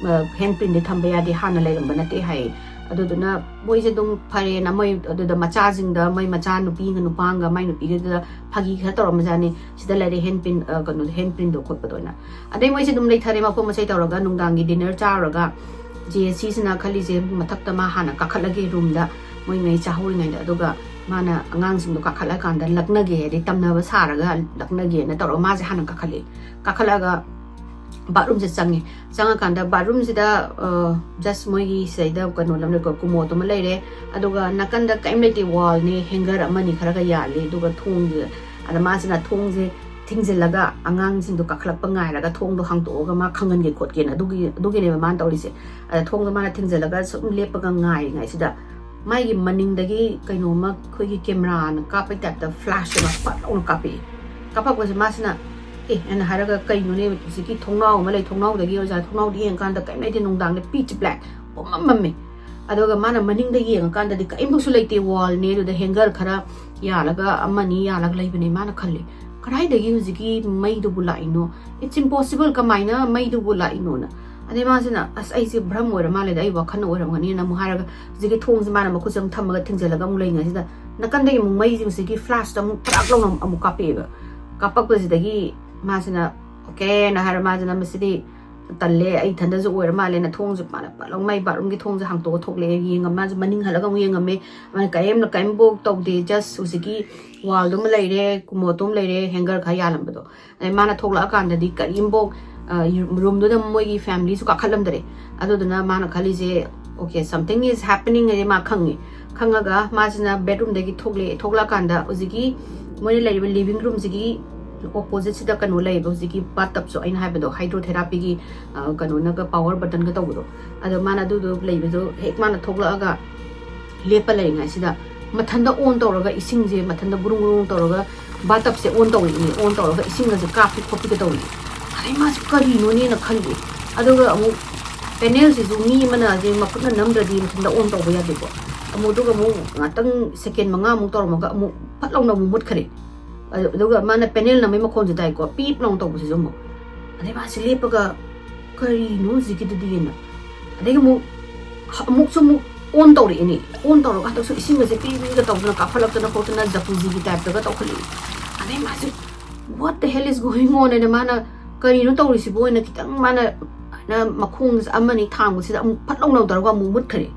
ꯍꯦꯟ ꯄ꯭ꯔꯤꯟꯗꯤ ꯊꯝꯕ ꯌꯥꯗꯦ, ꯍꯥꯟꯅ ꯂꯩꯔꯝꯕ ꯅꯠꯇꯦ ꯍꯥꯏꯌꯦ꯫ ꯑꯗꯨꯗꯨꯅ ꯃꯣꯏꯁꯦ ꯑꯗꯨꯝ ꯐꯔꯦꯅ ꯃꯣꯏ ꯑꯗꯨꯗ ꯃꯆꯥꯁꯤꯡꯗ, ꯃꯣꯏ ꯃꯆꯥ ꯅꯨꯄꯤꯒ ꯅꯨꯄꯥꯒ ꯃꯥꯏ ꯅꯨꯄꯤꯒꯗꯨꯗ ꯐꯥꯒꯤ ꯈꯔ ꯇꯧꯔꯝꯕꯖꯥꯠꯅꯤ, ꯁꯤꯗ ꯂꯩꯔꯦ ꯍꯦꯟ ꯄ꯭ꯔꯤꯟ, ꯑ, ꯀꯩꯅꯣꯗꯣ, ꯍꯦꯟ ꯄ꯭ꯔꯤꯟꯗꯣ ꯈꯣꯠꯄꯗꯣ ꯑꯣꯏꯅ꯫ ꯑꯗꯩ ꯃꯣꯏꯁꯦ ꯑꯗꯨꯝ ꯂꯩꯊꯔꯦ, ꯃꯄꯣꯠ ꯃꯆꯩ ꯇꯧꯔꯒ ꯅꯨꯡꯗꯥꯡꯒꯤ ꯗꯤꯟꯅꯔ ꯆꯥꯔꯨꯔꯒ ꯖꯦ ꯑꯦꯁ ꯁꯤꯁꯤꯅ ꯈꯜꯂꯤꯁꯦ ꯃꯊꯛꯇ ꯃꯥ ꯍꯥꯟꯅ ꯀꯥꯈꯠꯂꯒꯦ ꯔꯨꯝꯗ, ꯃꯣꯏ ꯃꯩ ꯆꯥꯍꯧꯔꯤꯉꯩꯗ, ꯑꯗꯨꯒ ꯃꯥꯅ ꯑꯉꯥꯡꯁꯤꯡꯗꯣ ꯀꯥꯈꯠꯂꯀꯥꯟꯗ ꯂꯛꯅꯒꯦ, ꯍꯥꯏꯗꯤ ꯇꯝꯅꯕ ꯁꯥꯔꯒ ꯂꯛꯅꯒꯦꯅ ꯇꯧꯔꯒ ꯃꯥꯁꯦ ꯍꯥꯟꯅ ꯀꯥꯈꯠꯂꯛꯑꯦ꯫ ꯀꯥꯈꯠꯂꯛꯑꯒ ꯕꯥꯠꯔꯨꯝꯁꯦ ꯆꯪꯉꯦ꯫ ꯆꯪꯉꯀꯥꯟꯗ ꯕꯥꯠꯔꯨꯝꯁꯤꯗ, ꯑ, ꯖꯁ ꯃꯣꯏꯒꯤ ꯁꯤꯗꯩꯗ ꯀꯩꯅꯣ ꯂꯝ ꯂꯩꯀꯣ, ꯀꯨꯃꯣꯗꯨꯃ ꯂꯩꯔꯦ꯫ ꯑꯗꯨꯒ ꯅꯥꯀꯟꯗ ꯀꯔꯤꯝ ꯂꯩꯇꯦ, ꯋꯥꯜꯅꯦ, ꯍꯦꯡꯒꯔ ꯑꯃꯅꯤ ꯈꯔꯒ ꯌꯥꯜꯂꯤ꯫ ꯑꯗꯨꯒ ꯊꯣꯡꯁꯦ, ꯑꯗ ꯃꯥꯁꯤꯅ ꯊꯣꯡꯁꯦ ꯊꯤꯡꯖꯤꯜꯂꯒ ꯑꯉꯥꯡꯁꯤꯡꯗꯣ ꯀꯥꯈꯠꯂꯛꯄ ꯉꯥꯏꯔꯒ ꯊꯣꯡꯗꯣ ꯍꯥꯡꯇꯣꯛꯑꯒ ꯃꯥ ꯈꯪꯍꯟꯒꯦ ꯈꯣꯠꯀꯦꯅ ꯑꯗꯨꯒꯤ, ꯑꯗꯨꯒꯤꯅꯦꯕ ꯃꯥꯅ ꯇꯧꯔꯤꯁꯦ꯫ ꯑꯗ ꯊꯣꯡꯗꯣ ꯃꯥꯅ ꯊꯤꯡꯖꯤꯜꯂꯒ ꯁꯨꯝ ꯂꯦꯞꯄꯒ ꯉꯥꯏꯔꯤꯉꯩꯁꯤꯗ ꯃꯥꯒꯤ ꯃꯅꯤꯡꯗꯒꯤ ꯀꯩꯅꯣꯝꯃ ꯑꯩꯈꯣꯏꯒꯤ ꯀꯦꯃꯦꯔꯥꯅ ꯀꯥꯞꯄꯩ ꯇꯥꯏꯞꯇ ꯐ꯭ꯂꯥꯁ ꯑꯃ ꯐꯠ ꯂꯥꯎꯅ ꯀꯥꯞꯄꯛꯏ꯫ ꯀꯥꯞꯄꯛꯄꯁꯦ ꯃꯥꯁꯤꯅ, "ꯑꯦ," ꯑꯅ ꯍꯥꯏꯔꯒ, "ꯀꯩꯅꯣꯅꯦ?" ꯍꯧꯖꯤꯛꯀꯤ ꯊꯣꯡꯅꯥꯎ ꯑꯃ ꯂꯩ, ꯊꯣꯡꯅꯥꯎꯗꯒꯤ ꯑꯣꯖꯥ ꯊꯣꯡꯅꯥꯎꯗ ꯌꯦꯡꯀꯥꯟꯗ ꯀꯔꯤꯝ ꯂꯩꯇꯦ, ꯅꯨꯡꯗꯥꯡꯗ ꯄꯤꯠꯆ ꯕ꯭ꯂꯦꯛ ꯄꯨꯝꯃꯝ ꯃꯝꯃꯦ꯫ ꯑꯗꯨꯒ ꯃꯥꯅ ꯃꯅꯤꯡꯗ ꯌꯦꯡꯉꯀꯥꯟꯗꯗꯤ ꯀꯔꯤꯝꯐꯥꯎꯁꯨ ꯂꯩꯇꯦ, ꯋꯥꯜꯅꯦ, ꯑꯗꯨꯗ ꯍꯦꯡꯒꯔ ꯈꯔ ꯌꯥꯜꯂꯒ ꯑꯃꯅꯤ ꯌꯥꯜꯂꯒ ꯂꯩꯕꯅꯦ꯫ ꯃꯥꯅ ꯈꯜꯂꯤ, "ꯀꯗꯥꯏꯗꯒꯤ ꯍꯧꯖꯤꯛꯀꯤ ꯃꯩꯗꯨꯕꯨ ꯂꯥꯛꯏꯅꯣ? It's impossible, ꯀꯃꯥꯏꯅ ꯃꯩꯗꯨꯕꯨ ꯂꯥꯛꯏꯅꯣꯅ?" ꯑꯗꯩ ꯃꯥꯁꯤꯅ, "ꯑꯁ, ꯑꯩꯁꯦ ꯚ꯭ꯔꯝ ꯑꯣꯏꯔ ꯃꯥꯜꯂꯦꯗ, ꯑꯩ ꯋꯥꯈꯜꯅ ꯑꯣꯏꯔꯝꯒꯅꯤꯅ" ꯑꯃꯨꯛ ꯍꯥꯏꯔꯒ, ꯍꯧꯖꯤꯛꯀꯤ ꯊꯣꯡꯁꯦ ꯃꯥꯅ ꯃꯈꯨꯠꯁꯦ ꯑꯃꯨꯛ ꯊꯝꯃꯒ ꯊꯤꯡꯖꯤꯜꯂꯒ ꯑꯃꯨꯛ ꯂꯩꯉꯩꯁꯤꯗ, ꯅꯥꯀꯟꯗꯒꯤ ꯑꯃꯨꯛ ꯃꯩꯁꯦ ꯍꯧꯖꯤꯛꯀꯤ ꯐ꯭ꯂꯥꯁꯇ ꯑꯃꯨꯛ ꯄꯨꯔꯥꯛ ꯂꯥꯎꯅ ꯑꯃꯨꯛ ꯀꯥꯞꯄꯛꯑꯦꯕ꯫ ꯀꯥꯞꯄꯛꯄꯁꯤꯗꯒꯤ ꯃꯥꯁꯤꯅ, "ꯑꯣꯀꯦꯅ" ꯍꯥꯏꯔ, ꯃꯥꯁꯤꯅ, "ꯃꯁꯤꯗꯤ ꯇꯜꯂꯦ, ꯑꯩ ꯏꯊꯟꯗꯁꯨ ꯑꯣꯏꯔ ꯃꯥꯜꯂꯦꯅ" ꯊꯣꯡꯁꯦ ꯃꯥꯅ ꯄꯠ ꯂꯥꯎ ꯃꯥꯏ ꯕꯥꯠꯔꯨꯝꯒꯤ ꯊꯣꯡꯁꯦ ꯍꯥꯡꯇꯣꯛꯑ ꯊꯣꯛꯂꯛꯑꯦ꯫ ꯌꯦꯡꯉꯝ-, ꯃꯥꯁꯦ ꯃꯅꯤꯡ ꯍꯜꯂꯒ ꯑꯃꯨꯛ ꯌꯦꯡꯉꯝꯃꯦ꯫ ꯃꯥꯅ ꯀꯔꯤꯝ, ꯀꯔꯤꯝꯐꯥꯎ ꯇꯧꯗꯦ, just ꯍꯧꯖꯤꯛꯀꯤ ꯋꯥꯜꯗꯨꯝ ꯂꯩꯔꯦ, ꯀꯨꯃꯣꯠꯇꯨꯝ ꯂꯩꯔꯦ, ꯍꯦꯡꯒꯔ ꯈꯔ ꯌꯥꯜꯂꯝꯕꯗꯣ꯫ ꯑꯗꯩ ꯃꯥꯅ ꯊꯣꯛꯂꯛꯑꯀꯥꯟꯗꯗꯤ ꯀꯔꯤꯝꯐꯥꯎ, ꯑ, ꯔꯨꯝꯗꯨꯗ ꯃꯣꯏꯒꯤ ꯐꯦꯃꯤꯂꯤꯁꯨ ꯀꯥꯈꯠꯂꯝꯗꯔꯦ꯫ ꯑꯗꯨꯗꯨꯅ ꯃꯥꯅ ꯈꯜꯂꯤꯁꯦ, "Okay, something is happening" ꯍꯥꯏꯁꯦ ꯃꯥ ꯈꯪꯉꯦ꯫ ꯈꯪꯉꯒ ꯃꯥꯁꯤꯅ ꯕꯦꯠꯔꯨꯝꯗꯒꯤ ꯊꯣꯛꯂꯛꯑꯦ꯫ ꯊꯣꯛꯂꯛꯑꯀꯥꯟꯗ ꯍꯧꯖꯤꯛꯀꯤ ꯃꯣꯏꯅ ꯂꯩꯔꯤꯕ ꯂꯤꯚꯤꯡ ꯔꯨꯝꯁꯤꯒꯤ ꯑꯣꯄꯣꯖꯤꯠꯁꯤꯗ ꯀꯩꯅꯣ ꯂꯩꯌꯦꯕ, ꯍꯧꯖꯤꯛꯀꯤ ꯕꯥꯠ ꯇꯞꯁꯨ ꯑꯩꯅ ꯍꯥꯏꯕꯗꯣ, ꯍꯥꯏꯗ꯭ꯔꯣꯊꯦꯔꯥꯄꯤꯒꯤ, ꯑ, ꯀꯩꯅꯣꯅꯒ ꯄꯥꯋꯔ ꯕꯇꯟꯒ ꯇꯧꯕꯗꯣ꯫ ꯑꯗꯣ ꯃꯥꯅ ꯑꯗꯨꯗꯣ ꯂꯩꯕꯗꯣ ꯍꯦꯛ ꯃꯥꯅ ꯊꯣꯛꯂꯛꯑꯒ ꯂꯦꯞꯄ ꯂꯩꯔꯤꯉꯩꯁꯤꯗ ꯃꯊꯟꯇ ꯑꯣꯟ ꯇꯧꯔꯒ ꯏꯁꯤꯡꯁꯦ ꯃꯊꯟꯇ ꯒꯨꯔꯨꯡ ꯒꯨꯔꯨꯡ ꯇꯧꯔꯒ ꯕꯥꯠ ꯇꯞꯁꯦ ꯑꯣꯟ ꯇꯧꯔꯛꯏꯅꯦ, ꯑꯣꯟ ꯇꯧꯔꯒ ꯏꯁꯤꯡꯒꯁꯦ ꯀꯥꯞꯄꯤ ꯈꯣꯠꯄꯤꯒ ꯇꯧꯔꯛꯏ꯫ ꯑꯗꯩ ꯃꯥꯁꯦ ꯀꯔꯤꯅꯣꯅꯦꯅ ꯈꯜꯂꯤ꯫ ꯑꯗꯨꯒ ꯑꯃꯨꯛ ꯄꯦꯅꯦꯜꯁꯤꯁꯨ ꯃꯤ ꯑꯃꯅ ꯍꯧꯖꯤꯛ ꯃꯈꯨꯠꯅ ꯅꯝꯗ꯭ꯔꯗꯤ ꯃꯊꯟꯇ ꯑꯣꯟ ꯇꯧꯕ ꯌꯥꯗꯦꯀꯣ꯫ ꯑꯃꯨꯛ ꯑꯗꯨꯒ ꯑꯃꯨꯛ ꯉꯥꯛꯇꯪ ꯁꯦꯀꯦꯟ ꯃꯉꯥꯃꯨꯛ ꯇꯧꯔꯝꯃꯒ ꯑꯃꯨꯛ ꯐꯠ ꯂꯥꯎꯅ ꯑꯃꯨꯛ ꯃꯨꯠꯈ꯭ꯔꯦ꯫ ꯑꯗꯨ-, ꯑꯗꯨꯒ ꯃꯥꯅ ꯄꯦꯅꯦꯜ ꯅꯝꯕꯩ ꯃꯈꯣꯟꯁꯨ ꯇꯥꯏꯀꯣ, ꯄꯤꯞ ꯂꯥꯎꯅ ꯇꯧꯕꯁꯤꯁꯨ ꯑꯃꯨꯛ꯫ ꯑꯗꯩ ꯃꯥꯁꯦ ꯂꯦꯞꯄꯒ, "ꯀꯔꯤꯅꯣ ꯍꯧꯖꯤꯛꯀꯤꯗꯨꯗꯤꯅ?" ꯑꯗꯒꯤ ꯑꯃꯨꯛ, ꯑꯃꯨꯛꯁꯨ ꯑꯃꯨꯛ ꯑꯣꯟ ꯇꯧꯔꯛꯑꯦꯅꯦ꯫ ꯑꯣꯟ ꯇꯧꯔꯒ ꯍꯟꯗꯛꯁꯨ ꯏꯁꯤꯡꯒꯁꯦ ꯄꯤꯔꯤꯒ ꯇꯧꯗꯅ ꯀꯥꯞꯈꯠꯂꯛꯇꯅ ꯈꯣꯠꯇꯅ ꯖꯀꯨꯖꯤꯒꯤ ꯇꯥꯏꯞꯇꯒ ꯇꯧꯈꯠꯂꯛꯑꯦ꯫ ꯑꯗꯩ ꯃꯥꯁꯦ, "What the hell is going on?" ꯍꯥꯏꯅ ꯃꯥꯅ, "ꯀꯔꯤꯅꯣ ꯇꯧꯔꯤꯁꯤꯕꯣ?" ꯍꯥꯏꯅ ꯈꯤꯇꯪ ꯃꯥꯅ, ꯍꯥꯏꯅ ꯃꯈꯣꯡꯁꯦ ꯑꯃꯅꯤ ꯊꯥꯡꯕꯁꯤꯗ ꯑꯃꯨꯛ ꯐꯠ ꯂꯥꯎꯅ ꯇꯧꯔꯒ ꯑꯃꯨꯛ ꯃꯨꯠꯈ꯭ꯔꯦ꯫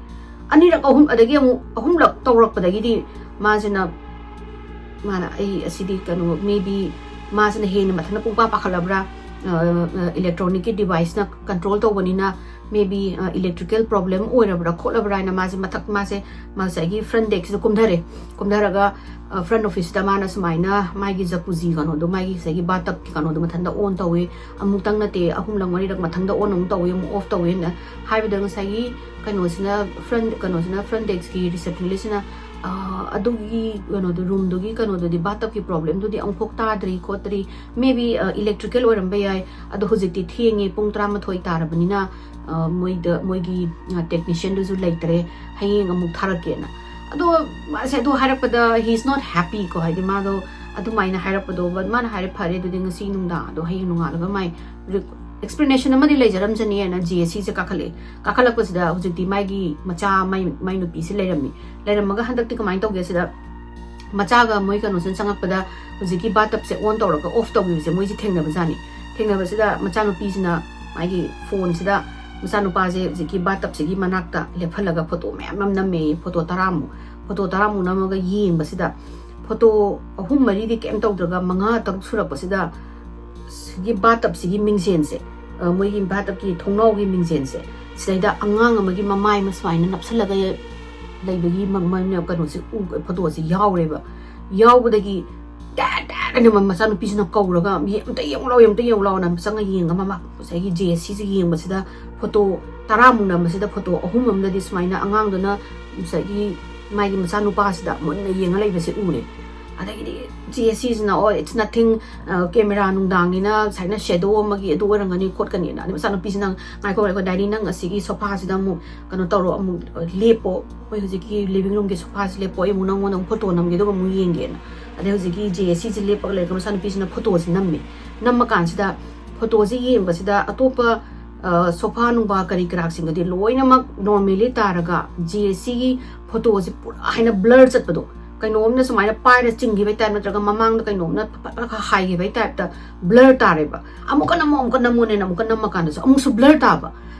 ꯑꯅꯤꯔꯛ ꯑꯍꯨꯝ, ꯑꯗꯒꯤ ꯑꯃꯨꯛ ꯑꯍꯨꯝꯂꯛ ꯇꯧꯔꯛꯄꯗꯒꯤꯗꯤ ꯃꯥꯁꯤꯅ, ꯃꯥꯅ, "ꯑꯩ ꯑꯁꯤꯗꯤ ꯀꯩꯅꯣ, maybe ꯃꯥꯁꯤꯅ ꯍꯦꯟꯅ ꯃꯊꯟꯇ ꯄꯨꯡꯄꯥ ꯄꯥꯈꯠꯂꯕ꯭ꯔꯥ, ꯑ, ꯑ, ꯏꯂꯦꯛꯇ꯭ꯔꯣꯅꯤꯛꯀꯤ ꯗꯤꯚꯥꯏꯁꯅ ꯀꯟꯇ꯭ꯔꯣꯜ ꯇꯧꯕꯅꯤꯅ, maybe, ꯑ, ꯏꯂꯦꯛꯇ꯭ꯔꯤꯀꯦꯜ ꯄ꯭ꯔꯣꯕ꯭ꯂꯦꯝ ꯑꯣꯏꯔꯕ꯭ꯔꯥ ꯈꯣꯠꯂꯕ꯭ꯔꯥ" ꯍꯥꯏꯅ ꯃꯥꯁꯦ ꯃꯊꯛ, ꯃꯥꯁꯦ ꯉꯁꯥꯏꯒꯤ ꯐ꯭ꯔꯟ ꯗꯦꯛꯁꯤꯗ ꯀꯨꯝꯊꯔꯦ꯫ ꯀꯨꯝꯊꯔꯒ, ꯑ, ꯐ꯭ꯔꯟ ꯑꯣꯐꯤꯁꯇ ꯃꯥꯅ ꯁꯨꯃꯥꯏꯅ ꯃꯥꯒꯤ ꯖꯀꯨꯖꯤ ꯀꯩꯅꯣꯗꯣ, ꯃꯥꯒꯤ ꯉꯁꯥꯏꯒꯤ ꯕꯥꯠ ꯇꯞꯀꯤ ꯀꯩꯅꯣꯗꯣ ꯃꯊꯟꯇ ꯑꯣꯟ ꯇꯧꯋꯦ, ꯑꯃꯨꯛꯇꯪ ꯅꯠꯇꯦ, ꯑꯍꯨꯝꯂꯛ ꯃꯔꯤꯔꯛ ꯃꯊꯪꯗ ꯑꯣꯟ ꯑꯃꯨꯛ ꯇꯧꯋꯦ, ꯑꯃꯨꯛ ꯑꯣꯐ ꯇꯧꯋꯦꯅ ꯍꯥꯏꯕꯗ, ꯉꯁꯥꯏꯒꯤ ꯀꯩꯅꯣꯁꯤꯅ, ꯐ꯭ꯔꯟ, ꯀꯩꯅꯣꯁꯤꯅ, ꯐ꯭ꯔꯟ ꯗꯦꯛꯁꯀꯤ ꯔꯤꯁꯦꯞꯁꯅꯤꯁꯁꯤꯅ, "ꯑ, ꯑꯗꯨꯒꯤ ꯀꯩꯅꯣꯗꯣ, ꯔꯨꯝꯗꯨꯒꯤ ꯀꯩꯅꯣꯗꯨꯗꯤ, ꯕꯥꯠ ꯇꯞꯀꯤ ꯄ꯭ꯔꯣꯕ꯭ꯂꯦꯝꯗꯨꯗꯤ ꯑꯃꯨꯛꯐꯥꯎ ꯇꯥꯗ꯭ꯔꯤ ꯈꯣꯠꯇ꯭ꯔꯤ, maybe, ꯑ, ꯏꯂꯦꯛꯇ꯭ꯔꯤꯀꯦꯜ ꯑꯣꯏꯔꯝꯕ ꯌꯥꯏ, ꯑꯗꯣ ꯍꯧꯖꯤꯛꯇꯤ ꯊꯦꯡꯉꯦ, ꯄꯨꯡ ꯇꯔꯥꯃꯥꯊꯣꯏ ꯇꯥꯔꯕꯅꯤꯅ, ꯑ, ꯃꯣꯏꯗ, ꯃꯣꯏꯒꯤ, ꯑ, ꯇꯦꯛꯅꯤꯁꯤꯌꯟꯗꯨꯁꯨ ꯂꯩꯇ꯭ꯔꯦ, ꯍꯌꯦꯡ ꯑꯃꯨꯛ ꯊꯥꯔꯛꯀꯦꯅ"꯫ ꯑꯗꯣ ꯃꯥꯁꯦ ꯑꯗꯨ ꯍꯥꯏꯔꯛꯄꯗ, he is not happy ꯀꯣ, ꯍꯥꯏꯗꯤ ꯃꯥꯗꯣ ꯑꯗꯨꯃꯥꯏꯅ ꯍꯥꯏꯔꯛꯄꯗꯣ, but ꯃꯥꯅ ꯍꯥꯏꯔꯦ, "ꯐꯔꯦ, ꯑꯗꯨꯗꯤ ꯉꯁꯤ ꯅꯨꯡꯗꯥꯡ ꯑꯗꯣ ꯍꯌꯦꯡ ꯅꯣꯡꯉꯥꯜꯂꯒ ꯃꯥꯏ ꯔꯤ-, ꯑꯦꯛꯁꯄ꯭ꯂꯦꯅꯦꯁꯟ ꯑꯃꯗꯤ ꯂꯩꯖꯔꯝꯖꯅꯤꯅ ꯖꯦ ꯑꯦꯁ ꯁꯤꯁꯦ ꯀꯥꯈꯠꯂꯛꯑꯦ꯫ ꯀꯥꯈꯠꯂꯛꯄꯁꯤꯗ ꯍꯧꯖꯤꯛꯇꯤ ꯃꯥꯒꯤ ꯃꯆꯥ, ꯃꯥꯏ, ꯃꯥꯏ ꯅꯨꯄꯤꯁꯦ ꯂꯩꯔꯝꯃꯤ꯫ ꯂꯩꯔꯝꯃꯒ ꯍꯟꯗꯛꯇꯤ ꯀꯃꯥꯏꯅ ꯇꯧꯒꯦ ꯁꯤꯗ, ꯃꯆꯥꯒ ꯃꯣꯏ ꯀꯩꯅꯣꯁꯤꯅ ꯆꯪꯉꯛꯄꯗ ꯍꯧꯖꯤꯛꯀꯤ ꯕꯥꯠ ꯇꯞꯁꯦ ꯑꯣꯟ ꯇꯧꯔꯒ ꯑꯣꯐ ꯇꯧꯈꯤꯕꯁꯦ ꯃꯣꯏꯁꯦ ꯊꯦꯡꯅꯕꯖꯥꯠꯅꯤ꯫ ꯊꯦꯡꯅꯕꯁꯤꯗ ꯃꯆꯥꯅꯨꯄꯤꯁꯤꯅ ꯃꯥꯒꯤ ꯐꯣꯟꯁꯤꯗ ꯃꯆꯥꯅꯨꯄꯥꯁꯦ ꯍꯧꯖꯤꯛꯀꯤ ꯕꯥꯠ ꯇꯞꯁꯤꯒꯤ ꯃꯅꯥꯛꯇ ꯂꯦꯞꯍꯜꯂꯒ ꯐꯣꯇꯣ ꯃꯌꯥꯝ ꯑꯃ ꯅꯝꯃꯦꯌꯦ, ꯐꯣꯇꯣ ꯇꯔꯥꯃꯨꯛ꯫ ꯐꯣꯇꯣ ꯇꯔꯥꯃꯨꯛ ꯅꯝꯃꯒ ꯌꯦꯡꯕꯁꯤꯗ ꯐꯣꯇꯣ ꯑꯍꯨꯝ ꯃꯔꯤꯗꯤ ꯀꯩꯝ ꯇꯧꯗ꯭ꯔꯒ ꯃꯉꯥ ꯇꯔꯨꯛ ꯁꯨꯔꯛꯄꯁꯤꯗ ꯁꯤꯒꯤ ꯕꯥꯠ ꯇꯞꯁꯤꯒꯤ ꯃꯤꯡꯖꯦꯜꯁꯦ, ꯑ, ꯃꯣꯏꯒꯤ ꯕꯥꯠ ꯇꯞꯀꯤ ꯊꯣꯡꯅꯥꯎꯒꯤ ꯃꯤꯡꯖꯦꯜꯁꯦ, ꯁꯤꯗꯩꯗ ꯑꯉꯥꯡ ꯑꯃꯒꯤ ꯃꯃꯥꯏ ꯑꯃ ꯁꯨꯃꯥꯏꯅ ꯅꯞꯁꯜꯂꯒ ꯂꯩꯕꯒꯤ ꯃ-, ꯃ-, ꯀꯩꯅꯣꯁꯦ ꯎ-, ꯐꯣꯇꯣꯁꯦ ꯌꯥꯎꯔꯦꯕ꯫ ꯌꯥꯎꯕꯗꯒꯤ ꯗꯦꯠ ꯗꯦꯠ ꯑꯅ ꯃ-, ꯃꯆꯥꯅꯨꯄꯤꯁꯤꯅ ꯀꯧꯔꯒ, "ꯃꯤ ꯑꯝꯇ ꯌꯦꯡꯉꯨ ꯂꯥꯎ, ꯑꯝꯇ ꯌꯦꯡꯉꯨ ꯂꯥꯎꯅ" ꯆꯪꯉ ꯌꯦꯡꯉ ꯃꯃꯥ ꯉꯁꯥꯏꯒꯤ ꯖꯦ ꯑꯦꯁ ꯁꯤꯁꯦ ꯌꯦꯡꯕꯁꯤꯗ ꯐꯣꯇꯣ ꯇꯔꯥꯃꯨꯛ ꯅꯝꯕꯁꯤꯗ ꯐꯣꯇꯣ ꯑꯍꯨꯝ ꯑꯃꯗꯗꯤ ꯁꯨꯃꯥꯏꯅ ꯑꯉꯥꯡꯗꯨꯅ ꯉꯁꯥꯏꯒꯤ ꯃꯥꯒꯤ ꯃꯆꯥꯅꯨꯄꯥꯁꯤꯗ ꯃꯨꯟꯅ ꯌꯦꯡꯉ ꯂꯩꯕꯁꯦ ꯎꯔꯦ꯫ ꯑꯗꯒꯤꯗꯤ ꯖꯦ ꯑꯦꯁ ꯁꯤꯁꯤꯅ, "ꯑꯣ, it's nothing, ꯑ, ꯀꯦꯃꯦꯔꯥ ꯅꯨꯡꯗꯥꯡꯅꯤꯅ ꯁꯨꯃꯥꯏꯅ ꯁꯦꯗꯣ ꯑꯃꯒꯤ ꯑꯗꯨ ꯑꯣꯏꯔꯝꯒꯅꯤ ꯈꯣꯠꯀꯅꯤꯅ", ꯑꯗꯩ ꯃꯆꯥꯅꯨꯄꯤꯁꯤꯅ, "ꯉꯥꯏꯈꯣ, ꯉꯥꯏꯈꯣ, ꯗꯥꯏꯅꯤ, ꯅꯪ ꯑꯁꯤꯒꯤ ꯁꯣꯐꯥꯁꯤꯗ ꯑꯃꯨꯛ ꯀꯩꯅꯣ ꯇꯧꯔꯣ, ꯑꯃꯨꯛ, ꯑ, ꯂꯦꯞꯄꯣ, ꯑꯩꯈꯣꯏ ꯍꯧꯖꯤꯛꯀꯤ ꯂꯤꯚꯤꯡ ꯔꯨꯝꯒꯤ ꯁꯣꯐꯥꯁꯤ ꯂꯦꯞꯄꯣ, ꯑꯩ ꯑꯃꯨꯛ ꯅꯪꯉꯣꯟꯗ ꯑꯃꯨꯛ ꯐꯣꯇꯣ ꯅꯝꯒꯦ, ꯑꯗꯨꯒ ꯑꯃꯨꯛ ꯌꯦꯡꯒꯦꯅ"꯫ ꯑꯗꯩ ꯍꯧꯖꯤꯛꯀꯤ ꯖꯦ ꯑꯦꯁ ꯁꯤꯁꯦ ꯂꯦꯞꯄꯒ ꯂꯩꯔꯒ ꯃꯆꯥꯅꯨꯄꯤꯁꯤꯅ ꯐꯣꯇꯣꯁꯤ ꯅꯝꯃꯦ꯫ ꯅꯝꯃ ꯀꯥꯟꯁꯤꯗ ꯐꯣꯇꯣꯁꯤ ꯌꯦꯡꯕꯁꯤꯗ ꯑꯇꯣꯞꯄ, ꯑ, ꯁꯣꯐꯥ ꯅꯨꯡꯕꯥ ꯀꯔꯤ ꯀꯔꯥꯁꯤꯡꯒꯗꯤ ꯂꯣꯏꯅꯃꯛ ꯅꯣꯔꯃꯦꯂꯤ ꯇꯥꯔꯒ ꯖꯦ ꯑꯦꯁ ꯁꯤꯒꯤ ꯐꯣꯇꯣꯁꯤ ꯄꯨꯔꯥ ꯍꯥꯏꯅ ꯕ꯭ꯂꯔ ꯆꯠꯄꯗꯣ, ꯀꯩꯅꯣꯝꯅ ꯁꯨꯃꯥꯏꯅ ꯄꯥꯏꯔ ꯆꯤꯡꯈꯤꯕꯩ ꯇꯥꯏꯞ ꯅꯠꯇ꯭ꯔꯒ ꯃꯃꯥꯡꯗ ꯀꯩꯅꯣꯝꯅ ꯐꯠ ꯐꯠ ꯐꯠ ꯍꯥꯏꯈꯤꯕꯩ ꯇꯥꯏꯞꯇ ꯕ꯭ꯂꯔ ꯇꯥꯔꯦꯕ꯫ "ꯑꯃꯨꯛꯀ ꯅꯝꯃꯣ, ꯑꯃꯨꯛꯀ ꯅꯝꯃꯣꯅꯦꯅ" ꯑꯃꯨꯛꯀ ꯅꯝꯃ ꯀꯥꯟꯗꯁꯨ ꯑꯃꯨꯛꯁꯨ ꯕ꯭ꯂꯔ ꯇꯥꯕ꯫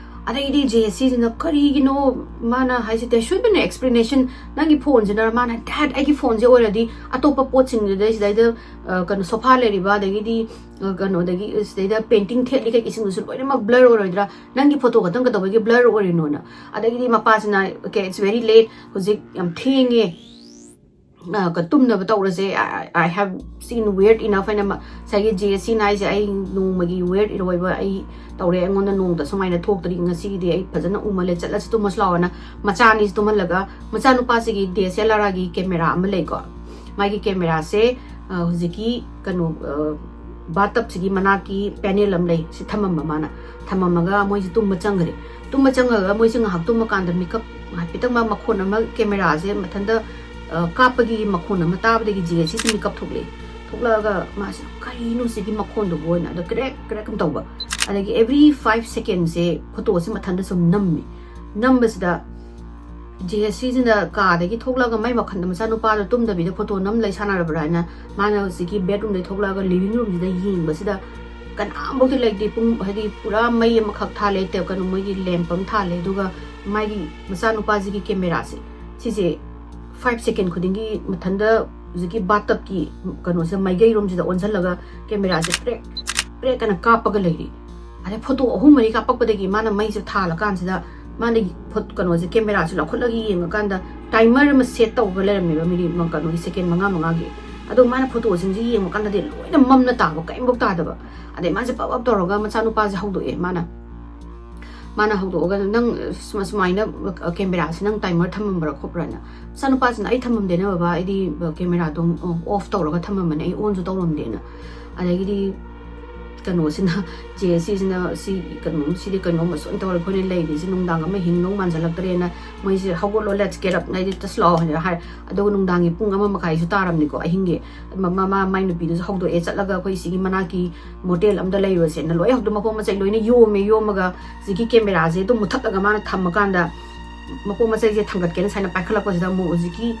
ꯑꯗꯩꯗꯤ ꯖꯦ ꯑꯦꯁ ꯁꯤꯁꯤꯅ, "ꯀꯔꯤꯒꯤꯅꯣ?" ꯃꯥꯅ ꯍꯥꯏꯁꯦ, "There should be an explanation, ꯅꯪꯒꯤ ꯐꯣꯟꯁꯤꯅ", ꯃꯥꯅ, "Dad, ꯑꯩꯒꯤ ꯐꯣꯟꯁꯦ ꯑꯣꯏꯔꯗꯤ ꯑꯇꯣꯞꯄ ꯄꯣꯠꯁꯤꯡꯗꯨꯗꯩ ꯁꯤꯗꯩꯗ, ꯑ, ꯀꯩꯅꯣ, ꯁꯣꯐꯥ ꯂꯩꯔꯤꯕ, ꯑꯗꯒꯤꯗꯤ, ꯑ, ꯀꯩꯅꯣꯗꯒꯤ ꯁꯤꯗꯩꯗ ꯄꯦꯟꯇꯤꯡ ꯊꯦꯠꯂꯤ ꯀꯩꯀꯩꯁꯤꯡꯗꯨꯁꯨ ꯂꯣꯏꯅꯃꯛ ꯕ꯭ꯂꯔ ꯑꯣꯏꯔꯣꯏꯗ꯭ꯔꯥ? ꯅꯪꯒꯤ ꯐꯣꯇꯣ ꯈꯛꯇꯪ ꯀꯩꯗꯧꯕꯒꯤ ꯕ꯭ꯂꯔ ꯑꯣꯏꯔꯤꯅꯣꯅ?" ꯑꯗꯒꯤꯗꯤ ꯃꯄꯥꯁꯤꯅ, "Okay, it's very late, ꯍꯧꯖꯤꯛ ꯌꯥꯝ ꯊꯦꯡꯉꯦ, ꯑ, ꯀ-, ꯇꯨꯝꯅꯕ ꯇꯧꯔꯁꯦ, I, I have seen weird enough" ꯍꯥꯏꯅ ꯃ-, ꯉꯁꯥꯏꯒꯤ ꯖꯦ ꯑꯦꯁ ꯁꯤꯅ ꯍꯥꯏꯁꯦ, "ꯑꯩ ꯅꯣꯡꯃꯒꯤ weird ꯑꯣꯏꯕ ꯑꯩ ꯇꯧꯔꯦ, ꯑꯩꯉꯣꯟꯗ ꯅꯣꯡꯃꯇ ꯁꯨꯃꯥꯏꯅ ꯊꯣꯛꯇ꯭ꯔꯤ, ꯉꯁꯤꯒꯤꯗꯤ ꯑꯩ ꯐꯖꯅ ꯎꯃꯜꯂꯦ, ꯆꯠꯂꯁꯤ, ꯇꯨꯝꯃꯁꯤ ꯂꯥꯛꯑꯣꯅ" ꯃꯆꯥ ꯑꯅꯤꯁꯤ ꯇꯨꯝꯍꯜꯂꯒ, ꯃꯆꯥꯅꯨꯄꯥꯁꯤꯒꯤ ꯗꯤ ꯑꯦꯁ ꯑꯦꯜ ꯑꯥꯔꯒꯤ ꯀꯦꯃꯦꯔꯥ ꯑꯃ ꯂꯩꯀꯣ, ꯃꯥꯒꯤ ꯀꯦꯃꯦꯔꯥꯁꯦ, ꯑ, ꯍꯧꯖꯤꯛꯀꯤ ꯀꯩꯅꯣ, ꯑ, ꯕꯥꯠ ꯇꯞꯁꯤꯒꯤ ꯃꯅꯥꯛꯀꯤ ꯄꯦꯅꯦꯜ ꯑꯃ ꯂꯩ, ꯁꯤ ꯊꯝꯃꯝꯕ ꯃꯥꯅ꯫ ꯊꯝꯃꯝꯃꯒ ꯃꯣꯏꯁꯦ ꯇꯨꯝꯕ ꯆꯪꯈ꯭ꯔꯦ꯫ ꯇꯨꯝꯕ ꯆꯪꯉꯒ ꯃꯣꯏꯁꯦ ꯉꯥꯏꯍꯥꯛ ꯇꯨꯝꯃꯀꯥꯟꯗ ꯃꯤꯀꯞ ꯍꯥꯏꯐꯦꯠꯇꯪ ꯃꯥ ꯃꯈꯣꯟ ꯑꯃ, ꯀꯦꯃꯦꯔꯥꯁꯦ ꯃꯊꯟꯇ, ꯑ, ꯀꯥꯞꯄꯒꯤ ꯃꯈꯣꯟ ꯑꯃ ꯇꯥꯕꯗꯒꯤ ꯖꯦ ꯑꯦꯁ ꯁꯤꯁꯦ ꯃꯤꯀꯞ ꯊꯣꯛꯂꯛꯑꯦ꯫ ꯊꯣꯛꯂꯛꯑꯒ ꯃꯥꯁꯦ, "ꯀꯔꯤꯅꯣ ꯁꯤꯒꯤ ꯃꯈꯣꯟꯗꯨꯕꯨ?" ꯍꯥꯏꯅ ꯑꯗ ꯀ꯭ꯔꯦꯛ ꯀ꯭ꯔꯦꯛ ꯑꯃ ꯇꯧꯕ꯫ ꯑꯗꯒꯤ every five second ꯁꯦ ꯐꯣꯇꯣꯁꯦ ꯃꯊꯟꯇ ꯁꯨꯝ ꯅꯝꯃꯤ꯫ ꯅꯝꯕꯁꯤꯗ ꯖꯦ ꯑꯦꯁ ꯁꯤꯁꯤꯅ ꯀꯥꯗꯒꯤ ꯊꯣꯛꯂꯛꯑꯒ ꯃꯥꯏ ꯋꯥꯈꯜꯗ ꯃꯆꯥꯅꯨꯄꯥꯗꯣ ꯇꯨꯝꯗꯕꯤꯗ ꯐꯣꯇꯣ ꯅꯝ ꯂꯩ ꯁꯥꯟꯅꯔꯕ꯭ꯔꯥ ꯍꯥꯏꯅ ꯃꯥꯅ ꯍꯧꯖꯤꯛꯀꯤ ꯕꯦꯠꯔꯨꯝꯗꯒꯤ ꯊꯣꯛꯂꯛꯑꯒ ꯂꯤꯚꯤꯡ ꯔꯨꯝꯁꯤꯗ ꯌꯦꯡꯕꯁꯤꯗ ꯀꯅꯥꯝꯐꯥꯎꯗꯤ ꯂꯩꯇꯦ꯫ ꯄꯨꯡ, ꯍꯥꯏꯗꯤ, ꯄꯨꯔꯥ ꯃꯩ ꯑꯃꯈꯛ ꯊꯥꯜꯂꯦ, ꯇꯦ-, ꯀꯩꯅꯣ, ꯃꯣꯏꯒꯤ ꯂꯦꯝꯞ ꯑꯃ ꯊꯥꯜꯂꯦ, ꯑꯗꯨꯒ ꯃꯥꯒꯤ ꯃꯆꯥꯅꯨꯄꯥꯁꯤꯒꯤ ꯀꯦꯃꯦꯔꯥꯁꯦ, ꯁꯤꯁꯦ five second ꯈꯨꯗꯤꯡꯒꯤ ꯃꯊꯟꯇ ꯍꯧꯖꯤꯛꯀꯤ ꯕꯥꯠꯇꯞꯀꯤ ꯀꯩꯅꯣꯁꯦ, ꯃꯥꯏꯀꯩꯔꯣꯝꯁꯤꯗ ꯑꯣꯟꯁꯤꯜꯂꯒ ꯀꯦꯃꯦꯔꯥꯁꯦ ꯄ꯭ꯔꯦꯛ ꯄ꯭ꯔꯦꯛ ꯑꯅ ꯀꯥꯞꯄꯒ ꯂꯩꯔꯤ꯫ ꯑꯗꯩ ꯐꯣꯇꯣ ꯑꯍꯨꯝ ꯃꯔꯤ ꯀꯥꯞꯄꯛꯄꯗꯒꯤ ꯃꯥꯅ ꯃꯩꯁꯦ ꯊꯥꯜꯂꯀꯥꯟꯁꯤꯗ ꯃꯥꯅ ꯐꯣ-, ꯀꯩꯅꯣꯁꯦ, ꯀꯦꯃꯦꯔꯥꯁꯦ ꯂꯧꯈꯠꯂꯒ ꯌꯦꯡꯉꯀꯥꯟꯗ ꯇꯥꯏꯃꯔ ꯑꯃ ꯁꯦꯠ ꯇꯧꯔꯒ ꯂꯩꯔꯝꯃꯦꯕ, ꯃꯤꯅꯤꯠ ꯃ-, ꯀꯩꯅꯣꯒꯤ, ꯁꯦꯀꯦꯟ ꯃꯉꯥ ꯃꯉꯥꯒꯤ꯫ ꯑꯗꯣ ꯃꯥꯅ ꯐꯣꯇꯣꯁꯤꯡꯁꯦ ꯌꯦꯡꯕ ꯀꯥꯟꯗꯗꯤ ꯂꯣꯏꯅ ꯃꯝꯅ ꯇꯥꯕ, ꯀꯔꯤꯝꯐꯥꯎ ꯇꯥꯗꯕ꯫ ꯑꯗꯩ ꯃꯥꯁꯦ ꯄꯞ ꯄꯞ ꯇꯧꯔꯒ ꯃꯆꯥꯅꯨꯄꯥꯁꯦ ꯍꯧꯗꯣꯛꯑꯦ꯫ ꯃꯥꯅ, ꯃꯥꯅ ꯍꯧꯗꯣꯛꯑꯒ, "ꯅꯪ ꯁꯨꯃ-, ꯁꯨꯃꯥꯏꯅ, ꯑ, ꯀꯦꯃꯦꯔꯥꯁꯦ ꯅꯪ ꯇꯥꯏꯃꯔ ꯊꯝꯃꯝꯕ꯭ꯔꯥ ꯈꯣꯠꯄ꯭ꯔꯥꯅ?" ꯃꯆꯥꯅꯨꯄꯥꯁꯤꯅ, "ꯑꯩ ꯊꯝꯃꯝꯗꯦꯅ ꯕꯕꯥ, ꯑꯩꯗꯤ, ꯑ, ꯀꯦꯃꯦꯔꯥꯗꯣ, ꯑ, ꯑꯣꯐ ꯇꯧꯔꯒ ꯊꯝꯃꯝꯕꯅꯦ, ꯑꯩ ꯑꯣꯟꯁꯨ ꯇꯧꯔꯝꯗꯦꯅ"꯫ ꯑꯗꯒꯤꯗꯤ ꯀꯩꯅꯣꯁꯤꯅ, ꯖꯦ ꯑꯦꯁ ꯁꯤꯁꯤꯅ, "ꯁꯤ ꯀꯩꯅꯣ, ꯁꯤꯗꯤ ꯀꯩꯅꯣꯝꯃ ꯁꯣꯏꯅ ꯇꯧꯔꯦ, ꯑꯩꯈꯣꯏꯅ ꯂꯩꯔꯤꯁꯦ ꯅꯨꯡꯗꯥꯡ ꯑꯃ ꯍꯤꯡꯗꯧ ꯃꯥꯟꯁꯤꯜꯂꯛꯇ꯭ꯔꯦꯅ", ꯃꯣꯏꯁꯦ, "ꯍꯧꯒꯠꯂꯣ, let's get up, ꯅꯩꯗꯤ ꯇꯁ ꯂꯥꯛꯑꯣ" ꯍꯥꯏꯅ ꯍꯥꯏ꯫ ꯑꯗꯨꯒ ꯅꯨꯡꯗꯥꯡꯒꯤ ꯄꯨꯡ ꯑꯃ ꯃꯈꯥꯏꯁꯨ ꯇꯥꯔꯝꯅꯤꯀꯣ, ꯑꯍꯤꯡꯒꯤ꯫ ꯃ-, ꯃꯃꯥ, ꯃꯥꯏ ꯅꯨꯄꯤꯗꯨꯁꯨ ꯍꯧꯗꯣꯛꯑꯦ, ꯆꯠꯂꯒ ꯑꯩꯈꯣꯏ ꯁꯤꯒꯤ ꯃꯅꯥꯛꯀꯤ ꯃꯣꯇꯦꯜ ꯑꯝꯗ ꯂꯩꯔꯨꯔꯁꯦꯅ ꯂꯣꯏ ꯍꯧꯗꯣꯛ-, ꯃꯄꯣꯠ ꯃꯆꯩ ꯂꯣꯏꯅ ꯌꯣꯝꯃꯦ꯫ ꯌꯣꯝꯃꯒ ꯍꯧꯖꯤꯛꯀꯤ ꯀꯦꯃꯦꯔꯥꯁꯦ ꯑꯗꯨꯝ ꯃꯨꯊꯠꯂꯒ ꯃꯥꯅ ꯊꯝꯃꯀꯥꯟꯗ, ꯃꯄꯣꯠ ꯃꯆꯩꯁꯦ ꯊꯥꯡꯒꯠꯀꯦꯅ ꯁꯨꯃꯥꯏꯅ ꯄꯥꯏꯈꯠꯂꯛꯄꯁꯤꯗ ꯑꯃꯨꯛ ꯍꯧꯖꯤꯛꯀꯤ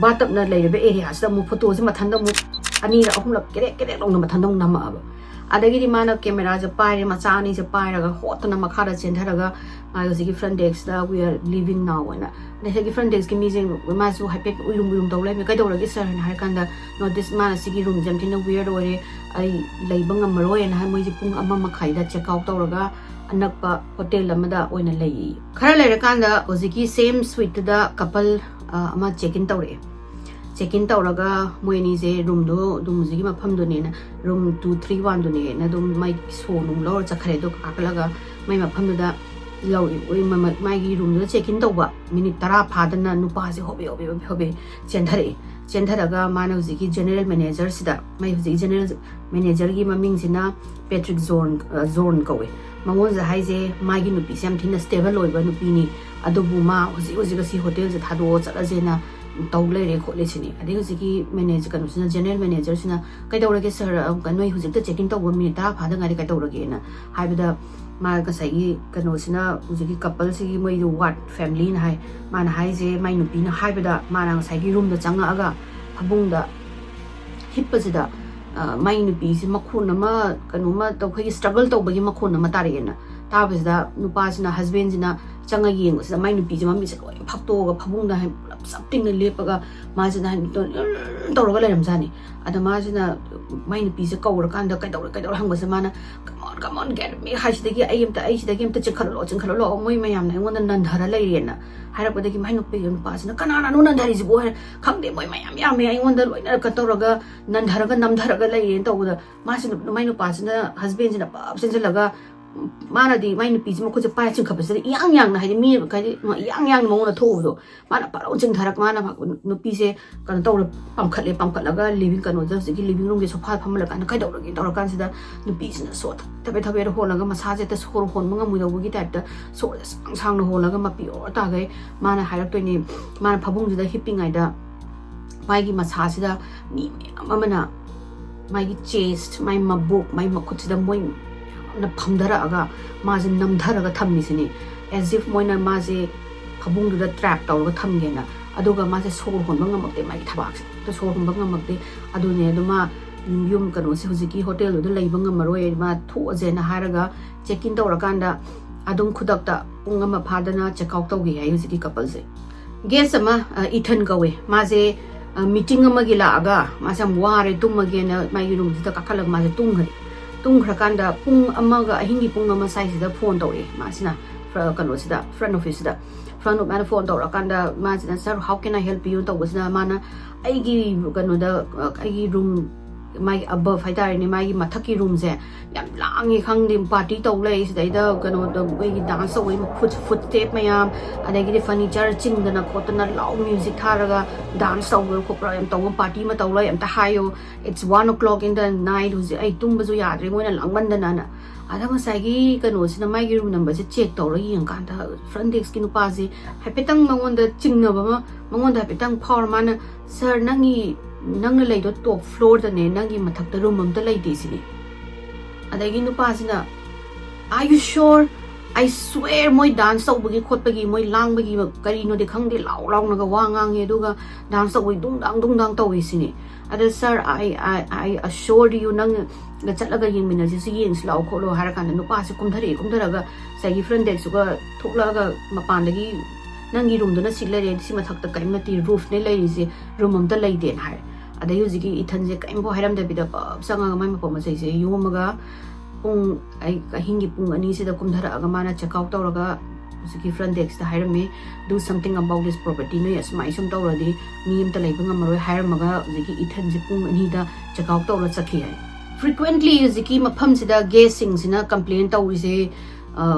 ꯕꯥꯠꯇꯞꯅ ꯂꯩꯔꯤꯕ ꯑꯦꯔꯤꯌꯥꯁꯤꯗ ꯑꯃꯨꯛ ꯐꯣꯇꯣꯁꯦ ꯃꯊꯟꯇ ꯑꯃꯨꯛ ꯑꯅꯤꯔꯛ ꯑꯍꯨꯝꯂꯛ ꯀꯦꯔꯦꯛ ꯀꯦꯔꯦꯛ ꯂꯥꯎꯅ ꯃꯊꯟꯇ ꯑꯃꯨꯛ ꯅꯝꯃꯛꯑꯕ꯫ ꯑꯗꯒꯤꯗꯤ ꯃꯥꯅ ꯀꯦꯃꯦꯔꯥꯁꯦ ꯄꯥꯏꯔꯦ, ꯃꯆꯥ ꯑꯅꯤꯁꯦ ꯄꯥꯏꯔꯒ ꯍꯣꯠꯇꯅ ꯃꯈꯥꯗ ꯆꯦꯟꯊꯔꯒ ꯃꯥꯒꯤ ꯍꯧꯖꯤꯛꯀꯤ front desk ꯇ "We are leaving now" ꯍꯥꯏꯅ꯫ ꯑꯗꯩ ꯍꯧꯖꯤꯛꯀꯤ front desk ꯀꯤ ꯃꯤꯁꯦ ꯃꯥꯁꯨ ꯍꯥꯏꯐꯦꯠ ꯎꯏꯔꯨꯝ ꯎꯏꯔꯨꯝ ꯇꯧ ꯂꯩꯔꯝꯃꯦ꯫ "ꯀꯩꯗꯧꯔꯒꯦ sir?" ꯍꯥꯏꯅ ꯍꯥꯏꯔꯀꯥꯟꯗ, "No, this, ꯃꯥꯅ ꯁꯤꯒꯤ ꯔꯨꯝꯁꯦ ꯌꯥꯝ ꯊꯤꯅ weird ꯑꯣꯏꯔꯦ, ꯑꯩ ꯂꯩꯕ ꯉꯝꯃꯔꯣꯏꯅ" ꯍꯥꯏ꯫ ꯃꯣꯏꯁꯦ ꯄꯨꯡ ꯑꯃ ꯃꯈꯥꯏꯗ check out ꯇꯧꯔꯒ ꯑꯅꯛꯄ ꯍꯣꯇꯦꯜ ꯑꯃꯗ ꯑꯣꯏꯅ ꯂꯩꯌꯦ꯫ ꯈꯔ ꯂꯩꯔꯀꯥꯟꯗ ꯍꯧꯖꯤꯛꯀꯤ same suite ꯇꯨꯗ couple, ꯑ, ꯑꯃ check in ꯇꯧꯔꯛꯑꯦ꯫ Check in ꯇꯧꯔꯒ ꯃꯣꯏ ꯑꯅꯤꯁꯦ ꯔꯨꯝꯗꯣ ꯑꯗꯨꯝ ꯍꯧꯖꯤꯛꯀꯤ ꯃꯐꯝꯗꯨꯅꯦꯅ, ꯔꯨꯝ two three one ꯗꯨꯅꯦꯅ ꯑꯗꯨꯝ ꯃꯥꯏ ꯁꯣ ꯅꯨꯡ ꯂꯧꯔ ꯆꯠꯈ꯭ꯔꯦ꯫ ꯑꯗꯨ ꯀꯥꯈꯠꯂꯒ ꯃꯥꯏ ꯃꯐꯝꯗꯨꯗ ꯂꯧ-, ꯃꯥꯒꯤ ꯔꯨꯝꯗꯨꯗ check in ꯇꯧꯕ ꯃꯤꯅꯤꯠ ꯇꯔꯥ ꯐꯥꯗꯅ ꯅꯨꯄꯥꯁꯦ ꯍꯣꯕꯦ ꯍꯣꯕꯦ ꯍꯣꯕꯦ ꯍꯣꯕꯦ ꯆꯦꯟꯊꯔꯛꯑꯦ꯫ ꯆꯦꯟꯊꯔꯒ ꯃꯥꯅ ꯍꯧꯖꯤꯛꯀꯤ general manager ꯁꯤꯗ, ꯃꯥꯏ ꯍꯧꯖꯤꯛ general manager ꯒꯤ ꯃꯃꯤꯡꯁꯤꯅ ꯄꯦꯇ꯭ꯔꯤꯛ ꯖꯣꯔꯟ, ꯑ, ꯖꯣꯔꯟ ꯀꯧꯋꯦ꯫ ꯃꯉꯣꯟꯁꯤꯗ ꯍꯥꯏꯁꯦ ꯃꯥꯒꯤ ꯅꯨꯄꯤꯁꯦ ꯌꯥꯝ ꯊꯤꯅ stable ꯑꯣꯏꯕ ꯅꯨꯄꯤꯅꯤ, ꯑꯗꯨꯕꯨ ꯃꯥ ꯍꯧꯖꯤꯛ ꯍꯧꯖꯤꯛ ꯑꯁꯤ ꯍꯣꯇꯦꯜꯁꯦ ꯊꯥꯗꯣꯛꯑ ꯆꯠꯂꯁꯦꯅ ꯇꯧ ꯂꯩꯔꯦ ꯈꯣꯠꯂꯦ ꯁꯤꯅꯤ꯫ ꯑꯗꯩ ꯍꯧꯖꯤꯛꯀꯤ ꯃꯦꯅꯦꯖꯔ ꯀꯩꯅꯣꯁꯤꯅ, ꯖꯦꯅꯔꯦꯜ ꯃꯦꯅꯦꯖꯔꯁꯤꯅ, "ꯀꯩꯗꯧꯔꯒꯦ ꯁꯥꯔ? ꯅꯣꯏ ꯍꯧꯖꯤꯛꯇ ꯆꯦꯛ ꯏꯟ ꯇꯧꯕ ꯃꯤꯅꯤꯠ ꯇꯔꯥ ꯐꯥꯗ ꯉꯥꯏꯔꯤ, ꯀꯩꯗꯧꯔꯒꯦꯅ?" ꯍꯥꯏꯕꯗ, ꯃꯥ ꯉꯁꯥꯏꯒꯤ ꯀꯩꯅꯣꯁꯤꯅ, ꯍꯧꯖꯤꯛꯀꯤ ꯀꯄꯜꯁꯤꯒꯤ, ꯃꯣꯏꯗꯨ ꯋꯥꯔꯗ ꯐꯦꯃꯤꯂꯤꯅ ꯍꯥꯏ, ꯃꯥꯅ ꯍꯥꯏꯁꯦ, ꯃꯥꯏ ꯅꯨꯄꯤꯅ ꯍꯥꯏꯕꯗ, ꯃꯥꯅ ꯉꯁꯥꯏꯒꯤ ꯔꯨꯝꯗ ꯆꯪꯉꯛꯑꯒ ꯐꯃꯨꯡꯗ ꯍꯤꯞꯄꯁꯤꯗ, ꯑ, ꯃꯥꯏ ꯅꯨꯄꯤꯁꯤ ꯃꯈꯣꯟ ꯑꯃ, ꯀꯩꯅꯣꯃ ꯇꯧ-, ꯑꯩꯈꯣꯏꯒꯤ ꯁ꯭ꯇ꯭ꯔꯒꯜ ꯇꯧꯕꯒꯤ ꯃꯈꯣꯟ ꯑꯃ ꯇꯥꯔꯛꯑꯦꯅ꯫ ꯇꯥꯕꯁꯤꯗ ꯅꯨꯄꯥꯁꯤꯅ, ꯍꯁꯕꯦꯟꯁꯤꯅ ꯆꯪꯉ ꯌꯦꯡꯕꯁꯤꯗ, ꯃꯥꯏ ꯅꯨꯄꯤꯁꯦ ꯃꯃꯤꯠꯁꯦ ꯂꯣꯏ ꯐꯥꯛꯇꯣꯛꯑꯒ ꯐꯃꯨꯡꯗ ꯍꯥꯏ ꯄꯨꯂꯞ ꯆꯞ ꯇꯤꯡꯅ ꯂꯦꯞꯄꯒ, ꯃꯥꯁꯤꯅ ꯍꯥꯏ ꯇꯧꯔꯒ ꯂꯩꯔꯝꯖꯥꯠꯅꯤ꯫ ꯑꯗ ꯃꯥꯁꯤꯅ ꯃꯥꯏ ꯅꯨꯄꯤꯁꯦ ꯀꯧꯔꯀꯥꯟꯗ, "ꯀꯩꯗꯧꯔꯦ, ꯀꯩꯗꯧꯔꯦ?" ꯍꯪꯕꯁꯦ, ꯃꯥꯅ, "Come on, come on, get me ꯍꯥꯏꯁꯤꯗꯒꯤ, ꯑꯩ ꯑꯝꯇ, ꯑꯩꯁꯤꯗꯒꯤ ꯑꯝꯇ ꯆꯤꯡꯈꯠꯂꯛꯑꯣ, ꯆꯤꯡꯈꯠꯂꯛꯑꯣ, ꯃꯣꯏ ꯃꯌꯥꯝꯅ ꯑꯩꯉꯣꯟꯗ ꯅꯟꯊꯔ ꯂꯩꯔꯦꯅ" ꯍꯥꯏꯔꯛꯄꯗꯒꯤ, ꯃꯥꯏ ꯅꯨꯄꯤꯒꯤ ꯅꯨꯄꯥꯁꯤꯅ, "ꯀꯅꯥꯅꯅꯣ ꯅꯟꯊꯔꯤꯁꯤꯕꯨ?" ꯍꯥꯏꯔ, "ꯈꯪꯗꯦ, ꯃꯣꯏ ꯃꯌꯥꯝ ꯌꯥꯝꯃꯦ, ꯑꯩꯉꯣꯟꯗ ꯂꯣꯏꯅ ꯀꯩꯅꯣ ꯇꯧꯔꯒ ꯅꯟꯊꯔꯒ, ꯅꯝꯊꯔꯒ ꯂꯩꯔꯦꯅ" ꯇꯧꯕꯗ, ꯃꯥꯁꯤꯅ, ꯃꯥꯏ ꯅꯨꯄꯥꯁꯤꯅ, ꯍꯁꯕꯦꯟꯁꯤꯅ ꯄꯞ ꯆꯦꯟꯁꯤꯜꯂꯒ, ꯃꯥꯅꯗꯤ ꯃꯥꯏ ꯅꯨꯄꯤꯁꯤ ꯃꯈꯨꯠꯁꯦ ꯄꯥꯏꯔ ꯆꯤꯡꯈꯠꯄꯁꯤꯗ ꯏꯌꯥꯡ ꯌꯥꯡꯅ, ꯍꯥꯏꯗꯤ ꯃꯤ, ꯍꯥꯏꯗꯤ ꯏꯌꯥꯡ ꯌꯥꯡꯅ ꯃꯉꯣꯟꯗ ꯊꯣꯛꯎꯕꯗꯣ, ꯃꯥꯅ ꯄꯔꯧ ꯆꯤꯡꯊꯔꯛ-, ꯃꯥꯅ ꯅꯨꯄꯤꯁꯦ ꯀꯩꯅꯣ ꯇꯧꯔ ꯄꯥꯝꯈꯠꯂꯦ, ꯄꯥꯝꯈꯠꯂꯒ ꯂꯤꯚꯤꯡ ꯀꯩꯅꯣꯗ, ꯍꯧꯖꯤꯛꯀꯤ ꯂꯤꯚꯤꯡ ꯔꯨꯝꯒꯤ ꯁꯣꯐꯥꯗ ꯐꯝꯍꯜꯂꯀꯥꯟꯗ, "ꯀꯩꯗꯧꯔꯒꯦ?" ꯇꯧꯔꯀꯥꯟꯁꯤꯗ ꯅꯨꯄꯤꯁꯤꯅ ꯁꯣꯔ ꯊꯕꯦꯠ ꯊꯕꯦꯠ ꯍꯣꯜꯂꯒ, ꯃꯁꯥꯁꯦ ꯍꯦꯛꯇ ꯁꯣꯔ ꯍꯣꯟꯕ ꯉꯝꯃꯣꯏꯗꯧꯕꯒꯤ ꯇꯥꯏꯞꯇ ꯁꯣꯔꯁꯦ ꯁꯥꯡ ꯁꯥꯡꯅ ꯍꯣꯜꯂꯒ ꯃꯄꯤ ꯑꯣꯔ ꯇꯥꯈꯩ ꯃꯥꯅ ꯍꯥꯏꯔꯛꯇꯣꯏꯅꯤ꯫ ꯃꯥꯅ ꯐꯃꯨꯡꯁꯤꯗ ꯍꯤꯞꯄꯤꯉꯩꯗ ꯃꯥꯒꯤ ꯃꯁꯥꯁꯤꯗ ꯃꯤ ꯃꯌꯥꯝ ꯑꯃꯅ ꯃꯥꯒꯤ ꯆꯦꯁ, ꯃꯥꯏ ꯃꯕꯨꯛ, ꯃꯥꯏ ꯃꯈꯨꯠꯁꯤꯗ ꯃꯣꯏ ꯃꯌꯥꯝꯅ ꯐꯝꯊꯔꯛꯑꯒ ꯃꯥꯁꯦ ꯅꯝꯊꯔꯒ ꯊꯝꯃꯤꯁꯤꯅꯤ, as if ꯃꯣꯏꯅ ꯃꯥꯁꯦ ꯐꯃꯨꯡꯗꯨꯗ ꯇ꯭ꯔꯦꯞ ꯇꯧꯔꯒ ꯊꯝꯒꯦꯅ꯫ ꯑꯗꯨꯒ ꯃꯥꯁꯦ ꯁꯣꯔ ꯍꯣꯟꯕ ꯉꯝꯃꯛꯇꯦ, ꯃꯥꯒꯤ ꯊꯕꯥꯛꯁꯦ ꯑꯝꯇ ꯁꯣꯔ ꯍꯣꯟꯕ ꯉꯝꯃꯛꯇꯦ꯫ ꯑꯗꯨꯅꯦ, ꯑꯗꯨ ꯃꯥ ꯌꯨꯝ ꯀꯩꯅꯣꯁꯦ, ꯍꯧꯖꯤꯛꯀꯤ ꯍꯣꯇꯦꯜꯗꯨꯗ ꯂꯩꯕ ꯉꯝꯃꯔꯣꯏ, ꯃꯥ ꯊꯣꯛꯑꯁꯦꯅ ꯍꯥꯏꯔꯒ ꯆꯦꯛ ꯏꯟ ꯇꯧꯔꯀꯥꯟꯗ ꯑꯗꯨꯝ ꯈꯨꯗꯛꯇ ꯄꯨꯡ ꯑꯃ ꯐꯥꯗꯅ ꯆꯦꯛ ꯑꯥꯎꯠ ꯇꯧꯈꯤ ꯍꯥꯏ ꯍꯧꯖꯤꯛꯀꯤ ꯀꯄꯜꯁꯦ꯫ ꯒꯦꯁ ꯑꯃ, ꯑ, ꯏꯊꯟ ꯀꯧꯋꯦ, ꯃꯥꯁꯦ, ꯑ, ꯃꯤꯇꯤꯡ ꯑꯃꯒꯤ ꯂꯥꯛꯑꯒ ꯃꯥꯁꯦ ꯌꯥꯝ ꯋꯥꯔꯦ, ꯇꯨꯝꯃꯒꯦꯅ ꯃꯥꯒꯤ ꯔꯨꯝꯁꯤꯗ ꯀꯥꯈꯠꯂꯒ ꯃꯥꯁꯦ ꯇꯨꯝꯈ꯭ꯔꯦ꯫ ꯇꯨꯝꯈ꯭ꯔꯀꯥꯟꯗ ꯄꯨꯡ ꯑꯃꯒ, ꯑꯍꯤꯡꯒꯤ ꯄꯨꯡ ꯑꯃ ꯁ꯭ꯋꯥꯏꯁꯤꯗ ꯐꯣꯟ ꯇꯧꯔꯛꯑꯦ ꯃꯥꯁꯤꯅ, ꯐ꯭ꯔ-, ꯀꯩꯅꯣꯁꯤꯗ, ꯐ꯭ꯔꯟ ꯑꯣꯐꯤꯁꯁꯤꯗ꯫ ꯐ꯭ꯔꯟ ꯑꯣꯐ ꯃꯥꯅ phone ꯇꯧꯔꯛꯑꯀꯥꯟꯗ ꯃꯥꯁꯤꯅ, "Sir, how can I help you?" ꯇꯧꯕꯁꯤꯗ ꯃꯥꯅ ꯑꯩꯒꯤ ꯀꯩꯅꯣꯗ, ꯑ, ꯑꯩꯒꯤ ꯔꯨꯝ, ꯃꯥꯒꯤ ꯑꯕꯞ ꯍꯥꯏꯇꯥꯔꯦꯅꯦ, ꯃꯥꯒꯤ ꯃꯊꯛꯀꯤ ꯔꯨꯝꯁꯦ ꯌꯥꯝ ꯂꯥꯡꯉꯦ, ꯈꯪꯗꯦ, ꯄꯥꯔꯇꯤ ꯇꯧ ꯂꯩ, ꯁꯤꯗꯩꯗ ꯀꯩꯅꯣꯗ ꯃꯣꯏꯒꯤ ꯗꯥꯟꯁ ꯇꯧꯕꯒꯤ ꯐꯨꯠ, ꯐꯨꯠ ꯁ꯭ꯇꯦꯞ ꯃꯌꯥꯝ, ꯑꯗꯒꯤꯗꯤ ꯐꯔꯅꯤꯆꯔ ꯆꯤꯡꯗꯅ ꯈꯣꯠꯇꯅ ꯂꯥꯎ ꯃ꯭ꯌꯨꯖꯤꯛ ꯊꯥꯔꯒ ꯗꯥꯟꯁ ꯇꯧꯕ ꯈꯣꯠꯄ ꯌꯥꯝ ꯇꯧꯕ ꯄꯥꯔꯇꯤ ꯑꯃ ꯇꯧ ꯂꯩ, ꯑꯝꯇ ꯍꯥꯏꯌꯣ, it's one o'clock in the night, ꯍꯧꯖꯤꯛ ꯑꯩ ꯇꯨꯝꯕꯁꯨ ꯌꯥꯗ꯭ꯔꯦ ꯃꯣꯏꯅ ꯂꯥꯡꯃꯟꯗꯅꯅ꯫ ꯑꯗ ꯉꯁꯥꯏꯒꯤ ꯀꯩꯅꯣꯁꯤꯅ ꯃꯥꯒꯤ ꯔꯨꯝ ꯅꯝꯕꯔꯁꯦ ꯆꯦꯛ ꯇꯧꯔꯒ ꯌꯦꯡꯀꯥꯟꯗ, ꯐ꯭ꯔꯟ ꯗꯦꯛꯁꯀꯤ ꯅꯨꯄꯥꯁꯦ ꯍꯥꯏꯐꯦꯠꯇꯪ ꯃꯉꯣꯟꯗ ꯆꯤꯡꯅꯕ ꯑꯃ ꯃꯉꯣꯟꯗ ꯍꯥꯏꯐꯦꯠꯇꯪ ꯐꯥꯎꯔ, ꯃꯥꯅ, "ꯁꯥꯔ, ꯅꯪꯒꯤ, ꯅꯪꯅ ꯂꯩꯗꯣ ꯇꯣꯞ ꯐ꯭ꯂꯣꯔꯗꯅꯦ, ꯅꯪꯒꯤ ꯃꯊꯛꯇ ꯔꯨꯝ ꯑꯝꯇ ꯂꯩꯇꯦ" ꯁꯤꯅꯤ꯫ ꯑꯗꯒꯤ ꯅꯨꯄꯥꯁꯤꯅ, "Are you sure? I swear, ꯃꯣꯏ ꯗꯥꯟꯁ ꯇꯧꯕꯒꯤ ꯈꯣꯠꯄꯒꯤ, ꯃꯣꯏ ꯂꯥꯡꯕꯒꯤ ꯀꯔꯤꯅꯣꯗꯤ ꯈꯪꯗꯦ, ꯂꯥꯎ ꯂꯥꯎꯅꯒ ꯋꯥ ꯉꯥꯡꯉꯦ, ꯑꯗꯨꯒ ꯗꯥꯟꯁ ꯇꯧꯕꯒꯤ ꯗꯨꯡ ꯗꯥꯡ ꯗꯨꯡ ꯗꯥꯡ ꯇꯧꯋꯤ" ꯁꯤꯅꯤ꯫ ꯑꯗ, "Sir, I, I, I assure you, ꯅꯪ ꯆꯠꯂꯒ ꯌꯦꯡꯃꯤꯟꯅꯁꯤ, ꯁꯤ ꯌꯦꯡꯁꯤ ꯂꯥꯛꯑꯣ ꯈꯣꯠꯂꯣ" ꯍꯥꯏꯔꯀꯥꯟꯗ ꯅꯨꯄꯥꯁꯦ ꯀꯨꯝꯊꯔꯛꯑꯦ꯫ ꯀꯨꯝꯊꯔꯒ ꯉꯁꯥꯏꯒꯤ ꯐ꯭ꯔꯟ ꯗꯦꯛꯁꯇꯨꯒ ꯊꯣꯛꯂꯛꯑꯒ ꯃꯄꯥꯟꯗꯒꯤ, "ꯅꯪꯒꯤ ꯔꯨꯝꯗꯨꯅ ꯁꯤ ꯂꯩꯔꯦ, ꯁꯤ ꯃꯊꯛꯇ ꯀꯔꯤꯝ ꯅꯠꯇꯦ, ꯔꯨꯐꯅꯦ ꯂꯩꯔꯤꯁꯦ, ꯔꯨꯝ ꯑꯝꯇ ꯂꯩꯇꯦꯅ" ꯍꯥꯏꯔꯦ꯫ ꯑꯗꯩ ꯍꯧꯖꯤꯛꯀꯤ ꯏꯊꯟꯁꯦ ꯀꯔꯤꯝꯐꯥꯎ ꯍꯥꯏꯔꯝꯗꯕꯤꯗ ꯄꯞ ꯆꯪꯉꯒ ꯃꯥꯏ ꯃꯄꯣꯠ ꯃꯆꯩꯁꯦ ꯌꯣꯝꯃꯒ ꯄꯨꯡ, ꯑꯩ ꯑꯍꯤꯡꯒꯤ ꯄꯨꯡ ꯑꯅꯤꯁꯤꯗ ꯀꯨꯝꯊꯔꯛꯑꯒ ꯃꯥꯅ ꯆꯦꯛ ꯑꯥꯎꯠ ꯇꯧꯔꯒ ꯍꯧꯖꯤꯛꯀꯤ ꯐ꯭ꯔꯟ ꯗꯦꯛꯁꯇ ꯍꯥꯏꯔꯝꯃꯦ, "Do something about this property, ꯅꯣꯏ ꯑꯁꯨꯃꯥꯏꯅ ꯁꯨꯝ ꯇꯧꯔꯗꯤ ꯃꯤ ꯑꯝꯇ ꯂꯩꯕ ꯉꯝꯃꯔꯣꯏ" ꯍꯥꯏꯔꯝꯃꯒ ꯍꯧꯖꯤꯛꯀꯤ ꯏꯊꯟꯁꯦ ꯄꯨꯡ ꯑꯅꯤꯗ ꯆꯦꯛ ꯑꯥꯎꯠ ꯇꯧꯔ ꯆꯠꯈꯤ ꯍꯥꯏ꯫ ꯐ꯭ꯔꯤꯀ꯭ꯋꯦꯟꯠꯂꯤ ꯍꯧꯖꯤꯛꯀꯤ ꯃꯐꯝꯁꯤꯗ ꯒꯦꯁꯁꯤꯡꯁꯤꯅ ꯀꯝꯄ꯭ꯂꯦꯟ ꯇꯧꯔꯤꯁꯦ,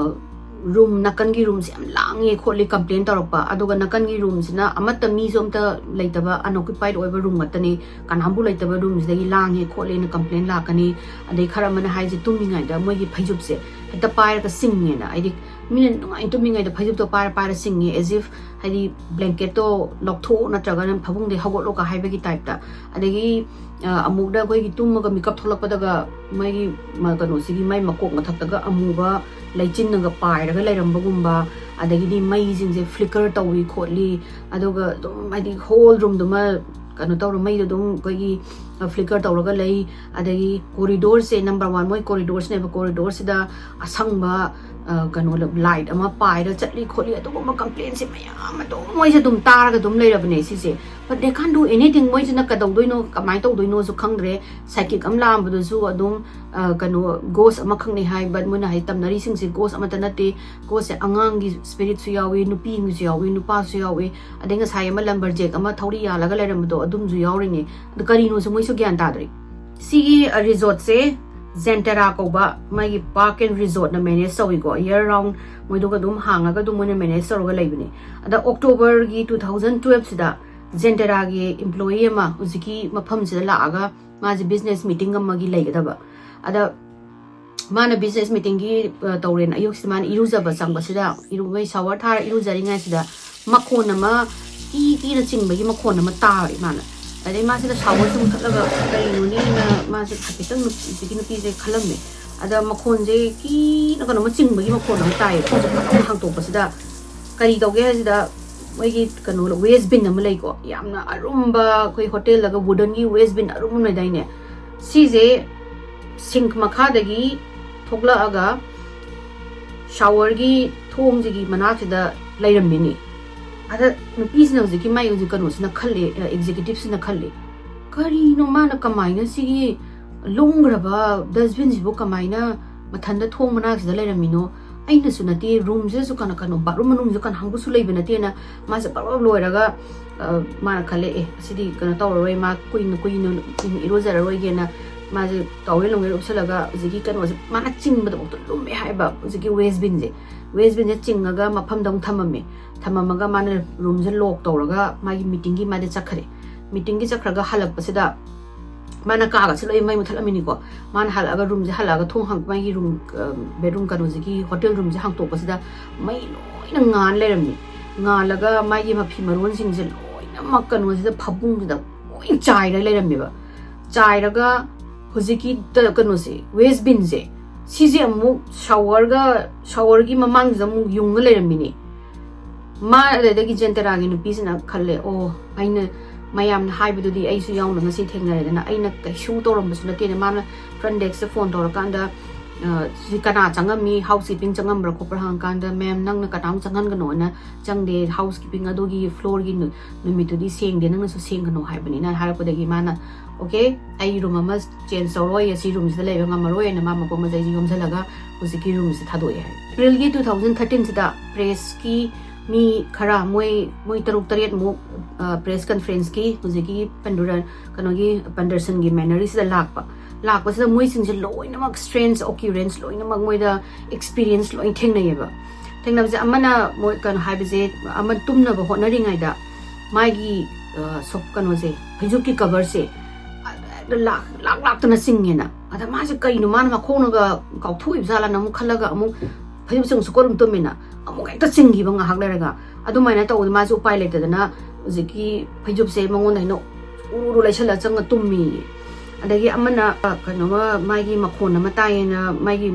ꯔꯨꯝ, ꯅꯥꯀꯟꯒꯤ ꯔꯨꯝꯁꯦ ꯌꯥꯝ ꯂꯥꯡꯉꯦ ꯈꯣꯠꯂꯤ ꯀꯝꯄ꯭ꯂꯦꯟ ꯇꯧꯔꯛꯄ, ꯑꯗꯨꯒ ꯅꯥꯀꯟꯒꯤ ꯔꯨꯝꯁꯤꯅ ꯑꯃꯠꯇ ꯃꯤꯁꯨ ꯑꯝꯇ ꯂꯩꯇꯕ, ꯑꯟꯑꯣꯀ꯭ꯌꯨꯄꯥꯏꯗ ꯑꯣꯏꯕ ꯔꯨꯝ ꯉꯥꯛꯇꯅꯤ, ꯀꯅꯥꯝꯕꯨ ꯂꯩꯇꯕ ꯔꯨꯝꯁꯤꯗꯒꯤ ꯂꯥꯡꯉꯦ ꯈꯣꯠꯂꯦꯅ ꯀꯝꯄ꯭ꯂꯦꯟ ꯂꯥꯛꯀꯅꯤ꯫ ꯑꯗꯩ ꯈꯔ ꯑꯃꯅ ꯍꯥꯏꯁꯦ ꯇꯨꯝꯃꯤꯉꯩꯗ ꯃꯣꯏꯒꯤ ꯐꯩꯖꯨꯞꯁꯦ ꯍꯦꯛꯇ ꯄꯥꯏꯔꯒ ꯆꯤꯡꯉꯦꯅ, ꯍꯥꯏꯗꯤ ꯃꯤꯅ ꯅꯨꯡꯉꯥꯏꯅ ꯇꯨꯝꯃꯤꯉꯩꯗ ꯐꯩꯖꯨꯞꯇꯣ ꯄꯥꯏꯔ ꯄꯥꯏꯔ ꯆꯤꯡꯉꯦ, as if ꯍꯥꯏꯗꯤ ꯕ꯭ꯂꯦꯡꯀꯦꯠꯇꯣ ꯂꯧꯊꯣꯛꯑꯣ ꯅꯠꯇ꯭ꯔꯒꯅ ꯐꯃꯨꯡꯗꯩ ꯍꯧꯒꯠꯂꯣꯒ ꯍꯥꯏꯕꯒꯤ ꯇꯥꯏꯞꯇ꯫ ꯑꯗꯒꯤ ꯑ, ꯑꯃꯨꯛꯅ ꯑꯩꯈꯣꯏꯒꯤ ꯇꯨꯝꯃꯒ ꯃꯤꯀꯞ ꯊꯣꯛꯂꯛꯄꯗꯒ ꯃꯣꯏꯒꯤ ꯃ-, ꯀꯩꯅꯣꯁꯤꯒꯤ ꯃꯥꯏ ꯃꯀꯣꯛ ꯃꯊꯛꯇꯒ ꯑꯃꯨꯕ ꯂꯩꯆꯤꯟꯅꯒ ꯄꯥꯏꯔꯒ ꯂꯩꯔꯝꯕꯒꯨꯝꯕ, ꯑꯗꯒꯤꯗꯤ ꯃꯩꯁꯤꯡꯁꯦ ꯐ꯭ꯂꯤꯀꯔ ꯇꯧꯏ ꯈꯣꯠꯂꯤ, ꯑꯗꯨꯒ ꯑꯗꯨꯝ ꯍꯥꯏꯗꯤ ꯍꯣꯜ ꯔꯨꯝꯗꯨꯃ ꯀꯩꯅꯣ ꯇꯧꯔ ꯃꯩꯗꯣ ꯑꯗꯨꯝ ꯑꯩꯈꯣꯏꯒꯤ, ꯑ, ꯐ꯭ꯂꯤꯀꯔ ꯇꯧꯔꯒ ꯂꯩ꯫ ꯑꯗꯒꯤ ꯀꯣꯔꯤꯗꯣꯔꯁꯦ ꯅꯝꯕꯔ ꯋꯥꯟ, ꯃꯣꯏ ꯀꯣꯔꯤꯗꯣꯔꯁꯤꯅꯦꯕ, ꯀꯣꯔꯤꯗꯣꯔꯁꯤꯗ ꯑꯁꯪꯕ, ꯑ, ꯀꯩꯅꯣ, ꯂꯥꯏꯠ ꯑꯃ ꯄꯥꯏꯔ ꯆꯠꯂꯤ ꯈꯣꯠꯂꯤ, ꯑꯗꯨꯒꯨꯝꯕ ꯀꯝꯄ꯭ꯂꯦꯟꯁꯦ ꯃꯌꯥꯝ ꯑꯗꯨꯝ ꯃꯣꯏꯁꯦ ꯑꯗꯨꯝ ꯇꯥꯔꯒ ꯑꯗꯨꯝ ꯂꯩꯔꯕꯅꯦ ꯁꯤꯁꯦ꯫ But they can't do anything. ꯃꯣꯏꯁꯤꯅ ꯀꯩꯗꯧꯗꯣꯏꯅꯣ, ꯀꯃꯥꯏꯅ ꯇꯧꯗꯣꯏꯅꯣꯁꯨ ꯈꯪꯗ꯭ꯔꯦ꯫ ꯁꯥꯏꯀꯤꯛ ꯑꯃ ꯂꯥꯛꯑꯝꯕꯗꯨꯁꯨ ꯑꯗꯨꯝ, ꯑ, ꯀꯩꯅꯣ, ꯒꯣꯁ ꯑꯃꯈꯛꯅꯤ ꯍꯥꯏ꯫ But ꯃꯣꯏꯅ ꯍꯥꯏ ꯇꯝꯅꯔꯤꯁꯤꯡꯁꯦ ꯒꯣꯁ ꯑꯃꯠꯇ ꯅꯠꯇꯦ꯫ ꯒꯣꯁꯁꯦ ꯑꯉꯥꯡꯒꯤ ꯁ꯭ꯄꯤꯔꯤꯠꯁꯨ ꯌꯥꯎꯏ, ꯅꯨꯄꯤꯒꯤꯁꯨ ꯌꯥꯎꯏ, ꯅꯨꯄꯥꯁꯨ ꯌꯥꯎꯏ꯫ ꯑꯗꯩ ꯉꯁꯥꯏ ꯑꯃ ꯂꯝꯕꯔꯖꯦꯛ ꯑꯃ ꯊꯧꯔꯤ ꯌꯥꯜꯂꯒ ꯂꯩꯔꯝꯕꯗꯣ, ꯑꯗꯨꯝꯁꯨ ꯌꯥꯎꯔꯤꯅꯦ꯫ ꯑꯗꯨ ꯀꯔꯤꯅꯣꯁꯨ ꯃꯣꯏꯁꯨ ꯒ꯭ꯌꯥꯟ ꯇꯥꯗ꯭ꯔꯤ꯫ ꯁꯤꯒꯤ, ꯑ, ꯔꯤꯖꯣꯔꯠꯁꯦ ꯖꯦꯟꯇꯦꯔꯥ ꯀꯧꯕ ꯃꯥꯒꯤ ꯄꯥꯔꯛ ꯑꯦꯟ ꯔꯤꯖꯣꯔꯠꯅ ꯃꯦꯅꯦꯖ ꯇꯧꯏꯀꯣ꯫ ꯌꯔ ꯔꯥꯎꯟ ꯃꯣꯏꯗꯨꯒ ꯑꯗꯨꯝ ꯍꯥꯡꯉꯒ ꯑꯗꯨꯝ ꯃꯣꯏꯅ ꯃꯦꯅꯦꯖ ꯇꯧꯔꯒ ꯂꯩꯕꯅꯦ꯫ ꯑꯗ ꯑꯣꯛꯇꯣꯕꯔꯒꯤ two thousand twelve ꯁꯤꯗ ꯖꯦꯟꯇꯦꯔꯥꯒꯤ ꯏꯝꯄ꯭ꯂꯣꯌꯤ ꯑꯃ ꯍꯧꯖꯤꯛꯀꯤ ꯃꯐꯝꯁꯤꯗ ꯂꯥꯛꯑꯒ ꯃꯥꯁꯦ ꯕꯤꯖꯤꯅꯦꯁ ꯃꯤꯇꯤꯡ ꯑꯃꯒꯤ ꯂꯩꯒꯗꯕ꯫ ꯑꯗ ꯃꯥꯅ ꯕꯤꯖꯤꯅꯦꯁ ꯃꯤꯇꯤꯡꯒꯤ ꯇꯧꯔꯦꯅ ꯑꯌꯨꯛꯁꯤꯗ ꯃꯥꯅ ꯏꯔꯨꯖꯕ ꯆꯪꯕꯁꯤꯗ, ꯏꯔꯨ ꯃꯩ ꯁꯥꯋꯔ ꯊꯥꯔ ꯏꯔꯨꯖꯔꯤꯉꯩꯁꯤꯗ ꯃꯈꯣꯟ ꯑꯃ, ꯀꯤ ꯀꯤꯅ ꯆꯤꯡꯕꯒꯤ ꯃꯈꯣꯟ ꯑꯃ ꯇꯥꯔꯦ ꯃꯥꯅ꯫ ꯑꯗꯩ ꯃꯥꯁꯤꯅ ꯁꯥꯋꯔꯁꯤ ꯃꯨꯊꯠꯂꯒ ꯀꯔꯤꯅꯣꯅꯦꯅ ꯃꯥꯁꯦ ꯍꯥꯏꯐꯦꯠꯇꯪ ꯅꯨꯄꯤ-, ꯍꯧꯖꯤꯛꯀꯤ ꯅꯨꯄꯤꯁꯦ ꯈꯜꯂꯝꯃꯦ꯫ ꯑꯗ ꯃꯈꯣꯟꯁꯦ ꯀꯤꯅ ꯀꯩꯅꯣꯝꯃ ꯆꯤꯡꯕꯒꯤ ꯃꯈꯣꯟ ꯑꯃ ꯇꯥꯏꯌꯦ꯫ ꯊꯣꯡꯁꯦ ꯐꯠ ꯂꯥꯎꯅ ꯍꯥꯡꯇꯣꯛꯄꯁꯤꯗ ꯀꯔꯤ ꯇꯧꯒꯦ ꯍꯥꯏꯁꯤꯗ, ꯃꯣꯏꯒꯤ ꯀꯩꯅꯣ ꯋꯦꯁ ꯕꯤꯟ ꯑꯃ ꯂꯩꯀꯣ, ꯌꯥꯝꯅ ꯑꯔꯨꯝꯕ, ꯑꯩꯈꯣꯏ ꯍꯣꯇꯦꯜꯗꯒ ꯋꯨꯗꯟꯒꯤ ꯋꯦꯁ ꯕꯤꯟ ꯑꯔꯨꯝꯕ ꯑꯃ ꯂꯩꯗꯥꯏꯅꯦ, ꯁꯤꯁꯦ ꯁꯤꯡꯛ ꯃꯈꯥꯗꯒꯤ ꯊꯣꯛꯂꯛꯑꯒ ꯁꯥꯋꯔꯒꯤ ꯊꯣꯡꯁꯤꯒꯤ ꯃꯅꯥꯛꯁꯤꯗ ꯂꯩꯔꯝꯃꯤꯅꯤ꯫ ꯑꯗ ꯅꯨꯄꯤꯁꯤꯅ ꯍꯧꯖꯤꯛꯀꯤ ꯃꯥꯏ ꯍꯧꯖꯤꯛ ꯀꯩꯅꯣꯁꯤꯅ ꯈꯜꯂꯤ, ꯑꯦꯛꯖꯤꯀ꯭ꯌꯨꯇꯤꯞꯁꯤꯅ ꯈꯜꯂꯤ, "ꯀꯔꯤꯅꯣ ꯃꯥꯅ ꯀꯃꯥꯏꯅ ꯁꯤꯒꯤ ꯂꯨꯝꯈ꯭ꯔꯕ ꯗꯁꯕꯤꯟꯁꯤꯕꯨ ꯀꯃꯥꯏꯅ ꯃꯊꯟꯇ ꯊꯣꯡ ꯃꯅꯥꯛꯁꯤꯗ ꯂꯩꯔꯝꯃꯤꯅꯣ? ꯑꯩꯅꯁꯨ ꯅꯠꯇꯦ, ꯔꯨꯝꯁꯤꯗꯁꯨ ꯀꯅꯥ ꯀꯩꯅꯣ, ꯕꯥꯠꯔꯨꯝ ꯃꯅꯨꯡꯁꯤꯗ ꯀꯅꯥ ꯍꯪꯕꯁꯨ ꯂꯩꯕ ꯅꯠꯇꯦꯅ" ꯃꯥꯁꯦ ꯄꯔꯞ ꯂꯣꯏꯔꯒ, ꯑ, ꯃꯥꯅ ꯈꯜꯂꯦ, "ꯑꯦ, ꯑꯁꯤꯗꯤ ꯀꯩꯅꯣ ꯇꯧꯔꯔꯣꯏ, ꯃꯥ ꯀꯨꯏꯅ, ꯀꯨꯏꯅ, ꯀꯨꯏꯅ ꯏꯔꯨꯖꯔꯔꯣꯏꯒꯦꯅ" ꯃꯥꯁꯦ ꯇꯥꯋꯦꯜ ꯅꯨꯡꯋꯦꯜ ꯎꯞꯁꯜꯂꯒ ꯍꯧꯖꯤꯛꯀꯤ ꯀꯩꯅꯣꯁꯦ, ꯃꯥꯅ ꯆꯤꯡꯕꯗꯐꯥꯎꯗ ꯂꯨꯝꯃꯦ ꯍꯥꯏꯕ, ꯍꯧꯖꯤꯛꯀꯤ ꯋꯦꯁ ꯕꯤꯟꯁꯦ꯫ ꯋꯦꯁ ꯕꯤꯟꯁꯦ ꯆꯤꯡꯉꯒ ꯃꯐꯝꯗ ꯑꯃꯨꯛ ꯊꯝꯃꯝꯃꯦ꯫ ꯊꯝꯃꯝꯃꯒ ꯃꯥꯅ ꯔꯨꯝꯁꯦ ꯂꯣꯛ ꯇꯧꯔꯒ ꯃꯥꯒꯤ ꯃꯤꯇꯤꯡꯒꯤ ꯃꯥꯗꯤ ꯆꯠꯈ꯭ꯔꯦ꯫ ꯃꯤꯇꯤꯡꯒꯤ ꯆꯠꯈ꯭ꯔꯒ ꯍꯜꯂꯛꯄꯁꯤꯗ ꯃꯥꯅ ꯀꯥꯒꯁꯦ ꯂꯣꯏ ꯃꯩ ꯃꯨꯊꯠꯂꯝꯃꯤꯅꯤꯀꯣ꯫ ꯃꯥꯅ ꯍꯜꯂꯛꯑꯒ ꯔꯨꯝꯁꯦ ꯍꯜꯂꯛꯑꯒ ꯊꯣꯡ ꯍꯥꯡ-, ꯃꯥꯒꯤ ꯔꯨꯝ, ꯑ, ꯕꯦꯗꯔꯨꯝ ꯀꯩꯅꯣꯁꯤꯒꯤ ꯍꯣꯇꯦꯜ ꯔꯨꯝꯁꯦ ꯍꯥꯡꯇꯣꯛꯄꯁꯤꯗ ꯃꯩ ꯂꯣꯏꯅ ꯉꯥꯟ ꯂꯩꯔꯝꯃꯤ꯫ ꯉꯥꯜꯂꯒ ꯃꯥꯒꯤ ꯃꯐꯤ ꯃꯔꯣꯟꯁꯤꯡꯁꯦ ꯂꯣꯏꯅꯃꯛ ꯀꯩꯅꯣꯁꯤꯗ, ꯐꯃꯨꯡꯁꯤꯗ ꯂꯣꯏ ꯆꯥꯏꯔ ꯂꯩꯔꯝꯃꯦꯕ꯫ ꯆꯥꯏꯔꯒ ꯍꯧꯖꯤꯛꯀꯤ ꯇ-, ꯀꯩꯅꯣꯁꯦ, ꯋꯦꯁ ꯕꯤꯟꯁꯦ, ꯁꯤꯁꯦ ꯑꯃꯨꯛ ꯁꯥꯋꯔꯒ, ꯁꯥꯋꯔꯒꯤ ꯃꯃꯥꯡꯁꯤꯗ ꯑꯃꯨꯛ ꯌꯨꯡꯉ ꯂꯩꯔꯝꯃꯤꯅꯦ꯫ ꯃꯥ ꯑꯗꯨꯗꯒꯤ ꯖꯦꯟꯇꯦꯔꯥꯒꯤ ꯅꯨꯄꯤꯁꯤꯅ ꯈꯜꯂꯦ, "ꯑꯣ, ꯑꯩꯅ ꯃꯌꯥꯝꯅ ꯍꯥꯏꯕꯗꯨꯗꯤ ꯑꯩꯁꯨ ꯌꯥꯎꯅ ꯉꯁꯤ ꯊꯦꯡꯅꯔꯦꯗꯅ, ꯑꯩꯅ ꯀꯩꯁꯨ ꯇꯧꯔꯝꯕꯁꯨ ꯅꯠꯇꯦꯅ" ꯃꯥꯅ ꯐ꯭ꯔꯟ ꯗꯦꯛꯁꯇ ꯐꯣꯟ ꯇꯧꯔꯀꯥꯟꯗ, ꯑ, "ꯁꯤ ꯀꯅꯥ ꯆꯪꯉꯝꯃꯤ, ꯍꯥꯎꯁ ꯀꯤꯄꯤꯡ ꯆꯪꯉꯝꯕ꯭ꯔꯥ ꯈꯣꯠꯄ꯭ꯔꯥ?" ꯍꯪꯉꯀꯥꯟꯗ, "ꯃꯦꯝ, ꯅꯪꯅ ꯀꯅꯥꯃꯨꯛ ꯆꯪꯍꯟꯒꯅꯣꯅ ꯆꯪꯗꯦ, ꯍꯥꯎꯁ ꯀꯤꯄꯤꯡ ꯑꯗꯨꯒꯤ ꯐ꯭ꯂꯣꯔꯒꯤ ꯅꯨ-, ꯅꯨꯃꯤꯠꯇꯨꯗꯤ ꯁꯦꯡꯗꯦ, ꯅꯪꯅꯁꯨ ꯁꯦꯡꯒꯅꯣ ꯍꯥꯏꯕꯅꯤꯅ" ꯍꯥꯏꯔꯛꯄꯗꯒꯤ ꯃꯥꯅ, "ꯑꯣꯀꯦ, ꯑꯩ ꯔꯨꯝ ꯑꯃ ꯆꯦꯟꯖ ꯇꯧꯔꯣꯏ, ꯑꯁꯤ ꯔꯨꯝꯁꯤꯗ ꯂꯩꯕ ꯉꯝꯃꯔꯣꯏꯅ" ꯃꯥ ꯃꯄꯣ ꯃꯆꯩꯁꯤ ꯌꯣꯝꯁꯤꯜꯂꯒ ꯍꯧꯖꯤꯛꯀꯤ ꯔꯨꯝꯁꯦ ꯊꯥꯗꯣꯛꯑꯦ ꯍꯥꯏ꯫ ꯑꯦꯄ꯭ꯔꯤꯜꯒꯤ ꯇꯨ ꯊꯥꯎꯖꯟ ꯊꯥꯔꯇꯤꯟꯁꯤꯗ ꯄ꯭ꯔꯦꯁꯀꯤ ꯃꯤ ꯈꯔ, ꯃꯣꯏ, ꯃꯣꯏ ꯇꯔꯨꯛ ꯇꯔꯦꯠꯃꯨꯛ, ꯑ, ꯄ꯭ꯔꯦꯁ ꯀꯟꯐ꯭ꯔꯦꯟꯁꯀꯤ ꯍꯧꯖꯤꯛꯀꯤ ꯄꯟꯗꯨꯔ-, ꯀꯩꯅꯣꯒꯤ ꯄꯟꯗꯔꯁꯟꯒꯤ ꯃꯦꯅꯔꯤꯁꯤꯗ ꯂꯥꯛꯄ꯫ ꯂꯥꯛꯄꯁꯤꯗ ꯃꯣꯏꯁꯤꯡꯁꯦ ꯂꯣꯏꯅꯃꯛ ꯁ꯭ꯇ꯭ꯔꯦꯟꯖ ꯑꯣꯀꯤꯔꯦꯟꯁ ꯂꯣꯏꯅꯃꯛ ꯃꯣꯏꯗ ꯑꯦꯛꯁꯄꯤꯔꯤꯌꯦꯟꯁ ꯂꯣꯏ ꯊꯦꯡꯅꯩꯌꯦꯕ꯫ ꯊꯦꯡꯅꯕꯁꯦ ꯑꯃꯅ ꯃꯣꯏ ꯀꯩꯅꯣ ꯍꯥꯏꯕꯁꯦ, ꯑꯃ ꯇꯨꯝꯅꯕ ꯍꯣꯠꯅꯔꯤꯉꯩꯗ ꯃꯥꯒꯤ, ꯑ, ꯁꯣ-, ꯀꯩꯅꯣꯁꯦ, ꯐꯩꯖꯨꯞꯀꯤ ꯀꯚꯔꯁꯦ ꯂꯥꯛ, ꯂꯥꯛ ꯂꯥꯛꯇꯅ ꯆꯤꯡꯉꯦꯅ꯫ ꯑꯗ ꯃꯥꯁꯦ ꯀꯩꯅꯣ ꯃꯥꯅ ꯃꯈꯣꯡꯅꯒ ꯀꯥꯎꯊꯣꯛꯏꯕ ꯖꯥꯠꯂꯅ ꯑꯃꯨꯛ ꯈꯜꯂꯒ ꯑꯃꯨꯛ ꯐꯩꯖꯨꯞꯁꯦ ꯑꯃꯨꯛ ꯁꯨꯛꯀꯣꯠ ꯑꯗꯨꯝ ꯇꯨꯝꯃꯤꯅ ꯑꯃꯨꯛ ꯍꯦꯛꯇ ꯆꯤꯡꯈꯤꯕ ꯉꯥꯏꯍꯥꯛ ꯂꯩꯔꯒ꯫ ꯑꯗꯨꯃꯥꯏꯅ ꯇꯧꯕꯗ ꯃꯥꯁꯦ ꯎꯄꯥꯏ ꯂꯩꯇꯗꯅ ꯍꯧꯖꯤꯛꯀꯤ ꯐꯩꯖꯨꯞꯁꯦ ꯃꯉꯣꯟꯗ ꯍꯦꯟꯅ ꯎꯔꯨ ꯎꯔꯨ ꯂꯩꯁꯜꯂꯒ ꯆꯪꯉ ꯇꯨꯝꯃꯤ꯫ ꯑꯗꯒꯤ ꯑꯃꯅ ꯑ, ꯀꯩꯅꯣꯃ ꯃꯥꯒꯤ ꯃꯈꯣꯟ ꯑꯃ ꯇꯥꯏꯌꯦꯅ ꯃꯥꯒꯤ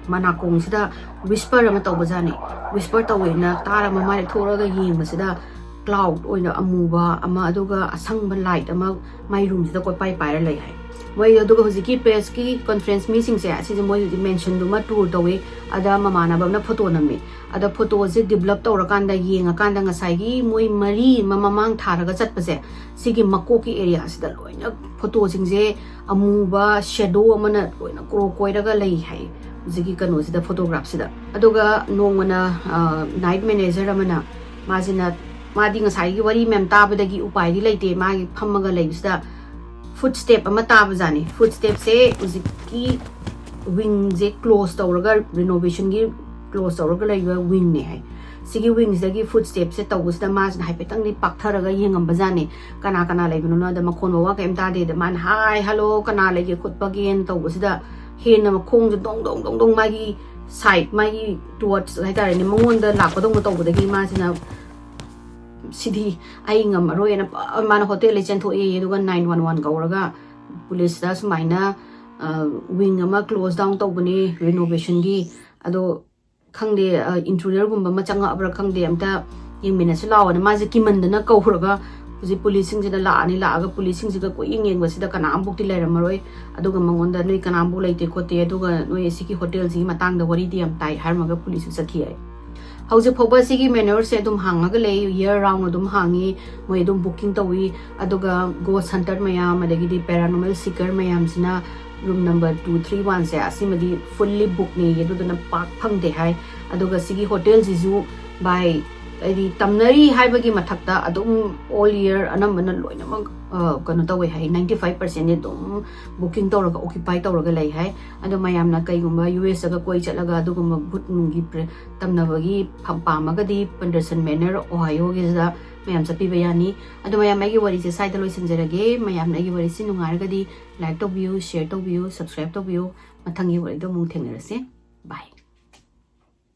ꯃꯅꯥꯀꯣꯡꯁꯤꯗ ꯋꯤꯁꯄꯔ ꯑꯃ ꯇꯧꯕꯖꯥꯠꯅꯤ꯫ ꯋꯤꯁꯄꯔ ꯇꯧꯋꯦꯅ ꯇꯥꯔ ꯃꯃꯥꯏ ꯊꯣꯛꯂꯒ ꯌꯦꯡꯕꯁꯤꯗ ꯀ꯭ꯂꯥꯎꯗ ꯑꯣꯏꯅ ꯑꯃꯨꯕ ꯑꯃ ꯑꯗꯨꯒ ꯑꯁꯪꯕ ꯂꯥꯏꯠ ꯑꯃ ꯃꯥꯏ ꯔꯨꯝꯁꯤꯗ ꯀꯣꯏꯄꯥꯏ ꯄꯥꯏꯔ ꯂꯩ ꯍꯥꯏ꯫ ꯃꯣꯏ ꯑꯗꯨꯒ ꯍꯧꯖꯤꯛꯀꯤ ꯄ꯭ꯔꯦꯁꯀꯤ ꯀꯣꯟꯐ꯭ꯔꯦꯟꯁ ꯃꯤꯁꯤꯡꯁꯦ ꯑꯁꯤꯁꯦ ꯃꯣꯏ ꯍꯧꯖꯤꯛ ꯃꯦꯟꯁꯟꯗꯨꯃ ꯇꯨꯔ ꯇꯧꯋꯤ꯫ ꯑꯗ ꯃꯃꯥꯟꯅꯕ ꯑꯃꯅ ꯐꯣꯇꯣ ꯅꯝꯃꯤ꯫ ꯑꯗ ꯐꯣꯇꯣꯁꯦ ꯗꯤꯕꯂꯞ ꯇꯧꯔꯀꯥꯟꯗ ꯌꯦꯡꯉꯀꯥꯟꯗ ꯉꯁꯥꯏꯒꯤ ꯃꯣꯏ ꯃꯔꯤ ꯑꯃ ꯃꯃꯥꯡ ꯊꯥꯔꯒ ꯆꯠꯄꯁꯦ ꯁꯤꯒꯤ ꯃꯀꯣꯛꯀꯤ ꯑꯦꯔꯤꯌꯥꯁꯤꯗ ꯂꯣꯏꯅ ꯐꯣꯇꯣꯁꯤꯡꯁꯦ ꯑꯃꯨꯕ ꯁꯦꯗꯣ ꯑꯃꯅ ꯂꯣꯏꯅ ꯀ꯭ꯔꯣ ꯀꯣꯏꯔꯒ ꯂꯩ ꯍꯥꯏ ꯍꯧꯖꯤꯛꯀꯤ ꯀꯩꯅꯣꯁꯤꯗ, ꯐꯣꯇꯣꯒ꯭ꯔꯥꯐꯁꯤꯗ꯫ ꯑꯗꯨꯒ ꯅꯣꯡꯃꯅ ꯅꯥꯏꯠ ꯃꯦꯅꯦꯖꯔ ꯑꯃꯅ ꯃꯥꯁꯤꯅ ꯃꯥꯗꯤ ꯉꯁꯥꯏꯒꯤ ꯋꯥꯔꯤ ꯃꯌꯥꯝ ꯇꯥꯕꯗꯒꯤ ꯎꯄꯥꯏꯗꯤ ꯂꯩꯇꯦ, ꯃꯥꯒꯤ ꯐꯝꯃꯒ ꯂꯩꯕꯁꯤꯗ ꯐꯨꯠ ꯁ꯭ꯇꯦꯞ ꯑꯃ ꯇꯥꯕꯖꯥꯠꯅꯤ꯫ ꯐꯨꯠ ꯁ꯭ꯇꯦꯞꯁꯦ ꯍꯧꯖꯤꯛꯀꯤ ꯋꯤꯡꯁꯦ ꯀ꯭ꯂꯣꯁ ꯇꯧꯔꯒ, ꯔꯤꯅꯣꯚꯦꯁꯟꯒꯤ ꯀ꯭ꯂꯣꯁ ꯇꯧꯔꯒ ꯂꯩꯕ ꯋꯤꯡꯅꯦ ꯍꯥꯏ꯫ ꯁꯤꯒꯤ ꯋꯤꯡꯁꯤꯗꯒꯤ ꯐꯨꯠ ꯁ꯭ꯇꯦꯞꯁꯦ ꯇꯧꯕꯁꯤꯗ ꯃꯥꯁꯤꯅ ꯍꯥꯏꯐꯦꯠꯇꯪꯗꯤ ꯄꯥꯛꯊꯔꯒ ꯌꯦꯡꯉꯝꯕꯖꯥꯠꯅꯤ, ꯀꯅꯥ ꯀꯅꯥ ꯂꯩꯕꯅꯣꯅ꯫ ꯑꯗ ꯃꯈꯣꯟ ꯃꯋꯥ ꯀꯩꯝ ꯇꯥꯗꯦ꯫ ꯑꯗ ꯃꯥꯅ "ꯍꯥꯏ, ꯍꯜꯂꯣ, ꯀꯅꯥ ꯂꯩꯒꯦ ꯈꯣꯠꯄꯒꯦꯅ" ꯇꯧꯕꯁꯤꯗ ꯍꯦꯟꯅ ꯃꯈꯣꯡꯁꯦ ꯗꯣꯡ ꯗꯣꯡ ꯗꯣꯡ ꯗꯣꯡ ꯃꯥꯒꯤ ꯁꯥꯏꯠ, ꯃꯥꯒꯤ ꯇꯨꯋꯥꯔꯠꯁ ꯍꯥꯏꯇꯥꯔꯦꯅꯦ, ꯃꯉꯣꯟꯗ ꯂꯥꯛꯄꯗꯧꯅ ꯇꯧꯕꯗꯒꯤ ꯃꯥꯁꯤꯅ "ꯁꯤꯗꯤ ꯑꯩ ꯉꯝꯃꯔꯣꯏꯅ" ꯄ-, ꯃꯥꯅ ꯍꯣꯇꯦꯜꯗꯩ ꯆꯦꯟꯊꯣꯛꯑꯦ꯫ ꯑꯗꯨꯒ ꯅꯥꯏꯟ ꯋꯥꯟ ꯋꯥꯟ ꯀꯧꯔꯒ ꯄꯨꯂꯤꯁꯇ ꯁꯨꯃꯥꯏꯅ, ꯑ, ꯋꯤꯡ ꯑꯃ ꯀ꯭ꯂꯣꯁ ꯗꯥꯎꯟ ꯇꯧꯕꯅꯦ ꯔꯤꯅꯣꯚꯦꯁꯟꯒꯤ, ꯑꯗꯣ ꯈꯪꯗꯦ, ꯑ, ꯏꯟꯇ꯭ꯔꯨꯗꯔꯒꯨꯝꯕ ꯑꯃ ꯆꯪꯉꯛꯑꯕ꯭ꯔꯥ ꯈꯪꯗꯦ, ꯑꯝꯇ ꯌꯦꯡꯃꯤꯟꯅꯁꯤ ꯂꯥꯛꯑꯣꯅ ꯃꯥꯁꯦ ꯀꯤꯃꯟꯗꯅ ꯀꯧꯔꯒ ꯍꯧꯖꯤꯛ ꯄꯨꯂꯤꯁꯁꯤꯡꯁꯤꯅ ꯂꯥꯛꯑꯅꯤ, ꯂꯥꯛꯑꯒ ꯄꯨꯂꯤꯁꯁꯤꯡꯁꯤꯒ ꯀꯣꯏꯌꯦꯡ ꯌꯦꯡꯕꯁꯤꯗ ꯀꯅꯥꯝꯐꯥꯎꯗꯤ ꯂꯩꯔꯝꯃꯔꯣꯏ꯫ ꯑꯗꯨꯒ ꯃꯉꯣꯟꯗ "ꯅꯣꯏ ꯀꯅꯥꯝꯐꯥꯎ ꯂꯩꯇꯦ ꯈꯣꯠꯇꯦ, ꯑꯗꯨꯒ ꯅꯣꯏ ꯁꯤꯒꯤ ꯍꯣꯇꯦꯜꯁꯤꯒꯤ ꯃꯇꯥꯡꯗ ꯋꯥꯔꯤꯗꯤ ꯌꯥꯝ ꯇꯥꯏ" ꯍꯥꯏꯔꯝꯃꯒ ꯄꯨꯂꯤꯁꯁꯨ ꯆꯠꯈꯤ ꯍꯥꯏ꯫ ꯍꯧꯖꯤꯛ ꯐꯥꯎꯕ ꯁꯤꯒꯤ ꯃꯦꯅꯔꯁꯦ ꯑꯗꯨꯝ ꯍꯥꯡꯉꯒ ꯂꯩ, ꯌꯔ ꯔꯥꯎꯟ ꯑꯗꯨꯝ ꯍꯥꯡꯉꯤ, ꯃꯣꯏ ꯑꯗꯨꯝ ꯕꯨꯀꯤꯡ ꯇꯧꯏ꯫ ꯑꯗꯨꯒ ꯒꯣꯁ ꯍꯟꯇꯔ ꯃꯌꯥꯝ, ꯑꯗꯒꯤꯗꯤ ꯄꯦꯔꯥꯅꯣꯃꯦꯜ ꯁꯤꯀꯔ ꯃꯌꯥꯝꯁꯤꯅ ꯔꯨꯝ ꯅꯝꯕꯔ ꯇꯨ ꯊ꯭ꯔꯤ ꯋꯥꯟꯁꯦ ꯑꯁꯤꯃꯗꯤ ꯐꯨꯜꯂꯤ ꯕꯨꯛꯅꯦ, ꯑꯗꯨꯗꯨꯅ ꯄꯥꯛ ꯐꯪꯗꯦ ꯍꯥꯏ꯫ ꯑꯗꯨꯒ ꯁꯤꯒꯤ ꯍꯣꯇꯦꯜꯁꯤꯁꯨ ꯚꯥꯏ, ꯍꯥꯏꯗꯤ ꯇꯝꯅꯔꯤ ꯍꯥꯏꯕꯒꯤ ꯃꯊꯛꯇ ꯑꯗꯨꯝ ꯑꯣꯜ ꯌꯔ ꯑꯅꯝꯕꯅ ꯂꯣꯏꯅꯃꯛ, ꯑ, ꯀꯩꯅꯣ ꯇꯧꯋꯦ ꯍꯥꯏ, ꯅꯥꯏꯟꯇꯤ ꯐꯥꯏꯚ ꯄꯥꯔꯁꯦꯟꯗꯤ ꯑꯗꯨꯝ ꯕꯨꯀꯤꯡ ꯇꯧꯔꯒ, ꯑꯣꯀ꯭ꯌꯨꯄꯥꯏ ꯇꯧꯔꯒ ꯂꯩ ꯍꯥꯏ꯫ ꯑꯗꯣ ꯃꯌꯥꯝꯅ ꯀꯩꯒꯨꯝꯕ ꯌꯨ ꯑꯦꯁꯇꯒ ꯀꯣꯏ ꯆꯠꯂꯒ ꯑꯗꯨꯒꯨꯝꯕ ꯚꯨꯠ ꯅꯨꯡꯒꯤ ꯄ꯭ꯔꯦ-, ꯇꯝꯅꯕꯒꯤ ꯐ-, ꯄꯥꯝꯃꯒꯗꯤ ꯄꯟꯗꯔꯁꯟ ꯃꯦꯅꯔ, ꯑꯣꯍꯥꯏꯌꯣꯒꯤꯁꯤꯗ ꯃꯌꯥꯝ ꯆꯠꯄꯤꯕ ꯌꯥꯅꯤ꯫ ꯑꯗꯣ ꯃꯌꯥꯝ, ꯑꯩꯒꯤ ꯋꯥꯔꯤꯁꯦ ꯁ꯭ꯋꯥꯏꯗ ꯂꯣꯏꯁꯤꯟꯖꯔꯒꯦ꯫ ꯃꯌꯥꯝꯅ ꯑꯩꯒꯤ ꯋꯥꯔꯤꯁꯤ ꯅꯨꯡꯉꯥꯏꯔꯒꯗꯤ like ꯇꯧꯕꯤꯌꯨ, share ꯇꯧꯕꯤꯌꯨ, subscribe ꯇꯧꯕꯤꯌꯨ꯫ ꯃꯊꯪꯒꯤ ꯋꯥꯔꯤꯗꯣ ꯑꯃꯨꯛ ꯊꯦꯡꯅꯔꯁꯤ꯫ Bye꯫